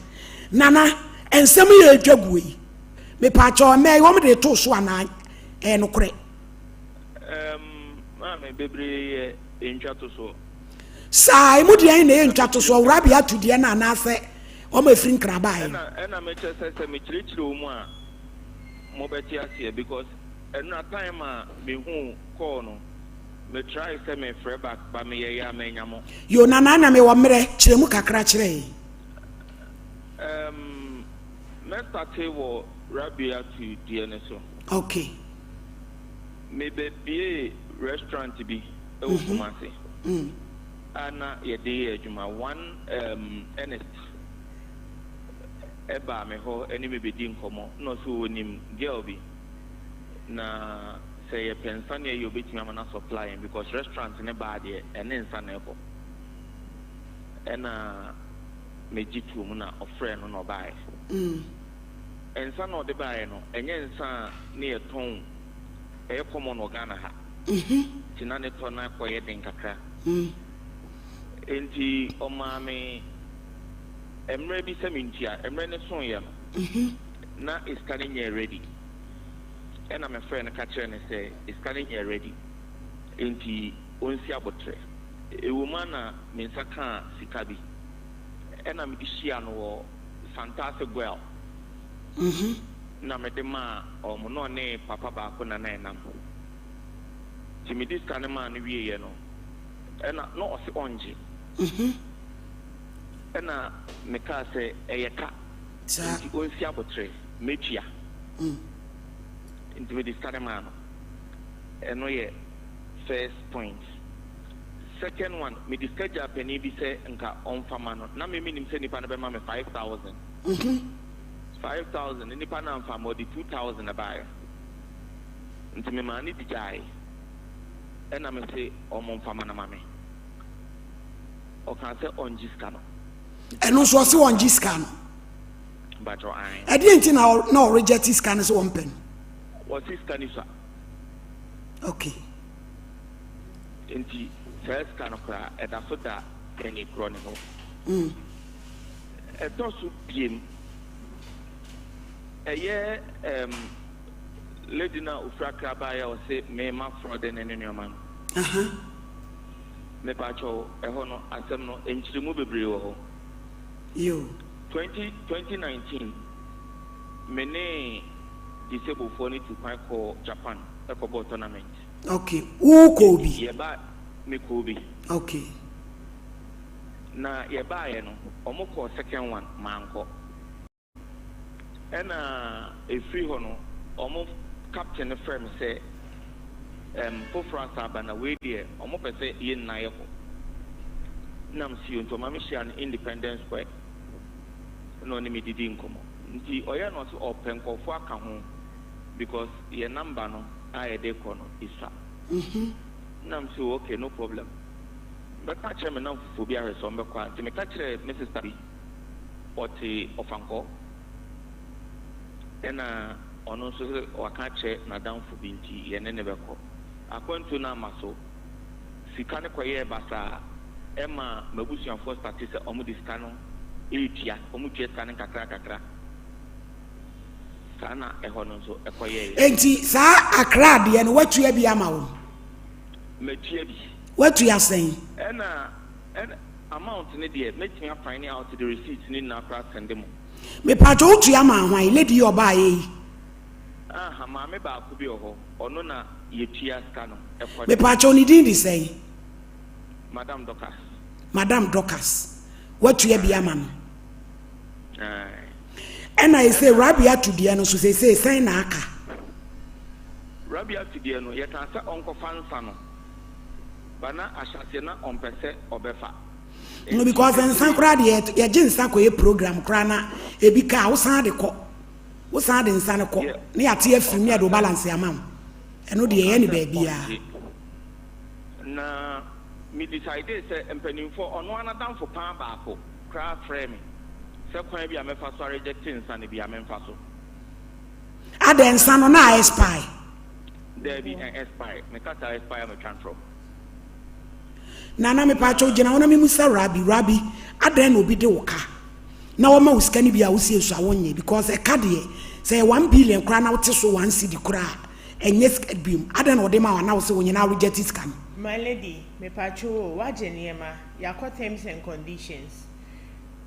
Nana nsɛm yɛ adwa guo yi. Mepaakyɛw ɛmɛ yi wɔn de to so anaa ɛyɛ nokorɛ? Ɛɛm, maame, bebree yɛ ntwatosoɔ. Saa, emu deɛn na ɛyɛ ntwatosoɔ? Rabiatu deɛ no anaasɛ wɔn a ɛfiri Nkran baeɛ no? Ɛna, ɛna mekyerɛ sɛ, sɛ mekyerɛkyerɛ wo mu a, mobɛte aseɛ because ɛnora time a mehuu call no, me try sɛ mefrɛ back but meyɛeɛ a mannya mo. Yoo, Nana, na mewɔ mmerɛ, kyerɛ mu kakra kyerɛ yɛn. Ɛɛm, mɛ starte wɔ Rabiatu deɛ no so. Okay. Mebɛbuee restaurant bi wɔ Kumasi a na yɛde yɛ adwuma. One um, Ernest baa me hɔ ne me bɛdi nkɔmmɔ na ɔse ɔnim girl bi na sɛ yɛpɛ nsa ne ɛyɛ ɔbɛtumi ama no supply yɛn because restaurant ne baa deɛ ɛne nsa na ɛkɔ. Ɛna megye too mu na ɔfrɛɛ no na ɔbaeɛ. Nsa na ɔde baeɛ no, ɛnyɛ nsa a ne yɛtɔn ɛyɛ common wɔ Ghana ha. Nti na ne tɔ no akɔyɛ den kakra. Nti ɔmaa me mmerɛ bi sɛ mentua. Mmerɛ no soeɛ no, na sika no nyɛɛ ready. Ɛna mefrɛɛ no ka kyerɛɛ no sɛ sika no nyɛɛ ready, nti ɔnsi aboterɛ. Ɛwɔ mu ara na me nsa kaa sika bi, ɛna mede hyiaa no wɔ Santase Guel na mede maa wɔn, na ɔne papa baako na na ɛnam. Nti mede sika no maa no wieeɛ no, ɛna na ɔse ɔngye. Ɛna mekaa sɛ ɛyɛ ka, nti ɔnsi aboterɛ, mɛtua. Nti mede sika no maa no. Ɛno yɛ first point. Second one, mede sika gyaa panin bi sɛ nka ɔmfa ma no. Na me menim sɛ nipa no bɛma me 5,000. 5,000 no nipa no amfa amma, ɔde 2,000 na ɛbaeɛ. Nti memaa no bi gyaeɛ. Ɛna mese ɔmfa ma no ma me. Ɔkaa sɛ ɔngye sika no. Ɛno nso ɔse ɔngye sika no. Mpakyɛw, ae. Ɛdeɛn nti na na ɔreject sika no sɛ ɔmpɛ no? Ɔse sika no sua. Okay. Enti saa sika no koraa, ɛda so da panyin korɔ no hɔ. Ɛtɔ so biem, ɛyɛ ɛɛm lady no a ofiri Accra baeɛ a ɔse me ma frɔde ne ne nneɛma no. Mepakyɛw, ɛhɔ no, asɛm no, nkyerɛmu bebree wɔ hɔ. Yo. 20, 2019, me ne. Disable foɔ no tu kwan kɔɔ Japan kɔbɔɔ tournament. Ok, wo kɔɔ bi? Yɛba, me kɔɔ bi. Ok. Na yɛbaeɛ no, wɔn kɔɔ second one, mankɔ. Ɛna ɛfiri hɔ no, wɔn captain no frɛɛ me sɛ, ɛm, foforɔ asan aba na wei deɛ wɔn pɛ sɛ yɛn nyinaa yɛkɔ. Ɛna mese yoo, nti wɔma me hyiaa no Independence Square ɛna ɔne me didii nkɔmmɔ. Nti ɔyɛɛ no ɔse ɔpɛ nkurɔfoɔ aka ho because yɛn number no a yɛde rekɔ no ɛsua. Ɛna mese oo okay no problem. Mɛka akyerɛ me nnamfofoɔ bi ahwɛ sɛ wɔbɛkɔ a. Nti meka kyerɛɛ me sister bi. ɔte Ɔfankɔ, ɛna ɔno nso sɛ waka akyerɛ n'adamfo bi nti yɛne no bɛkɔ. Akwantuo no amma so. Sika no kɔyɛɛ basaa ɛma m'abusuafoɔ starte sɛ wɔde sika no retua, wɔtua sika no nkakra nkakra. Saa na ɛhɔ no nso ɛkɔyɛeɛ. Enti saa Accra deɛ no woatua bi ama wɔn? Matua bi. Woatua sɛn? Ɛna ɛna. Amount no deɛ mɛtumi a fine out de receipt no nyinaa koraa asɛnde mo. Mepakyɛ wo tua maa hwan? Lady yi ɔbaa yɛ yi. Aha maame baako bi wɔ hɔ ɔno na yɛtua sika no ɛkɔ ne hɔ. Mepakyɛw ne din de sɛn? Madam Dorcas. Madam Dorcas watua bi ama no. Ae. Ɛna ɛsɛ Rabiatu deɛ no so seesei sɛn na aka? Rabiatu deɛ no yɛkaa sɛ ɔnkɔfa nsa no. But na ahyɛaseɛ na ɔmpɛ sɛ ɔbɛfa. No because nsa koraa deɛ yɛgye nsa kɔyɛ program koraa na ebi ka a wosan de kɔ wosan de nsa no kɔ na yɛate afiri mu na yɛde wo balance ama wo ɛno deɛ yɛyɛ no baabiara. Na me decidee sɛ mpanimfoɔ ɔno ara n'adamfo paa baako koraa frɛɛ me sɛ kwan bi a mɛfa so arejecte nsa no biara memfa so. Adɛn nsa no na a expire? Daabi ɛ expire me kasa expire me twa ntorɔ. Nana mepaakyɛw gyina hɔ na memusa Rabi, Rabi adɛn na obi de wo ka na wɔma wo sika no bi a wosie so a wonnye because ɛka deɛ sɛ yɛ 1 billion koraa na wote so 1 cedi koraa ɛnyɛ sika biom adɛn na ɔde ma wo a na wose wonye na reject sika no. My lady, mepaakyɛw o, woagye nneɛma, yɛakɔ terms and conditions,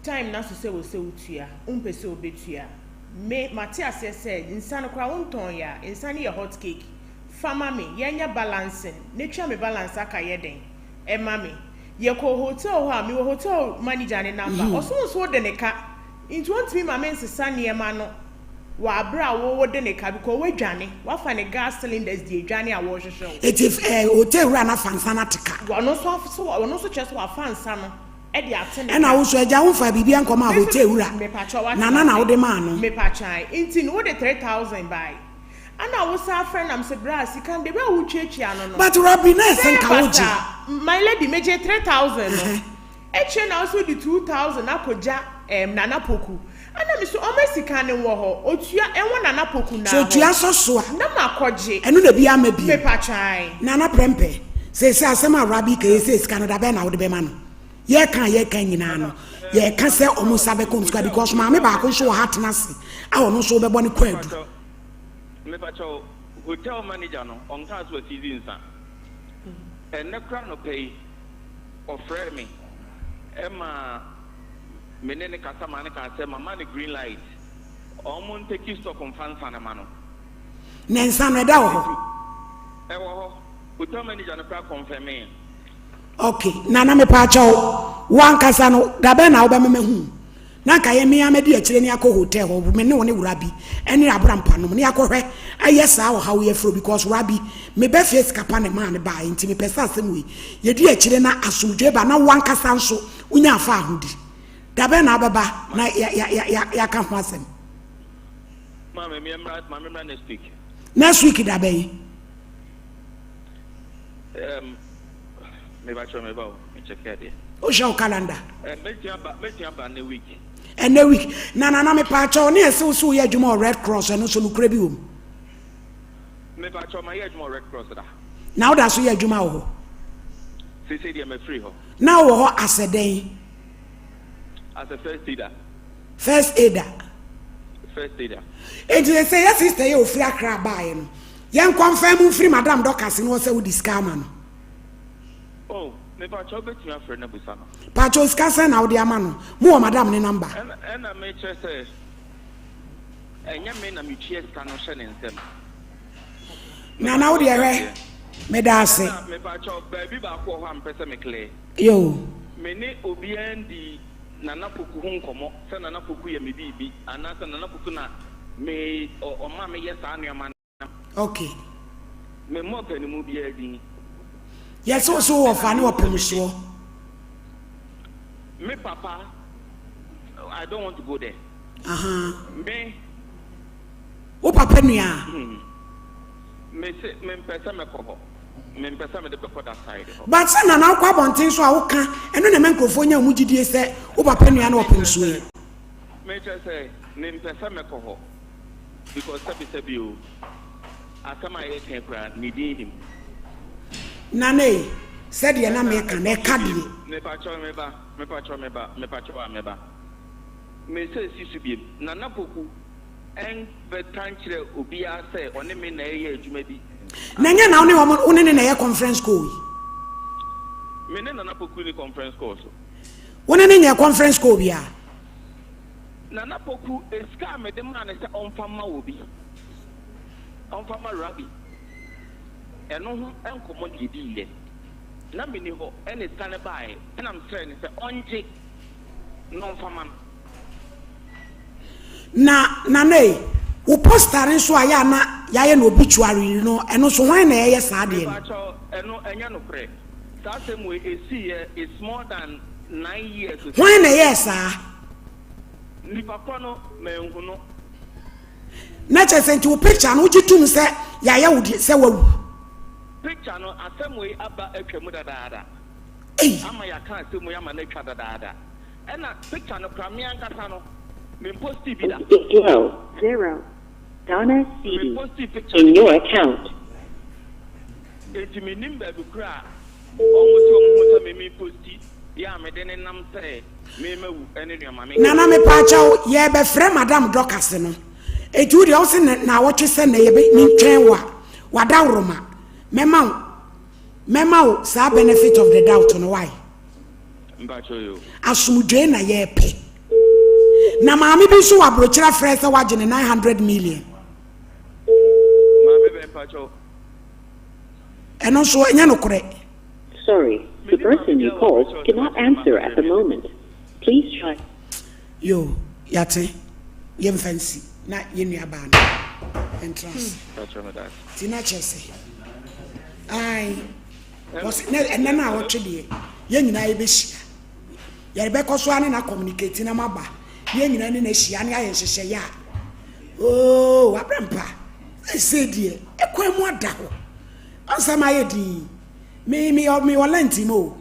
time no aso sɛ wɔ sɛ wotua, wompɛ sɛ wobɛtua. Me, mate aseɛ sɛ nsa no koraa wontɔn yɛ a, nsa no yɛ hot cake. Fa ma me, yɛnyɛ balancing, na tua me balance aka yɛ dɛn? Ɛma me. Yɛkɔɔ hotel hɔ a, mewɔ hotel manager no number, ɔse wo nso wode ne ka, nti ɔntumi ma me nsesa nneɛma no wɔ aberɛ a wo wode ne ka because woadwane, woafa ne gas cylinders de adwane a wɔrehwehwɛ wo. Eti eh, hotel wura no afa nsa no ate ka? Ɔno nso af, so, ɔno nso kyerɛ sɛ wafa nsa no. de ate ne ka. Ɛna wo nso agya wo nfaa biribi nkɔmaa hotel wura Nana na wode maa no. Mepatwa nti no wode 3000 bae ɛna wo san frɛ nam se bra sika no de bɛ a wo tuatua no no. But Rabbi na ɛsɛ nka wo gye. My lady megye 3000 no akyire na wo so wode 2000 akɔ gya ɛɛm Nana Poku ɛna me so ɔma sika no wɔ hɔ otua ɛwɔ Nana Poku naa So hɔ otua sɔ so a. Na makɔ gye. Ɛno na bi ama bio. Mepatwa. Nana Prempeh seesei asɛm a Rabbi ka yi sei sika no dabɛn na wode bɛma no. Yɛka a yɛka nyinaa no, yɛka sɛ wɔn nsa bɛka wɔn sika because maame baako nso wɔ ha tena ase a ɔno nso wobɛbɔ ne kwaadu. Mepakyɛw, hotel manager no ɔnkaa sɛ wasiizi nsa. Ɛnnɛ koraa anɔpa yi ɔfrɛɛ me ma me ne no kasa maa no kaa sɛ mama no green light wɔn ntake stock mfa nsa no ma no. Na nsa no ɛda wɔ hɔ? Ɛwɔ hɔ. Hotel manager no koraa kɔnfɛmee. Ok nana mepaakyɛw wo ankasa no dabɛn na wobɛma mahu na nka yɛ mea mɛdi akyire ne akɔ hotel hɔ me ne wo ne wura bi ɛne abrampa nom ne akɔhwɛ ayɛ saa ɔhaw yi afuro because wura bi mebɛ fie sika pa ne maa ne baa nti mepɛ sɛ asɛm wei yɛdi akyire na asomdwe ba na wo ankasa nso wonya afa ahodi dabɛn na wobɛba na yɛaka ho asɛm. Maame, mmra next week. Next week dabɛn? Um, mebakyɛ meba o, mekyɛkɛ adeɛ. Wohwɛ wo calendar? Eh, mɛtumi aba, mɛtumi aba ne week. Ɛnɛ week. Na nana mepaakyɛw ne ɛsɛ wo so woyɛ adwuma wɔ Red Cross ɛno nso nokorɛ bi wɔ mu? Mepaakyɛw ma yɛ adwuma wɔ Red Cross da. Na woda so yɛ adwuma wɔ hɔ? Sese deɛ mafiri hɔ. Na wowɔ hɔ asɛ dɛn? As a first aider. First aider. First aider. Enti sɛ yɛ sister yɛ ofiri Accra baeɛ no. Yɛn kɔnfɛn mu mfiri madam Dorcas no hɔ sɛ wode sika ama no. Oh me pakyɛw wobɛtumi afrɛ no abusa no. Pakyɛw sika sɛn na wode ama no? Mo wɔ madam ne number? Ɛna me kyerɛ sɛ. Ɛnyɛ me na metua sika no hyɛ ne nsam. Nana wo deɛ hwɛ, meda ase. Ɛna mepakyɛw, baabi baako wɔ hɔ a mepɛ sɛ me clear. Yoo. Me ne obiara ndii Nana Poku ho nkɔmmɔ sɛ Nana Poku yɛ me biribi anaasɛ Nana Poku na me ɔma meyɛ saa nneɛma no. Okay. Me mmɔ panimu biara din. Yɛse wo so wɔ fa ne ɔpem soɔ. Me papa, I don't want to go there. Ahaa. Me. Wo papa nua. Me se me mpɛ sɛ mɛkɔ hɔ. Me mpɛ sɛ mede bɛkɔ that side hɔ. But sɛ nana wokɔ abɔnten so a woka ɛno na ɛma nkurɔfoɔ nya wɔn gyidie sɛ wo papa nua ne ɔpem soɔ yi. Me kyerɛ sɛ me mpɛ sɛ mɛkɔ hɔ because sɛbi sɛbi o asɛm a yɛka yi koraa ne din nim. Nana ei sɛdeɛ na Ɛna meka no ɛtɔ ɛka so deɛ. biem mepakyɛw meba mepakyɛw meba mepakyɛw a meba. Me sɛ si so biem Nana Poku ɛnbɛka nkyerɛ obiara sɛ ɔne me na ɛyɛ adwuma bi Na ɛnyɛ na wo anaasɛ. ne wɔn wo ne ne na ɛyɛ conference call yi. Me ne Nana Poku ni conference call so. Wo ne ne nyɛ conference call biara. Nana Poku sika a mede maa no sɛ ɔmfa mma obi, ɔmfa mma Rabi, ɛno ho nkɔmmɔ na yɛdiiɛ. Na menni hɔ ɛna sika no baeɛ ɛna mesrɛɛ no sɛ ɔngye na ɔmfa ma no. Na Nana ei, wo poster no nso a yɛ a na yɛayɛ no obituary no, ɛno nso hwan na ɛyɛ saa adeɛ no? Mepakyɛw, ɛno ɛnyɛ nokorɛ. Saa asɛm wei ɛsiiɛ it's more than 9 years o. Hwan na ɛyɛɛ saa? Nipa korɔ no manhu no. Na kyerɛ sɛ nti wo picture no wogye tom sɛ yɛayɛ wo deɛ sɛ wawu? Picture no, asɛm wei aba atwa mu dadaada. Ei! Ama yɛaka asɛm wei ama no atwa dadaada. Ɛna picture no koraa me ankasa no me mpostii bi da. 0, 0 Ghana Me cedi postii picture in no your bi da. account. Enti mennim baabi koraa a wɔn te wɔn hu sɛ me me posti yɛ a mede ne nam sɛ me mawu ɛne nneɛma me. Nana mepaakyɛw yɛɛbɛfrɛ madam Dorcas no enti wo deɛ wose naawɔtwe sɛ nɛ yɛbɛ mentwɛn wo a wadaworoma mɛma wo mɛma wo saa benefit of the doubt no why? Mpakyɛw yoo. Asomdwoe na yɛrepɛ. Na maame bi nso wɔ abrokyire afrɛ sɛ wagye ne 900 million. Maame bɛn mpakyɛw? Ɛno nso ɛnyɛ nokorɛ. Sorry, the Menni maame person you biara wɔ called aburokyire a ɔsɛ cannot wagye ne answer at 900 the million. moment. Please try. Yoo, yɛate. Yɛmfa nsi na yɛn nuabaa no ntra ase. Mpakyɛw meda ase. Nti na kyerɛ sɛ, ae. Hello. Wɔse na ɛnɛ no a Hello. wɔtwe deɛ yɛn nyinaa yɛbɛhyia. Yɛbɛkɔ so ara ne no akɔmunikati na moaba na yɛn nyinaa ne no ahyia ne ayɛ nhyehyɛeɛ a oo abrɛ mpa. Seesei deɛ ɛkwan mu ada hɔ. Ɔnsɛm ayɛ din. Me me mewɔ Lent mu o.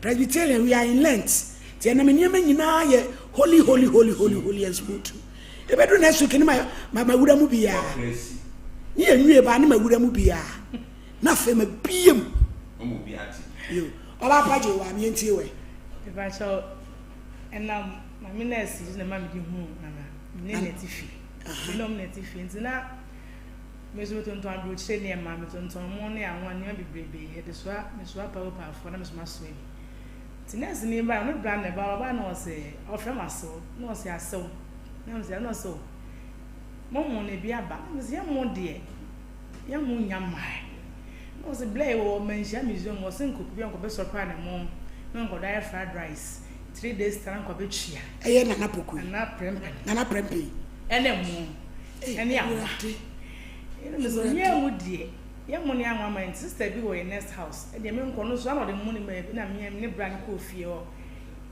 Presbyterian we are in Lent. Nti ɛnɛ me nneɛma nyinaa yɛ holy holy holy holy holy and smooth. Ɛbɛduru next week ne ma ma ma wura mu biara. Ne yɛn nwie ba ne ma wura mu biara. Na afei ma bie mu. Yo, ɔba apa gye wa me ntie wɛ. Mepakyɛw, ɛnam maame nurse yi so na ɛma mede huu Nana. Me ne no na ɛte fie. Me ne wɔn na ɛte fie. Nti na me nso metontɔn aburokyire nneɛma, metontɔn mo ne anwa nneɛma bebrebe. Yɛde soa, mesoa paopaafoɔ na me nso masoa bi. Nti nurse ni bae, ɔno bra na ɛba, ɔbae na ɔse, ɔfrɛ me asew, na ɔse asew. Na mese, ɛna ɔse o, mo mo no ebi aba. Na mese, yɛn mo deɛ, Yɛn mo nnya mmae. Na ɔse blɛ yi wɔ manhyia museum ɔse nkɔku bi a nkɔbɛ sɔ koraa ne mo na nkɔdɔ ayɛ fried rice 3 days time na nkɔbɛ twia. Ɛyɛ Nana Poku yi. Nana Prempeh. Nana Prempeh yi. Ɛne mo ɛne awa. Ɛna me sɛ yɛn mo deɛ yɛn mo ne anwa ma nti sister bi wɔ yɛn next house ɛdeɛ me nkɔ no so ana ɔde mo ne ma na me ne bra ne kɔɔ fie hɔ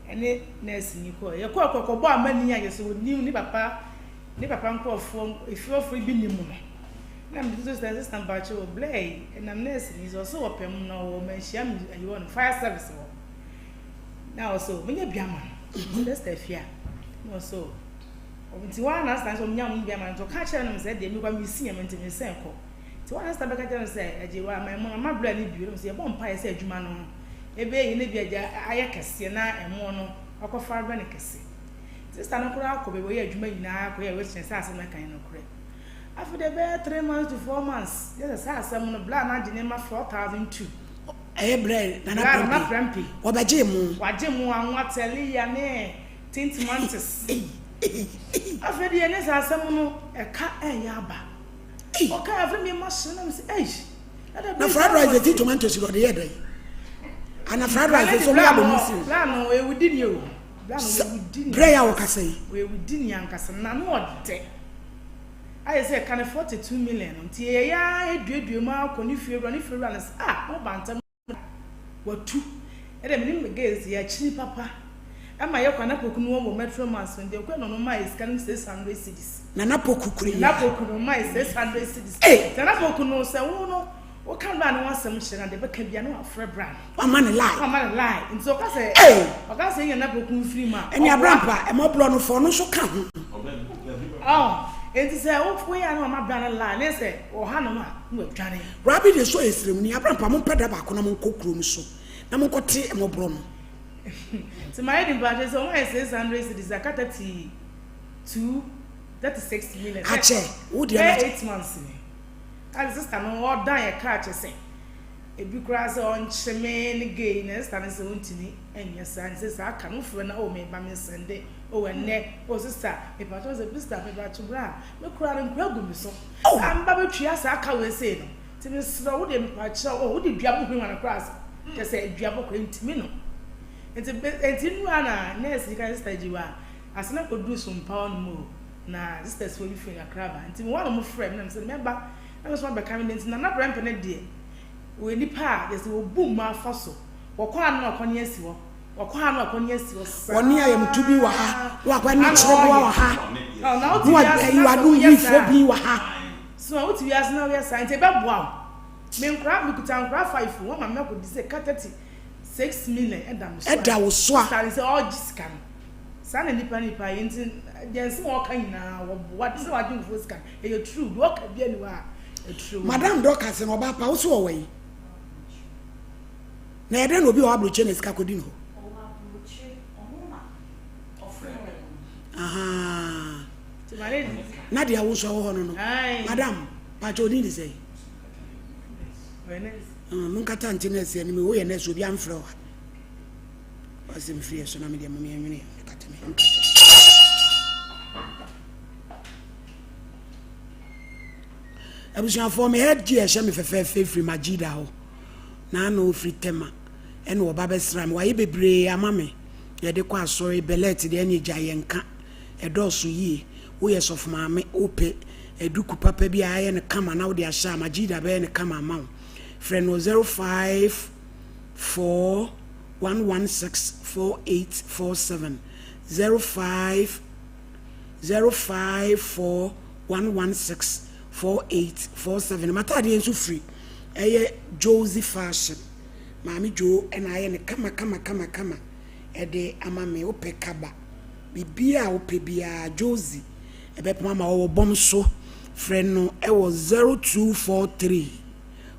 ɛne nurse ni kɔɔ yɛ kɔɔ kɔ kɔbɔ amani a yɛ sɛ onim ne papa ne papa nkorɔfoɔ efiewɔfoɔ bi nim no. Na me nso sɛ sister mpakyɛ o blɛ yi ɛnam nurse ni sɛ ɔsɛ ɔpɛ mu na ɔwɔ manhyia mu ayi hɔ no fire service hɔ na ɔsɛ o menya bi ama no nti sister afia na ɔsɛ o nti wɔn na sister nso ɔmenya mu bi ama no nti ɔka kyerɛ no sɛ deɛ mekɔ mesi nyɛ nti mesɛn kɔ nti wɔn na sister bɛka kyerɛ no sɛ agye wɔ ama ɛmo no ama blɛ ne bio no sɛ yɛbɔ mpaeɛ sɛ adwuma no ebe yi ne bi agya ayɛ kɛseɛ na ɛmo no ɔkɔfa brɛ no kɛse sister no koraa kɔ baabi ɔyɛ adwuma nyinaa kɔyɛ witness sɛ asɛm ɛka yɛ nokorɛ. Afei deɛ ɛbɛyɛ 3 months to 4 months yɛ sɛ saa asɛm no bla no agye ne ma 4,002. Ɛyɛ brɛ Nana Bla Nana Prempeh. Prempeh. Wɔbɛgye mo. Wagye mo anwa tɛliya ne tin tomatoes. Ei. Afei deɛ ne saa asɛm no ɛka ɛyɛ aba. Ɔka afei mi ma hyɛ na mi sɛ ɛyi. Na fried rice eti tomatoes na ɔde yɛ dɛ. Ana fried rice nso mo abɔ mu si. Bra no ewudi ni o. Bra no ewudi ni. Brɛ yɛ a wɔkasa yi. Ewudi ni ankasa na no ɔdɛ. Ayɛ sɛ ɛka no 42 million no nti yɛyɛ ara eduadua mu ara kɔ ne fie wura ne fie wura no sɛ ah mo ba ntɛm watu ɛdɛ me ne me girls yɛakyini papa ɛma yɛkɔ Nana Poku no wɔ Metro Mass no deɛ kɔ na ɔno maa yɛ sika no 600 cedis. Nana Poku kura yi. Nana Poku no maa yɛ 600 cedis. Hey. Nana Poku no sɛ wo no woka bra no asɛm kyerɛ na deɛ bɛka bia no wafrɛ bra no. Wama ne lie. Wama ne lie. Nti ɔka sɛ. Hey. Ɔka sɛ yɛn Nana Poku mfiri mu a. Ɛne abrampa ɛmɔ blɔ no fɔ ɔno nso ka ho. Oh, nti sɛ woyɛ a na wama bra no lie ne sɛ ɔha no a na wadwane. Rabi de so yɛ sremuni abrampa mompɛ da baako na monkɔ kuro no so na monkɔte mmɔborɔ no. Nti mayɛ di mpakyɛ sɛ wɔn ayɛ 600 cedis aka 32 36 million. Akyɛ wo deɛ na 8 months ni. Ade sister no ɔdan yɛ kaa kyɛ sɛ ebi koraa sɛ ɔnkye me ne gay na sister no sɛ ɔntumi nyɛ saa nti saa aka no wofrɛ no oh meba me nsɛnde oh ɛnnɛ oh sister mepakyɛ sɛ sister mepakyɛ bra me koraa no nkura gu me so a meba bɛtua saa ka wei sei no nti mesrɛ wo deɛ mepakyɛ oh wode dua bɔ hwehwɛ no koraa sɛ kyɛ sɛ dua bɔ koraa ntumi no nti nti nnura na nurse yi ka sister gyiwa asɛm akɔduru so mpa hɔ nom o na sisters foɔ bi firi kakra ba nti mewɔ na wɔfrɛ me na mesɛ mɛba na mesɛ mabɛka me deɛ nti Nana Prɛmpɛ no deɛ wɔyɛ nipa a yɛsɛ wɔbu mmaa fa so wɔkɔ ha no na wɔkɔ ne asi hɔ wɔkɔ ha no wɔkɔ ne asi hɔ saa Wɔne ayamtu bi wɔ ha na wakɔ ne kyerɛboa wɔ ha na na wote wiase na sɛ wadu woyɛ wifoɔ saa bi wɔ ha. So wote wiase na woyɛ saa nti ɛbɛboa wo me nkora mekuta nkora five wɔn ma mɛkɔ di sɛ ka 36 million ɛda me so a Ɛda wo so a. sista ne sɛ ɔgye sika no saa na nipa nipa yɛ nti deɛ nsɛm a ɔka nyinaa wɔboa te sɛ wagye nfuo sika no ɛyɛ true deɛ ɔka bi ani hɔ a ɛtrue Madam Dorcas no ɔbaa pa wo so ɔwɔ yi na yɛdɛn na obi wɔ aburokyire na sika kɔdi ne hɔ. Ahaa. Na deɛ wo nso ɛwɔ hɔ no no. Madam, pakyɛ odin de sɛn? Monkata nte nɛɛse anim, woyɛ nɛɛse obi amfrɛ wo a. Wasɛm firi yɛ so na medeɛ mom yɛnwene kata me nkata. Abusuafoɔ me head gear ɛhyɛ me fɛfɛɛfɛ firi Majida hɔ. Na ano firi Tema ɛna ɔba bɛsra me. Wayɛ bebree ama me. Yɛde kɔ asɔre bɛlɛt deɛ ɛne gya yɛn ka. Ɛdɔɔso yie. Woyɛ sɔfo maame wopɛ duku papa bi a ayɛ no kama na wode ahyɛ a Majida bɛyɛ no kama ama wo. Frɛ no 05 4 116 4847 05 054 116 4847. M'ataadeɛ nso firi ɛyɛ Josie Fashion. Maame Joe ɛna ayɛ no kama kama kama kama ɛde ama me. Wopɛ kaba, biribiara a wopɛ biara Josie ɛbɛpam ama wo. Ɔwɔ bɔm so. Frɛ no ɛwɔ 0243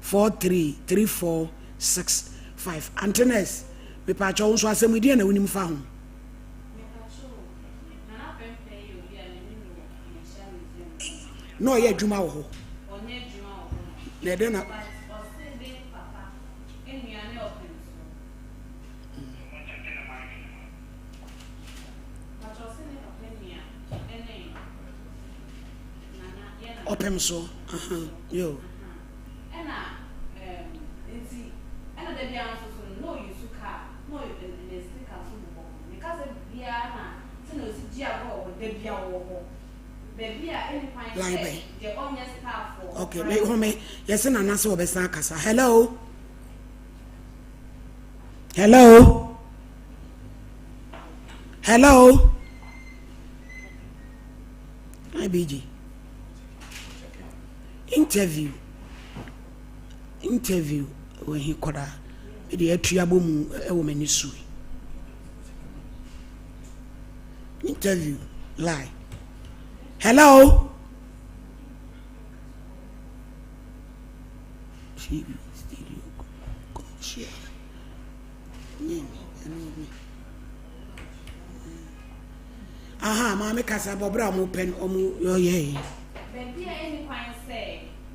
43 34 65. Auntie Nurse, mepaakyɛw wo nso asɛm yi deɛn na wonim fa ho? Na ɔyɛ adwuma wɔ hɔ. Na ɛdɛn na. Ɔpem so. Yo. Ɛna ɛɛm nti ɛna da biara nso so no na ɔuse car na ɔyɛ ne sticker nso bobɔ ho ne kasa biara na sɛnea ɔsi gye agorɔ wɔ hɔ da biara ɔwɔ hɔ baabi a ɛnni kwan Line sɛ bɛn? deɛ ɔnyɛ staff wɔ hɔ Okay, koraa me home yɛse nana sɛ wɔbɛsan akasa. Hello. Hello. Hello. Hi BG. Interview interview wɔ he kɔdaa mede atua bɔ mu wɔ m'ani so yi. Interview lie. Hello. TV studio kɔhyia. Nyɛ mi ɛno mi. Aha maame kasa bɔ bra ɔmo pɛ no ɔmo yɛ yi. Baabi a enni kwan sɛ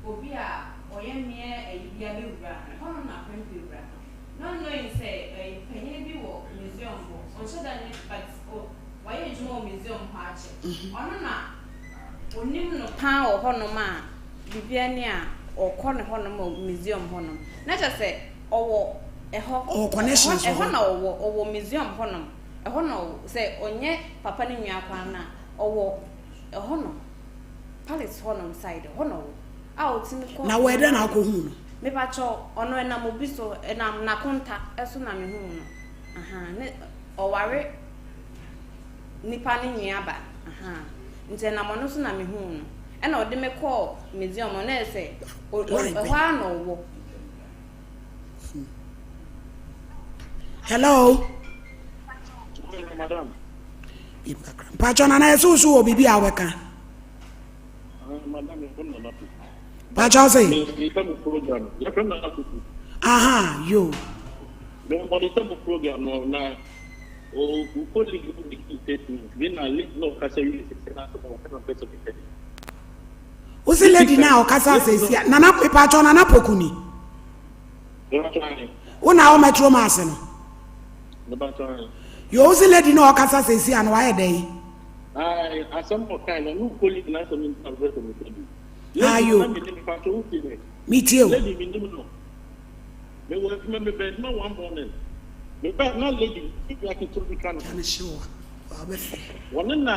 obi a ɔyɛ mmea ayi biara bɛwura, ɛhɔnom na prɛmpɛ wura. Not knowing sɛ ɛyi panyin bi wɔ museum hɔ, ɔnhyɛ da nyɛ but wayɛ adwuma wɔ museum. museum hɔ akyɛ. Ɔno na onim no paa wɔ hɔnom a biribiara ni a ɔkɔ ne hɔnom wɔ museum hɔnom. Na kyerɛ sɛ ɔwɔ ɛhɔ. Ɔwɔ connections wɔ hɔ. Ɛhɔ na ɔwɔ, ɔwɔ museum hɔnom. Ɛhɔ na ɔwɔ, sɛ ɔnyɛ papa no nua koraa no a, ɔwɔ ɛhɔnom. Palace hɔnom side, ɛhɔ na ɔwɔ. A ɔtumi kɔ. Na wɔ ɛdɛn na akɔhuu no? Mepakyɛw, ɔno ɛnam obi so, ɛnam n'akonta so na mehuu no. Ahaa, ne, ɔware nipa no nua ba. Ahaa, nti ɛnam ɔno so na mehuu no. Ɛna ɔde me kɔɔ museum hɔ, na ɛyɛ sɛ, ɛhɔ ara na ɔwɔ. Hello. Madam. Mpatsɔ nana yɛ so so wɔ biribi a wɔbɛka. Mpatsɔ se. Aha yo. program no na o colleague no make statement bi na lady no ɔkasa wie sisi na asɛm ɔka na ɔpɛ sɛ meka bi. Wosi lady na ɔkasa sɛsi nana mpatsɔ nana poku ni. Wo na wo metro mass no. Yo wo si lady na ɔkasa sɛsi ano wayɛ dɛ yi. Ayi asɛm ɔkan no no colleague na asɛm nti na ɔpɛ sɛ meka bi. Ayo. Mi tie o. Lady mi nim no. Me wɔ adwuma me bɛ adwuma one morning. Me ba na lady bi aketewa bi ka no. Kyane hye wa. Wa bɛ fɛ. Wɔne na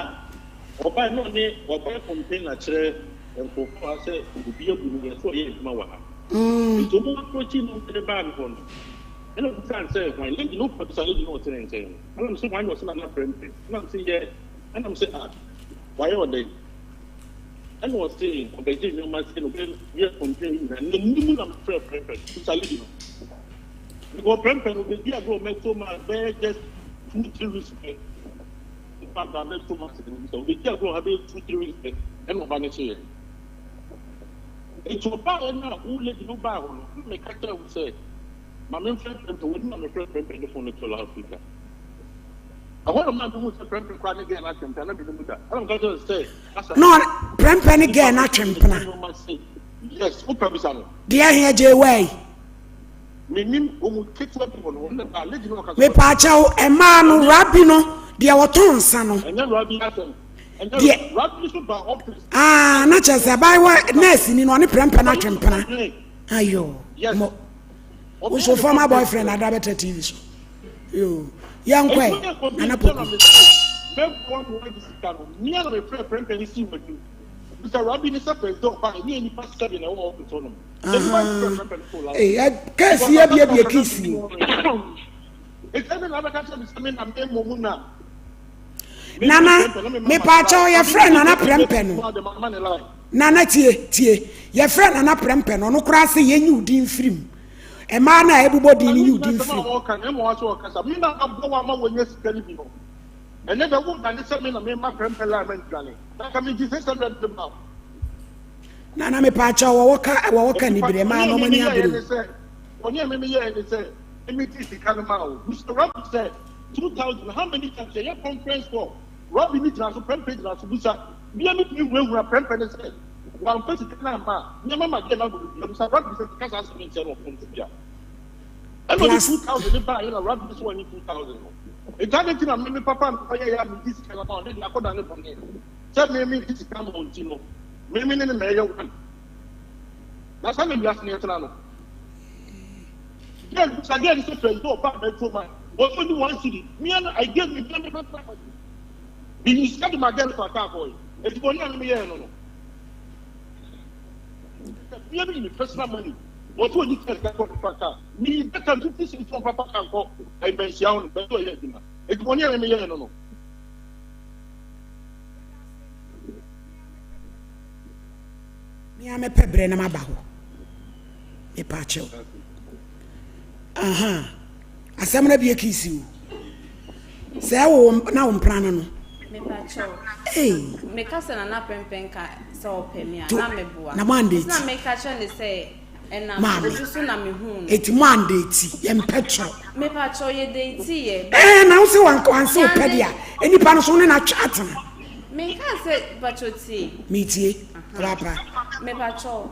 ɔbae na ɔne ɔbae complain akyerɛ nkurɔfoɔ ha sɛ obi abu no yɛ sɛ ɔyɛ adwuma wɔ ha. Nti ɔmo approach no de baa me hɔ no ɛna ɔbisaa no sɛ hwan lady no ɔpɛ bisa lady no ɔte ne nkyɛn no ɛna mese hwan na ɔse nana prɛmpɛ ɛna mese yɛ ɛna mese ah wayɛ ɔdɛn ɛna ɔse ɔbɛgye nneɛma se na ɔbɛyɛ complain nyinaa na mu na mefrɛ prɛmpɛ no bisa lady no because prɛmpɛ no ɔbɛdi agorɔ mɛto ma bɛyɛ just 2 3 weeks pɛ nipa ba mɛto ma sɛ ɔbɛdi agorɔ ha bɛyɛ 2 3 weeks pɛ ɛna ɔba no kyeeɛ. Enti ɔbaeɛ no a wo lady no baa hɔ no, na meka kyerɛɛ wo sɛ ma memfrɛ Prempeh, w'anim na mefrɛɛ Prempeh de phone no too loudspeaker. Ɛhɔ na maa mehuu sɛ Prempeh koraa ne girl no atwe mpena, na mennim da. Ɛna meka kyerɛɛ no sɛ, Asa, Na Prempeh ne girl no atwe mpena? nneɛma sei. Yes, wopɛ bisa no. Deɛ he agye wai? Mennim, wɔn mu ketewa bi wɔ no, wɔn na baa, lady no ɔka sɛ. Mepaakyɛw, mmaa no, Rabi no, deɛ ɔtɔn nsa no. Ɛnyɛ Rabi asɛm. Deɛ ah na kyerɛ sɛ abaayewa nurse ni no ɔne prɛmpɛ no atwe mpena ayo mo nso former boyfriend ada bɛtɛ tv so yo yɛnkɔɛ nana poku. Kɛsi abiabie kisi o. Nana, mepaakyɛw yɛfrɛ Nana Prɛmpɛ no. Nana tie, tie. Yɛfrɛ Nana Prɛmpɛ no, ɔno koraa sɛ yɛnyi wo din mfiri mu. Mmaa no a ɛbobɔ din no nyi wo din mfiri mu. Nana mepaakyɛw wɔwɔ ka wɔwɔ ka nibire mmaa no wɔn ani abere o. 2000 how many times yɛyɛ conference call Robbie ne gyina so prɛmpɛ gyina so busa bia me tumi hunahuna prɛmpɛ ne sɛ wamfa sika no amma a nneɛma ma gɛɛ no abɔ no dua busa Robbie sɛ sika saa asɛm nkyɛ no wɔ phone so bia ɛna ɔde 2000 ne baa yɛ na Robbie sɛ wɔnye 2000 no nti adɛn nti na me me papa me yɛ yɛ a megye sika no ma ɔne de akɔda ne bɔne sɛ me me gye sika ma ɔnti no me me ne ne ma ɛyɛ one na saa na wiase no yɛtena no. Girl bisa girl sɛ fɛ nti ɔba bɛto ma wɔn only one cedi me ano I gave me me personal money me yi sika de ma girl fa kaa kɔɛ eti bɔ ne ano me yɛɛ no no me ano me personal money wɔn so only sika kɔ fa kaa me yi that time 50 cedis wɔn fa fa kaa nkɔ ɛmɛnhyia wɔn bɛtɔ ɛyɛ adwuma eti bɔ ne ano me yɛɛ no no. Me ara mɛpɛ berɛ na maba hɔ. Mepaakyɛw. Aha. Asɛm no abie kiisi o. Sɛ ɛwo na wo mpena no no. Mepaakyɛw. Ee. Meka sɛ nana prɛmpɛn ka sɛ ɔpɛ me a na meboa. Na mo andate. Na meka kyerɛ ne sɛ ɛnam obi so na mehu no. Eti mo andate yɛn mpɛ kyerɛ. Mepaakyɛw yɛ date yɛ. Ɛɛ na wo se wanse wo pɛ deɛ a nipa no so ne na atwe atena. Menka sɛ pakyɛw tie. Metie. Rapa. Mepakyɛw.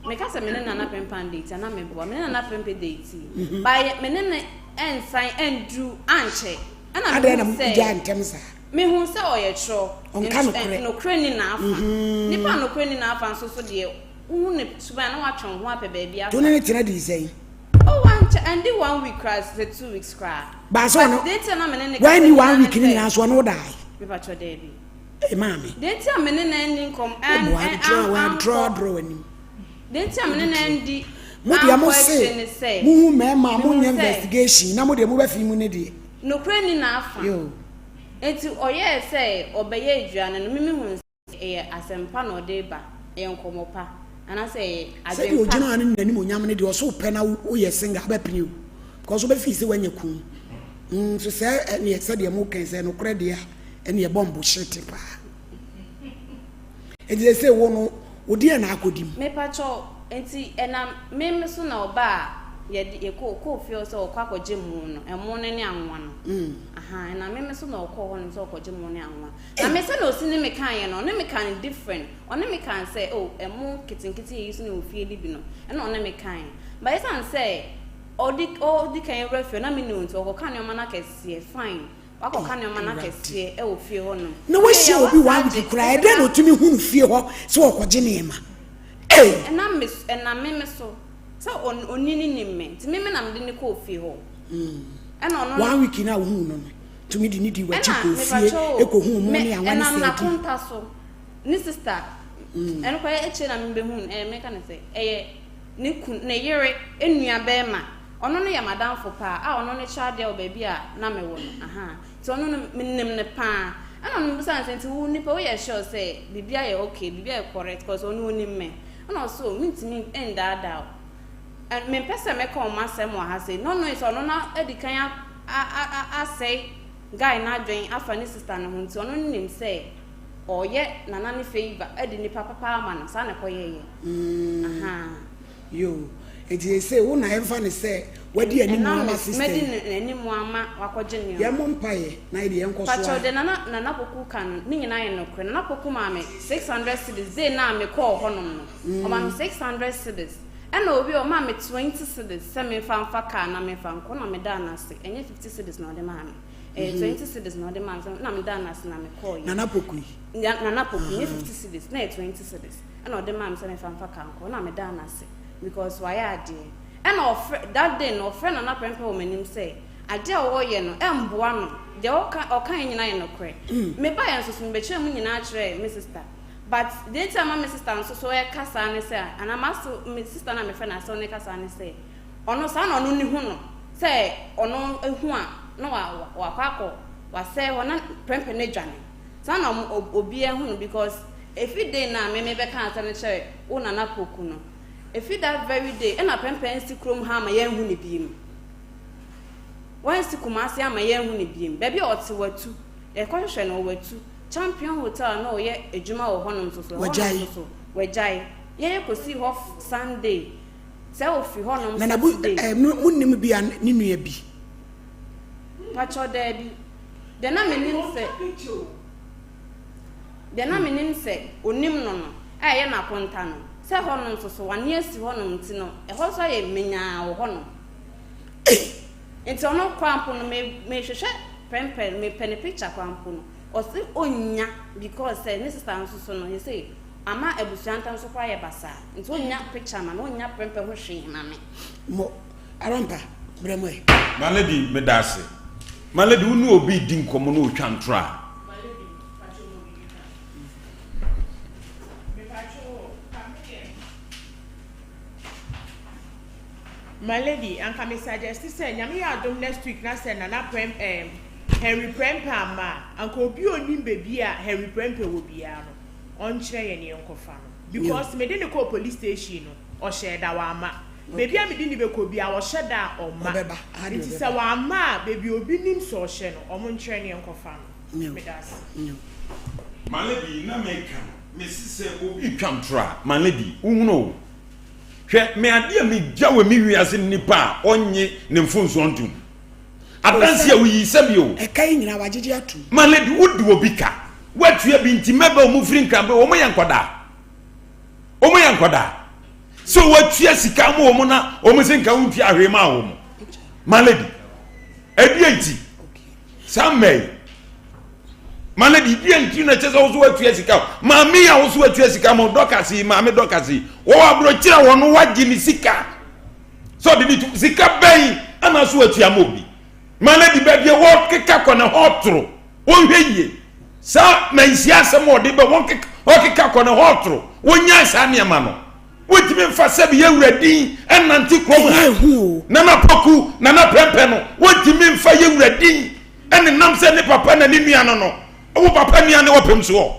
Meka sɛ me ne Nana Prempeh date a na meboa. Me ne Nana Prempeh date. Ba me ne no ɛnsan ɛnduru ankyɛ. Ɛna Adɛn na mehu sɛ. mugyaa ntɛm saa? Mehu sɛ ɔyɛ torɔ. Ɔnka nokorɛ. Nokorɛ nni n'afa. Nipa a nokorɛ nni n'afa nso so deɛ, wohu ne suban a na watwe wo ho apɛ baabi afa. Nti wo ne no tena dii sɛn? Oh, wankyɛ, ɛndi one week koraa, sɛ 2 weeks koraa. Baa sɛ ɔne, But deɛ nti a na me ne no kasa wanni one nyinaa ne week no sɛ. nyinaa nso ɔne wo dae? Mepakyɛ daabi. Ee maame. Deɛ nti a me ne no anni nkɔm, an, Woboa, an, adrɔ, an, adrɔ, ankɔ. adrɔ w'anim. Deɛ nti a me ne no andi Mo deɛ mo ankɔ se akyire ne sɛ, mo hu mmarima a mo mehu nyɛ sɛ. investigation na mo deɛ mo bɛ fi mu ne deɛ. Nokorɛ nni n'afa. Yoo. Enti ɔyɛɛ sɛ ɔbɛyɛ aduane no, me mehunuu sɛ ɛyɛ asɛmpa na ɔde reba, ɛyɛ nkɔmmɔ pa, anaasɛ ɛyɛ Sɛdeɛ adwempa. ɔgyina ne n'animuonyam no deɛ ɔse wopɛ na woyɛ single abɛpene o because wobɛ feel sɛ woanya kun nso sɛ ɛneɛ sɛdeɛ mo kɛn sɛ nokorɛ deɛ a ɛneɛ bɔ mbo shit paa ɛnti sɛ wo no wo deɛ na akɔdi mu. Mepakyɛw, enti ɛnam me me so na ɔbaa yɛde yɛkɔ ɔkɔɔ fie hɔ sɛ ɔkɔ akɔgye mo no, ɛmo no ne anwa no. Ahaa, ɛnam me me so na ɔkɔɔ hɔ nom sɛ ɔkɔgye mo ne anwa. Na me sɛnea ɔsi ne me kaeɛ no, ɔne me kaa no different. Ɔne me kaa sɛ, oh, ɛmo nketenkete a yɛyi so no wɔ fie no bi no, ɛna ɔne me kaeɛ. But ɛsiane sɛ ɔdi ɔdi kan wura fie hɔ na menni hɔ nti, ɔkɔka nneɛma no akɛseɛ, fine. Wakɔka nneɛma no akɛseɛ wɔ fie hɔ nom. Na Afei wahyia a obi wasan one week agye koraa, ɛdɛn na sika. ɔtumi hu no fie hɔ sɛ ɔkɔgye nneɛma? Ei! Ɛnam me so, ɛnam me me so. Sɛ ɔn ɔni no nim me, nti me me na mede no kɔɔ fie hɔ. Ɛna ɔno. One week no a wohuu no no, tumi de no dii w'akyi Ɛna kɔɔ fie mepakyɛw o, kɔhuu mo me ne anwa ne ɛnam sardine. n'akonta so, ne sister, ɛno koraa akyire na mebɛhuu no, ɛyɛ meka no sɛ, ɛyɛ ne kun, ne yere nua bɛɛma, ɔno no yɛ m'adamfo paa, a ɔno no kyerɛ adeɛ wɔ baabi a na mewɔ no, ahaa, nti ɔno no menim no paa, ɛna ɔno mebisaa no sɛ, nti wo nipa woyɛ sure sɛ biribi ayɛ okay, biribi ayɛ correct, cause ɔno ɔnim me, ɛna ɔse o, mentumi ndaadaa wo, ɛ, mempɛ sɛ mɛka wɔn asɛm wɔ ha sei, not knowing sɛ ɔno no adi kan a, a, a, asɛe guy no adwen afa ne sister no ho nti ɔno no nim sɛ ɔreyɛ Nana no favour adi nipa papa ama no, saa na ɛkɔyɛeɛ. Ahaa. Yoo, nti seesei wo na yɛmfa no sɛ wadi anim Ɛnam ama me, sister madi yi. n'anim ama wakɔgye nneɛma. Yɛmmɔ mpaeɛ na yɛde yɛnkɔ so Pakyɛw ara. deɛ Nana, Nana Poku ka no, ne nyinaa yɛ nokorɛ. Nana Poku maa me 600 cedis day no a mekɔɔ hɔnom no. Ɔmaa me 600 cedis. Ɛna owie a ɔmaa me 20 cedis sɛ memfa mfa car na memfa nkɔ na medaa no ase. Ɛnyɛ 50 cedis na ɔde maa me. Ɛyɛ 20 cedis na ɔde maa me na medaa no ase na mekɔeɛ. Nana Poku yi? Nana Poku, ɛnyɛ 50 cedis, na ɛyɛ 20 cedis. Ɛna ɔde maa me sɛ memfa mfa car nkɔ na medaa no ase because wayɛ adeɛ. Ɛna ɔfrɛ, that day no ɔfrɛ Nana Prempeh wɔ m'anim sɛ adeɛ a ɔreyɛ no ɛmboa no, deɛ ɔka ɔkaeɛ nyinaa yɛ nokorɛ. Mebaeɛ nso so mebɛkyerɛɛ mu nyinaa kyerɛɛ me sister. But deɛ nti a ama me sister nso so ɛka saa ne sɛ, anaa m'asew, me sister no a mefrɛ no asew no ɛka saa ne sɛ, ɔno saa na ɔno ne hu no, sɛ ɔno hu a na wa, wakɔ akɔ, wasɛe hɔ na prɛmpɛ no adwane. Saa na ɔmo, obiara hu no because efi day no a me mebɛka asɛm no kyerɛ wo Nana Poku no, efi that very day ɛna prɛmpɛ nsi kurom ha ama yɛanhu no biem. Wansi Kumasi ama yɛanhu no biem. Baabi a ɔte watu, yɛkɔhwehwɛ no watu. Champion Hotel a na ɔyɛ adwuma wɔ hɔnom nso so, ɛhɔnom Wagyae. nso so, wagyae. Yɛn kɔsii hɔ Sunday, sɛ ɔfiri hɔnom Na n'abu Saturday. eh, mo monnim bi a ne nua bi. Pakyɛw, daabi. Deɛ na menim sɛ, deɛ na menim sɛ ɔnim no no, a ɛyɛ n'akonta no, sɛ hɔnom nso so, wane asi hɔnom nti no, ɛhɔ nso ayɛ menyaa wɔ hɔnom. Nti ɔno koraa mpo no, me, mehwehwɛ prɛmpɛ, mepɛ ne picture koraa mpo no, Ɔse onnya because sɛ ne sister nso so no sesei ama abusua ntam nso koraa yɛ basaa nti onnya picture ma me onnya prɛmpɛ ho hwee ma me. Mo Arampa brɛ mo ɛ. My lady meda ase. My lady wo ne obi redi nkɔmmɔ na ɔtwa ntorɔ a. My lady mpakyɛw mewɔ biribi ka. Mepakyɛw o ka me deɛ. My lady anka me suggest sɛ Nyame yɛ adom next week na sɛ Nana Prɛm ɛɛm Henry Prempeh amma a, anka obi a onim baabi a Henry Prempeh wɔ biara no ɔnkyerɛ yɛn yɛnkɔfa no because mede no kɔɔ police station no ɔhyɛɛ da wamma. Baabi a mede no bɛkɔ biara ɔhyɛ da a ɔmma. Ɔbɛba, aha deɛ Nti ɔbɛba. sɛ wamma a baabi a obi nim sɛ ɔhyɛ no ɔmo nkyerɛ no yɛnkɔfa no. Nyew, Meda ase. nyew. My lady na meka no mese sɛ obi retwa ntorɔ a my lady wohunu o. Hwɛ, me adeɛ a megya wɔ me wiase ne nipa a ɔnnye ne mfomsoɔ ntom. Adanse a woyi sɛbi o. Ɛka yi nyinaa wagyegye atom. My lady, wodi obi ka, woatua bi nti mɛba wɔn firi Nkranbe, wɔn yɛ nkwadaa. Wɔn yɛ nkwadaa. Sɛ woatua sika ama wɔn na wɔn sɛ nka wontua hwee maa wɔn. My lady, ɛdeɛ nti, saa mmaa yi. My lady, dua nti na kyɛ sɛ wo so watua sika o. Maame yi a wo so watua sika ma Dorcas yi, maame Dorcas yi, wɔwɔ aburokyire a wɔn wagye ne sika. Sɛ ɔde ne tu sika bɛn ana so watua ma obi. My lady, baabi a wɔkeka kɔ ne hɔ toro. Wɔnhwɛ yie. Saa manhyia asɛm a ɔde bɛ wɔn keka ɔkeka kɔ ne hɔ toro. Wɔnyae saa nneɛma no. Wontumi mfa sɛbi yɛ wura din ɛnante kurom ha. Nana Poku, Nana Prɛmpɛ no, wontumi mfa yɛ wura din ɛnenam sɛ ne papa na ne nua no no. Wo papa nua ne ɔpem soɔ.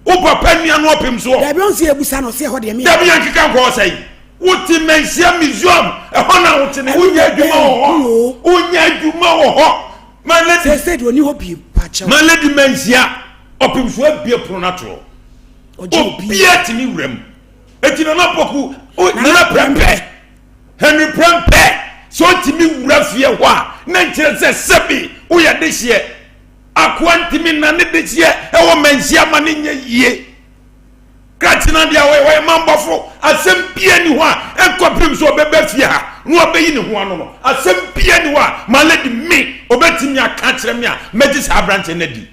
Wo papa nua no ɔpem soɔ. Dabi ɔnsi ebusa na ɔsi ɛhɔ deɛ mi. Dabi yɛn keka nkɔ ɔsɛ yi. Wote Manhyia Museum ɛhɔ na wote ne wonyɛ adwuma wɔ hɔ. Wonyɛ adwuma wɔ hɔ. My lady. Sɛ sɛ deɛ ɔni hɔ bi pakyɛw. My lady Manhyia ɔpem so abie pono no ato hɔ. Obiara tumi wura mu. Eti Nana Poku, Nana Prɛmpɛ, Henry Prɛmpɛ, sɛ ɔtumi wura fie hɔ a, na nkyerɛ sɛ sɛbi woyɛ dehyeɛ. Akoa ntumi nna ne dehyeɛ ɛwɔ manhyia ma ne nyɛ yie. Krakye no adeɛ a wɔyɛ wɔyɛ mambɔfo. Asɛm bia ni hɔ a ɛnkɔpem sɛ ɔbɛba fie ha na ɔbɛyi ne ho ano no. Asɛm bia ni hɔ a my lady me ɔbɛtumi aka akyerɛ me a mɛgye saa aberanteɛ no adi.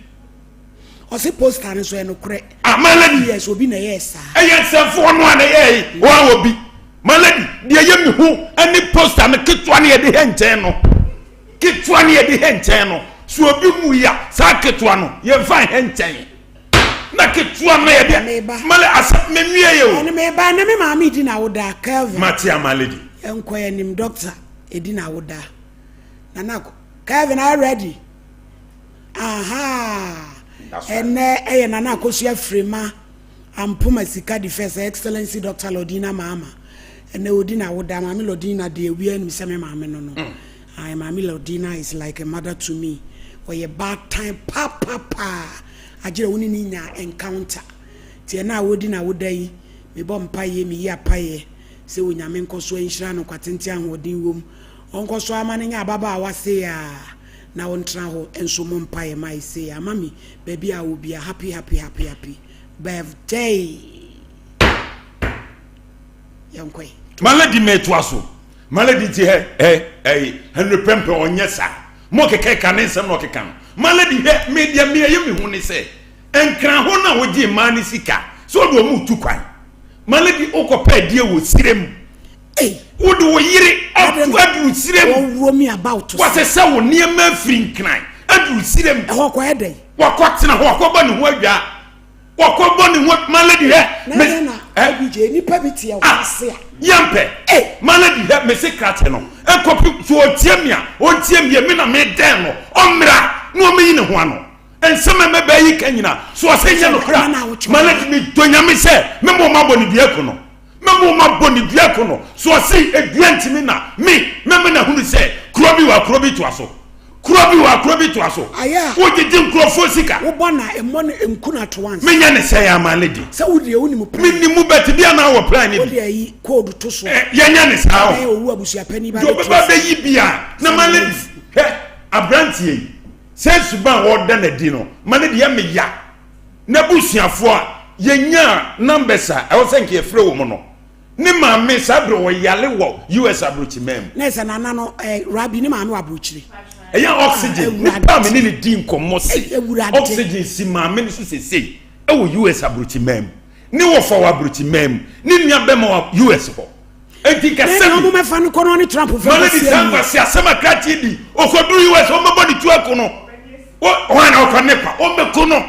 Ɔse poster no nso yɛ nokorɛ. Ah my lady. Yes obi na ɛyɛɛ saa. Ɛyɛ nsɛmfoɔ no a na ɛyɛɛ yi wɔn a obi. My lady deɛ ɛyɛ me hu ɛne poster no ketewa no yɛde hɛ nkyɛn no ketewa no yɛde hɛ nkyɛn no so obi mu yi a saa ketewa no yɛnfa nhɛ nkyɛn na ketewa no yɛde male asɛ menwie yɛ o. Ɛne meba ne me maame di na woda Kelvin. Mate a my lady. Nkɔ yɛ nim doctor edi na woda. Nana Kelvin are you ready? Ahaa ɛnɛ ɛyɛ Nana Akosua Frema Ampoma Sika di fɛ sɛ Excellency Doctor Lordina Maama ɛnɛ odi na woda Maame Lordina deɛ obiara nim sɛ me maame no no mm. Ae Maame Lordina is like a mother to me ɔyɛ baatan papapaa agyerɛ wo ne ne nya encounter nti ɛnɛ a wodi na woda yi mebɔ mpaeɛ meyi apaeɛ sɛ Onyame nkɔ so nhyira no kwatente ahoɔden wom ɔnkɔ so ama no nyɛ ababaawa sei a na wo ntena hɔ nso mo mpaeɛ ma sei ama me baabi a wɔ bia happy happy happy happy birthday yɛnkɔe. Malady metoa so Malady nti hɛ hɛ ɛyi Henry Prempeh ɔnyɛ saa mo keka ka ne nsɛm na ɔkeka no Malady hɛ me deɛ me ɛyɛ me hu ne sɛ nkran hɔ na wogye mmaa ne sika sɛ ɔde ɔmo tu kwan Malady wokɔ pɛ adie wɔ sire mu Wode wo yere atu aduru serɛ mu. Wɔwuro mi about sɛ. Wɔasesa wo nneɛma afiri Nkran aduru serɛ mu. Ɛhɔ kɔyɛ dɛn? Wakɔtena hɔ, wakɔbɔ ne ho adwaa. Wakɔbɔ ne ho, my lady hɛ. Na dɛn na ABJ, nipa bi te ɛhɔ ase a. Yɛmpɛ. My lady hɛ, mese krakye no, nkɔpem, so ɔtie me a, ɔntie me yɛ, me na medɛn no, ɔmmra na ɔmmɛyi ne ho ano. Nsɛm a mmabaa yi ka nyina, so ɔsɛ nyɛ nokorɛ a, my lady, medɔ Nyame sɛ mema ɔma abɔ ne dua aku no. Mɛma wɔn abɔ ne dua ko no. So ɔse edua ntumi na me mɛma no ahunu sɛ kuro bi wɔ a kuro bi toa so. Kuro bi wɔ a kuro bi toa so. Ayɛ a. Wogyegye nkurɔfoɔ sika. Wobɔ na mmɔ no nku no ato ansa. Menyɛ ne sɛn ama lady. Sɛ wo deɛ wonim plan. Menim mu but bia na wɔ plan no bi. Wode ayi code to so. Yɛnyɛ ne saa o. Ɛbɛyɛ owu abusuapanin ba bɛtua. Deɛ ɔbɛba bɛyi bi a na ma lady hwɛ aberanteɛ yi sɛ suban a ɔda no adi no ma ne deɛ meya. N'abusuafoɔ a yɛnyaa numbers a ɛwɔ sɛ nka yɛfrɛ wɔn no, ne maame saa berɛ ɔyare wɔ US aburokyiman mu. Na ɛsɛ nana no eh, Rabi ne maame wɔ aburokyire. Ɛyɛ oxygen, ah, nipa a me ne ne di nkɔmmɔ se oxygen si maame no so sesei ɛwɔ US aburokyiman mu. Ne wɔfa wɔ aburokyiman mu, ne nua bɛma wɔ US hɔ. Enti nka sɛbi. Nea ɔmo mɛfa no kɔ no ɔne Trump fɛ kɔ sie mu. Malady asɛm a krakye di okoduru US wɔn bɛbɔ ne tu ako no. Wɔn na ɔkɔ ne kwa wɔn bɛko no.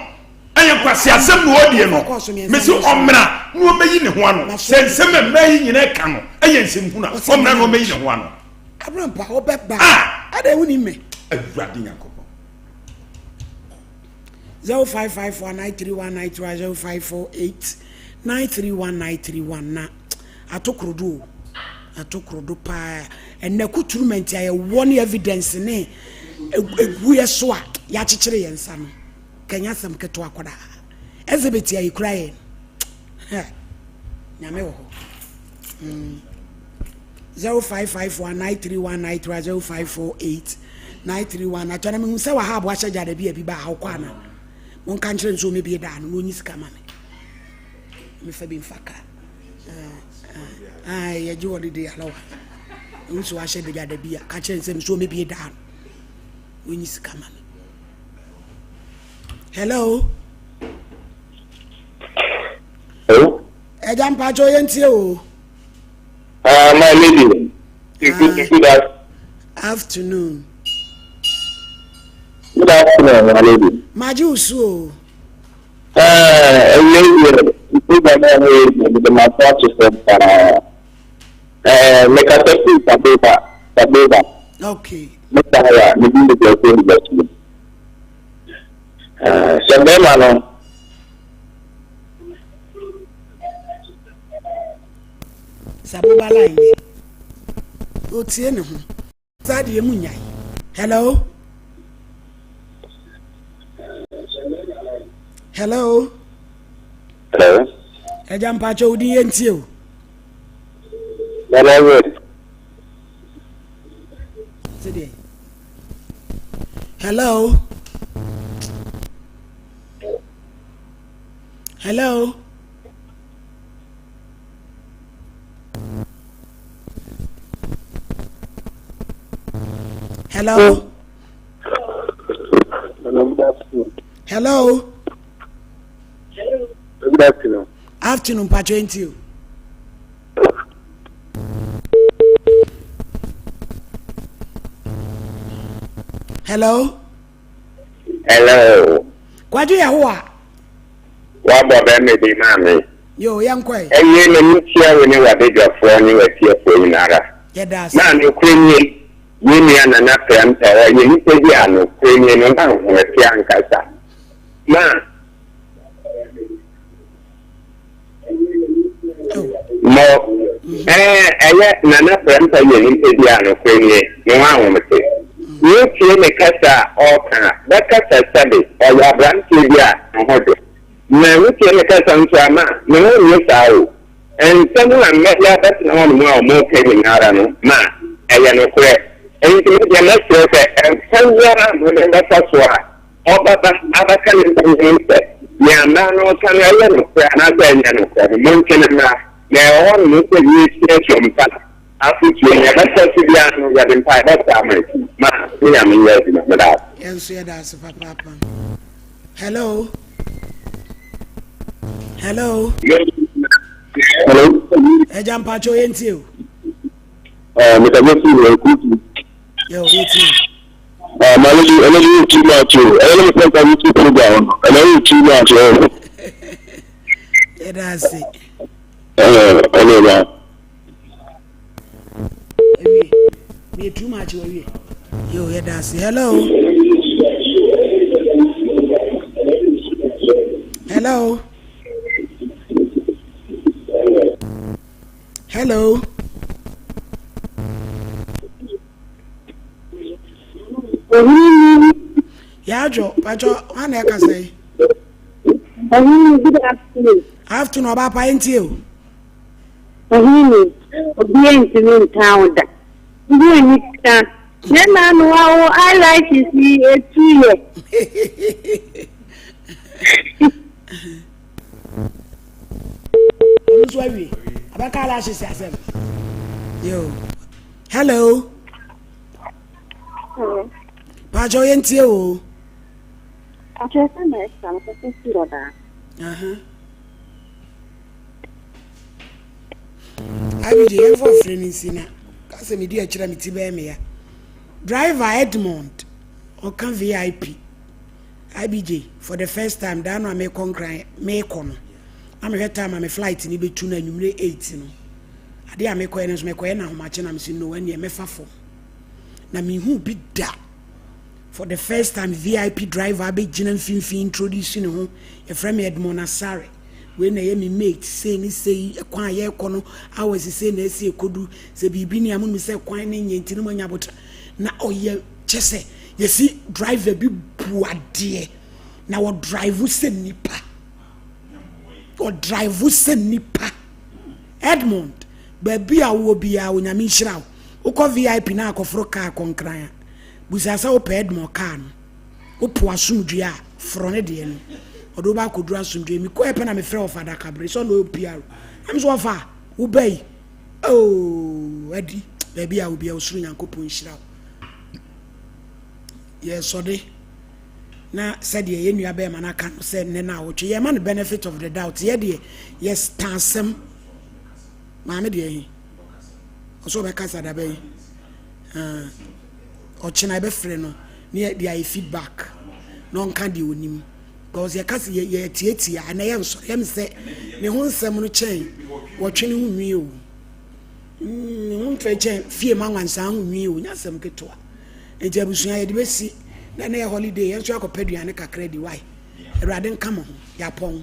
Ɛyɛ nkwasi asɛm na ɔdie no. Mesi ɔmmra na ɔmmɛyi ne ho ano. Sɛ nsɛm a mmaa yi nyinaa ka no ɛyɛ nsɛm hunu a ɔmmra na ɔmmɛyi ne ho ano. Abrampa ɔbɛba. Ah! Adɛn woni me? Awurade Nyankopɔn. 0554 931 931 0548 931 931 na Ato korodo o, ato korodo paa. Ɛnɛ kuturumɛnti a yɛwɔ ne evidence ne egu yɛ so a yɛakyekyere yɛn nsa no, kanya asɛm ketewa koraa. Exhibit a yɛkura yɛn no, Nyame wɔ hɔ. Mm. 0554 931 931 0548 931 atwa na mehu sɛ waha aboa hyɛ gya da bi a bi ba ha wokɔ ana monka nkyerɛ nso ɔmɛbie daa no na ɔnyi sika ma me mefa bi mfa kaa yɛgye wɔ dede alawa nso ahyɛ deda da bi a ka kyerɛ nsɛm so ɔmɛbie daa no ɔnyi sika ma me. Hello. Hello. Ɛgya mpakyɛ yɛn tie o. Ah, my lady. Good, good afternoon. Good afternoon, my lady. Magye wo so o. Ah, ɛyɛ yɛ program a wɔyɛ yɛ mede m'aso ato fam paa. Ɛɛ mekasa firi Sabeba, Sabeba. Okay. Me saa ya, me din de Blessing Liberty. Ah, sɛ bɛrima no. Sabeba line yɛ. Otie ne ho. Saa deɛ mu nyae. Hello. Hello. Hello. Ɛgya mpakyɛ wo din yɛ ntie o. Nana Red. Sɛdeɛ. Hello. Hello. Hello. Hello, good afternoon. Hello. Good afternoon. Afternoon, Pacho you. Hello. Hello. Kwadu Yehowa. Wabɔ bɛmɛ bi maa me. Yo, yɛnkɔ ɛ. Ɛnneɛ na mekyia wo ne w'abadwafoɔ ne w'atiefoɔ nyina ara. Yɛda ase. Na nokorɛ nie, yɛn nua Nana Prɛmpɛ, ɔyɛ nipa bi a nokorɛ nie no na ahoɔfɛ ankasa. Ma. Mo, ɛɛ, ɛyɛ Nana Prɛmpɛ yɛ nipa bi a nokorɛ nie, ne ho ahomete. Wotie ne kasa a ɔreka a, bɛka sɛ sɛbe ɔyɛ aberanteɛ bi a ne ho dwo. Na wotie ne kasa nso a, ma ne ho nnye saa o. Nsɛm a mmabea bɛtena hɔnom a wɔreka nyina ara no, ma ɛyɛ nokorɛ. Enti me deɛ mɛsrɛ sɛ, ɛkwan biara a mode bɛfa so a ɔbɛba abɛka ne nsɛm ho sɛ nea mmaa no reka no ɛyɛ nokorɛ anaasɛ ɛnyɛ nokorɛ no, montwe no mmra. Na ɛwɔ hɔnom sɛ yɛresua sua mpa afotuo, nea ɛbɛkɔ so biara no, yɛde mpaebɔ taa mo akyi. Ma ne Nyame nyɛ adwuma. Meda ase. Yɛn nso yɛda ase papaapa. Hello. Hello. Hello. Ẹja mpatsọ yẹn ti o. Ẹ mr Jesse ẹ kúrúkú. Yẹ o yẹ ti o. Ẹ maa lóbi ẹ lóbi yóò too much o ẹ lóbi fẹ́ ká mi ti program ẹ lóbi yóò too much o. Yẹ dá ase. Ẹ ẹ lè ba. Ewie mi yɛ too much wɔ wie. Yo yɛ da ase. Hello. Hello. Hello. Yàjọ, pàjọ, wọn na ẹka sẹ. Good afternoon. Afternoon, ọba apa ẹ ntí o. Ɔhene, obiara ntumi ntaa wo da. Wo anika. Ne na no wo eyelashes yi etu yɛ. Ɔno nso awie. Abɛka eyelashes asɛm. Yo. Hello. Hello. Paakyɛ yɛn tie o. Paakyɛ sɛ na ɛsa no kɔkɔ si ɔdaa. Uh-huh. Abidi yɛmfa ɔfrɛ no nsi na ka sɛ medi akyiri a me ti bɛyɛ me ya. Driver Edmond ɔka VIP IBJ for the first time daa no a mekɔ nkran mekɔ no na mehwɛ time a me flight no bɛtu no anwummere 8 no adeɛ a mekɔyɛ no nso mekɔyɛ no ahomakye na mese no ɛneɛ mɛfa fam na mehu bi da for the first time VIP driver abɛgyina mfimfini introduce ne ho yɛfrɛ me Edmond Asare Wei na ɛyɛ me mate sei ne sei, kwan a yɛrekɔ no hours sei na ɛsɛ yɛkɔdu, sɛ biribi ni a monim sɛ kwan no nyɛ nti no moanya abotra. Na ɔyɛ kyɛ sɛ yɛsi driver bi bu adeɛ na ɔdrive sɛ nipa, ɔdrive sɛ nipa. Edmond, baabi a wowɔ biara Onyame nhyira wo. Wokɔ VIP na akɔforo kaa kɔnkran a, busa sɛ wopɛ Edmond kaa no. Wopo asomdwoeɛ a, forɔ ne deɛ no. Ɔde wo ba akɔduru asomdwoeɛ. Mekɔɛ pɛ na mefrɛ ɔfa adakabere sɛ ɔna ɔyɛ PR. Na me sɛ ɔfa, wo ba yi, oh, adi, baabi a obi a ɔsoro Nyankopɔn nhyira wo. Yɛsɔde. Na sɛdeɛ yɛn nua bɛrima no aka no sɛ nnɛ no awotwe yɛma no benefit of the doubt yɛ deɛ yɛsta asɛm maame deɛ he ɔsɛ ɔbɛkasa da bɛn ɔkyena yɛbɛfrɛ no ne yɛde ayɛ feedback na ɔnka deɛ ɔnim because yɛka sɛ yɛtiatia ɛnɛ yɛ nsɔre yɛm sɛ ne ho nsɛm no kyɛn wɔtwe ne ho nwi o ne ho mfɛ kyɛn fie ma nwansaa ho nwi o nyɛ asɛm ketewa nti abusua yɛde bɛsi na ɛnɛ yɛ holiday yɛn nso akɔpɛ aduane kakra di wae awurade nka mo ho yɛapɔn.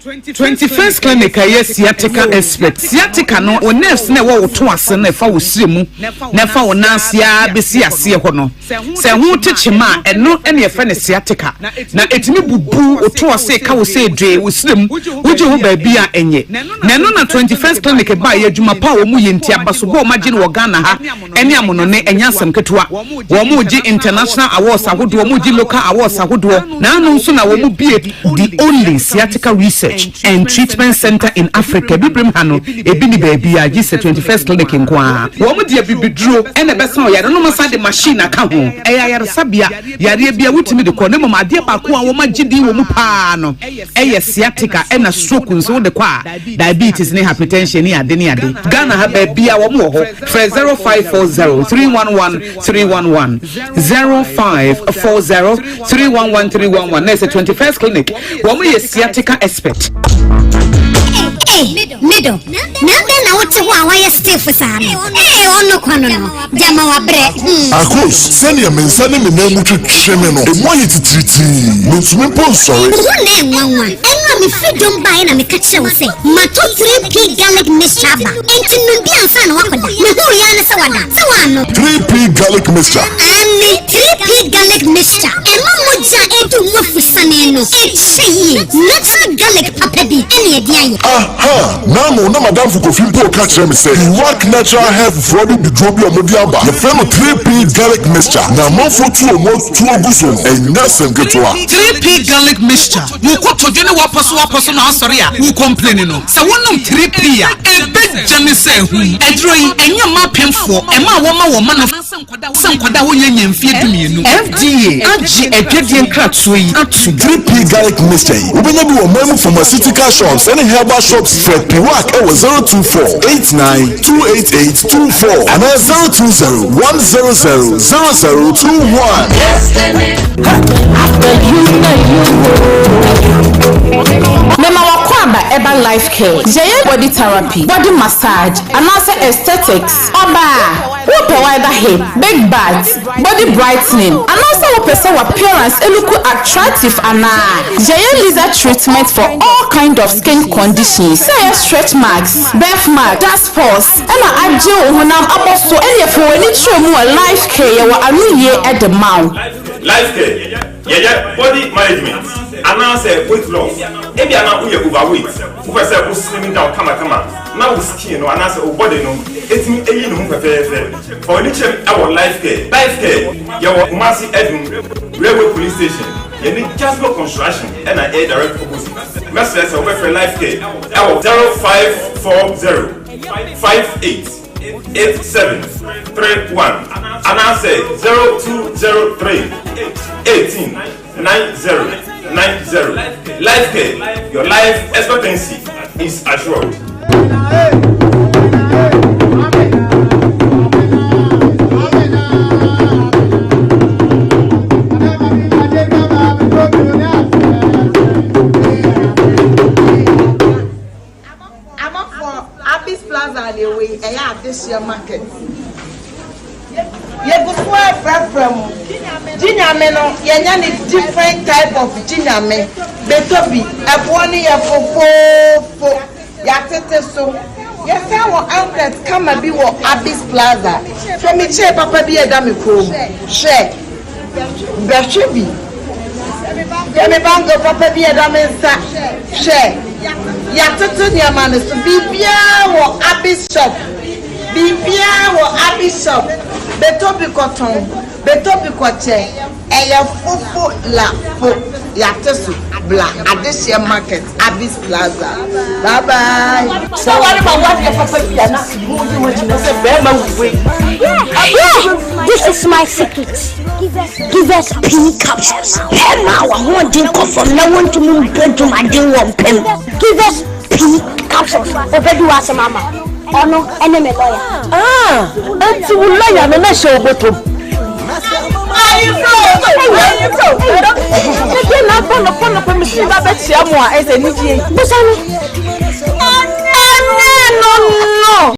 21st Clinic a ɛyɛ sciatica expert. Sciatica no, wo nerves no a ɛwɔ wo to ase no ɛfa wo srɛ mu na ɛfa wo nan ase ara bɛsi aseɛ hɔ no, sɛ ɛho te kyema a, ɛno na yɛfrɛ no sciatica. Na ɛtumi bubu wo to ase ka wo sɛ dwee wo srɛ mu, wogye ho baabi a ɛnyɛ. Na ɛno na 21st Clinic baeɛ, adwuma pa a wɔyɛ nti, abasobɔ a wɔagye no wɔ Ghana ha ne amonone ɛnyɛ asɛm ketewa. Wɔregye international awards ahodoɔ, wɔregye local awards ahodoɔ. Naano nso na wɔbue the only sciatica research and treatment centre in Africa. Abibirem ha no, ebi nni baabiara gye sɛ 21st Clinic nko ara. Wɔde abibiduro na ɛbɛsa ɔyare no, na wɔasan de machine aka ho. Ɛyɛ ayaresabea, yareɛ biara wotumi de kɔ, na mmom adeɛ baako a wɔagye din wɔ mu pa ara no yɛ sciatica ɛna stroke nso wode kɔ a, diabetes ne hypertension ne ade ne ade. Ghana ha baabiara wɔn wɔ hɔ. Frɛ 0540 311 311, 0540 311 311 na ɛsɛ 21st Clinic. Wɔn yɛ sciatica expert. Hey, middle. Na adɛn na wote hɔ a woayɛ stiff saa no? Ee, ɔno kwa no no, gyama wabrɛ. Hmm. Akos, sɛnea me nsa ne me nan mu twetwe me no, emu ayɛ titiritii. Mintumi mpo nsɔre. Wo ho na ɛnwanwa. Ɛno a mefiri dwom baeɛ na meka kyerɛ wo sɛ, matɔ 3P garlic mixture aba. Enti nom bi ansa na woakɔda. Mehuu yɛ ara ne sɛ wada. Sɛ woannom. 3P garlic mixture. Aane, 3P garlic mixture. Ɛma mogya a ɛdu mu afusane no kyɛ yie. Natural garlic papa bi ɛne ɛde ayɛ. Aha! Naano na m'adamfo Kofi mpo reka kyerɛ me sɛ Iraq Natural Health foɔ de biduro bi a wɔde aba, yɛfrɛ no 3P Garlic Mixture, na amanfoɔ tu wɔn atuo gu so no, ɛnyɛ asɛm ketewa. 3P Garlic Mixture, Wo kotodwe ne w'apɔso w'apɔso na asɔre a wo complaini no, sɛ wonom 3P a, ɛbɛgya ne sɛ ahum. Aduro yi, ɛnyɛ mma apemfoɔ, ɛma a wɔma wɔn mma no. Sɛ nkwadaa a wɔnnya nnya mfeɛ dumienu. FDA agye adwadie nkratoɔ yi atom. 3P Garlic Mixture yi, wobɛnya bi wɔ ɔman mu pharmaceutical shops ne herbal shops. Frɛ Piwak wɔ 024 89 288 24 anaa 020 100 0021. Mema w'akwaaba ɛba life care, yɛyɛ body therapy, body massage anaasɛ aesthetics. Ɔbaa! Wopɛ wider hip, big butt, body brightening, anaasɛ wopɛ sɛ w'appearance look attractive anaa? Yɛyɛ laser treatment for all kind of skin conditions, sɛ ɛyɛ stretch marks, birth mark, dark spots, ɛna agye wo honam abɔ so ɛneɛ fa w'ani kyerɛ mu wɔ Life Care yɛwɔ anoyie de ma wo. Life Care, yɛyɛ body management anaasɛ weight loss, ebia na woyɛ overweight, wopɛ sɛ wo slim down kamakama, na wo skin no anaasɛ wo body no tumi yi ne ho fɛfɛɛfɛ. Fa w'ani kyerɛ me wɔ Life Care. Life Care, yɛwɔ Kumasi Adum, Railway Police Station, yɛne Jasco Construction na ɛyɛ direct opposite. Mɛsrɛ sɛ wobɛfrɛ Life Care wɔ 0540 58 87 31 anaasɛ 0203 18 9090 Life Care, your life expectancy is assured. Amafoɔ Abis Plaza na ɛwɔ yi ɛyɛ adehyeɛ market. Yɛgu so ɛfrɛfrɛ mo. Gyinyame no yɛnya ne different type of gyinyame. Bɛtɔ bi, ɛboɔ no yɛ fofoofo. Yɛatete so. Yɛsan wɔ anklet kama bi wɔ Abis Plaza. Hwɛ me chain papa bi a ɛda me kɔn mu. Hwɛ. Bɛhwɛ bi. Hwɛ me bangle papa bi a ɛda me nsa. Hwɛ. Yɛatoto nneɛma no so. Biribiara wɔ Abby's shop. Biribiara wɔ Abby's shop. Bɛtɔ bi kɔtɔn. Bɛtɔ bi kɔkyɛ. Ɛyɛ fofo la fo. Yɛate so. Bla Adehyeɛ Market, Abby's Plaza. Bye bye. Sɛ ware ma wadeɛ papa bi a na mo yi ho akyi na sɛ bɛrima wei. This is my secret. Givers P capsules. Pɛ ma w'ahoɔden kɔ fam na wontumi mbɔ dwumaden wɔ mpam. Givers P capsules. Obedi w'asɛm ama wo. Ɔno ne me lɔya. Ah, enti wo lɔya no na hyɛ wo bɔtɔm. Ɛdeɛ na abɔ nɔpɔ nɔpɔ mesi ba bɛkyia mo a ɛsɛ anigyeɛ. Busa no. Ɛne no no.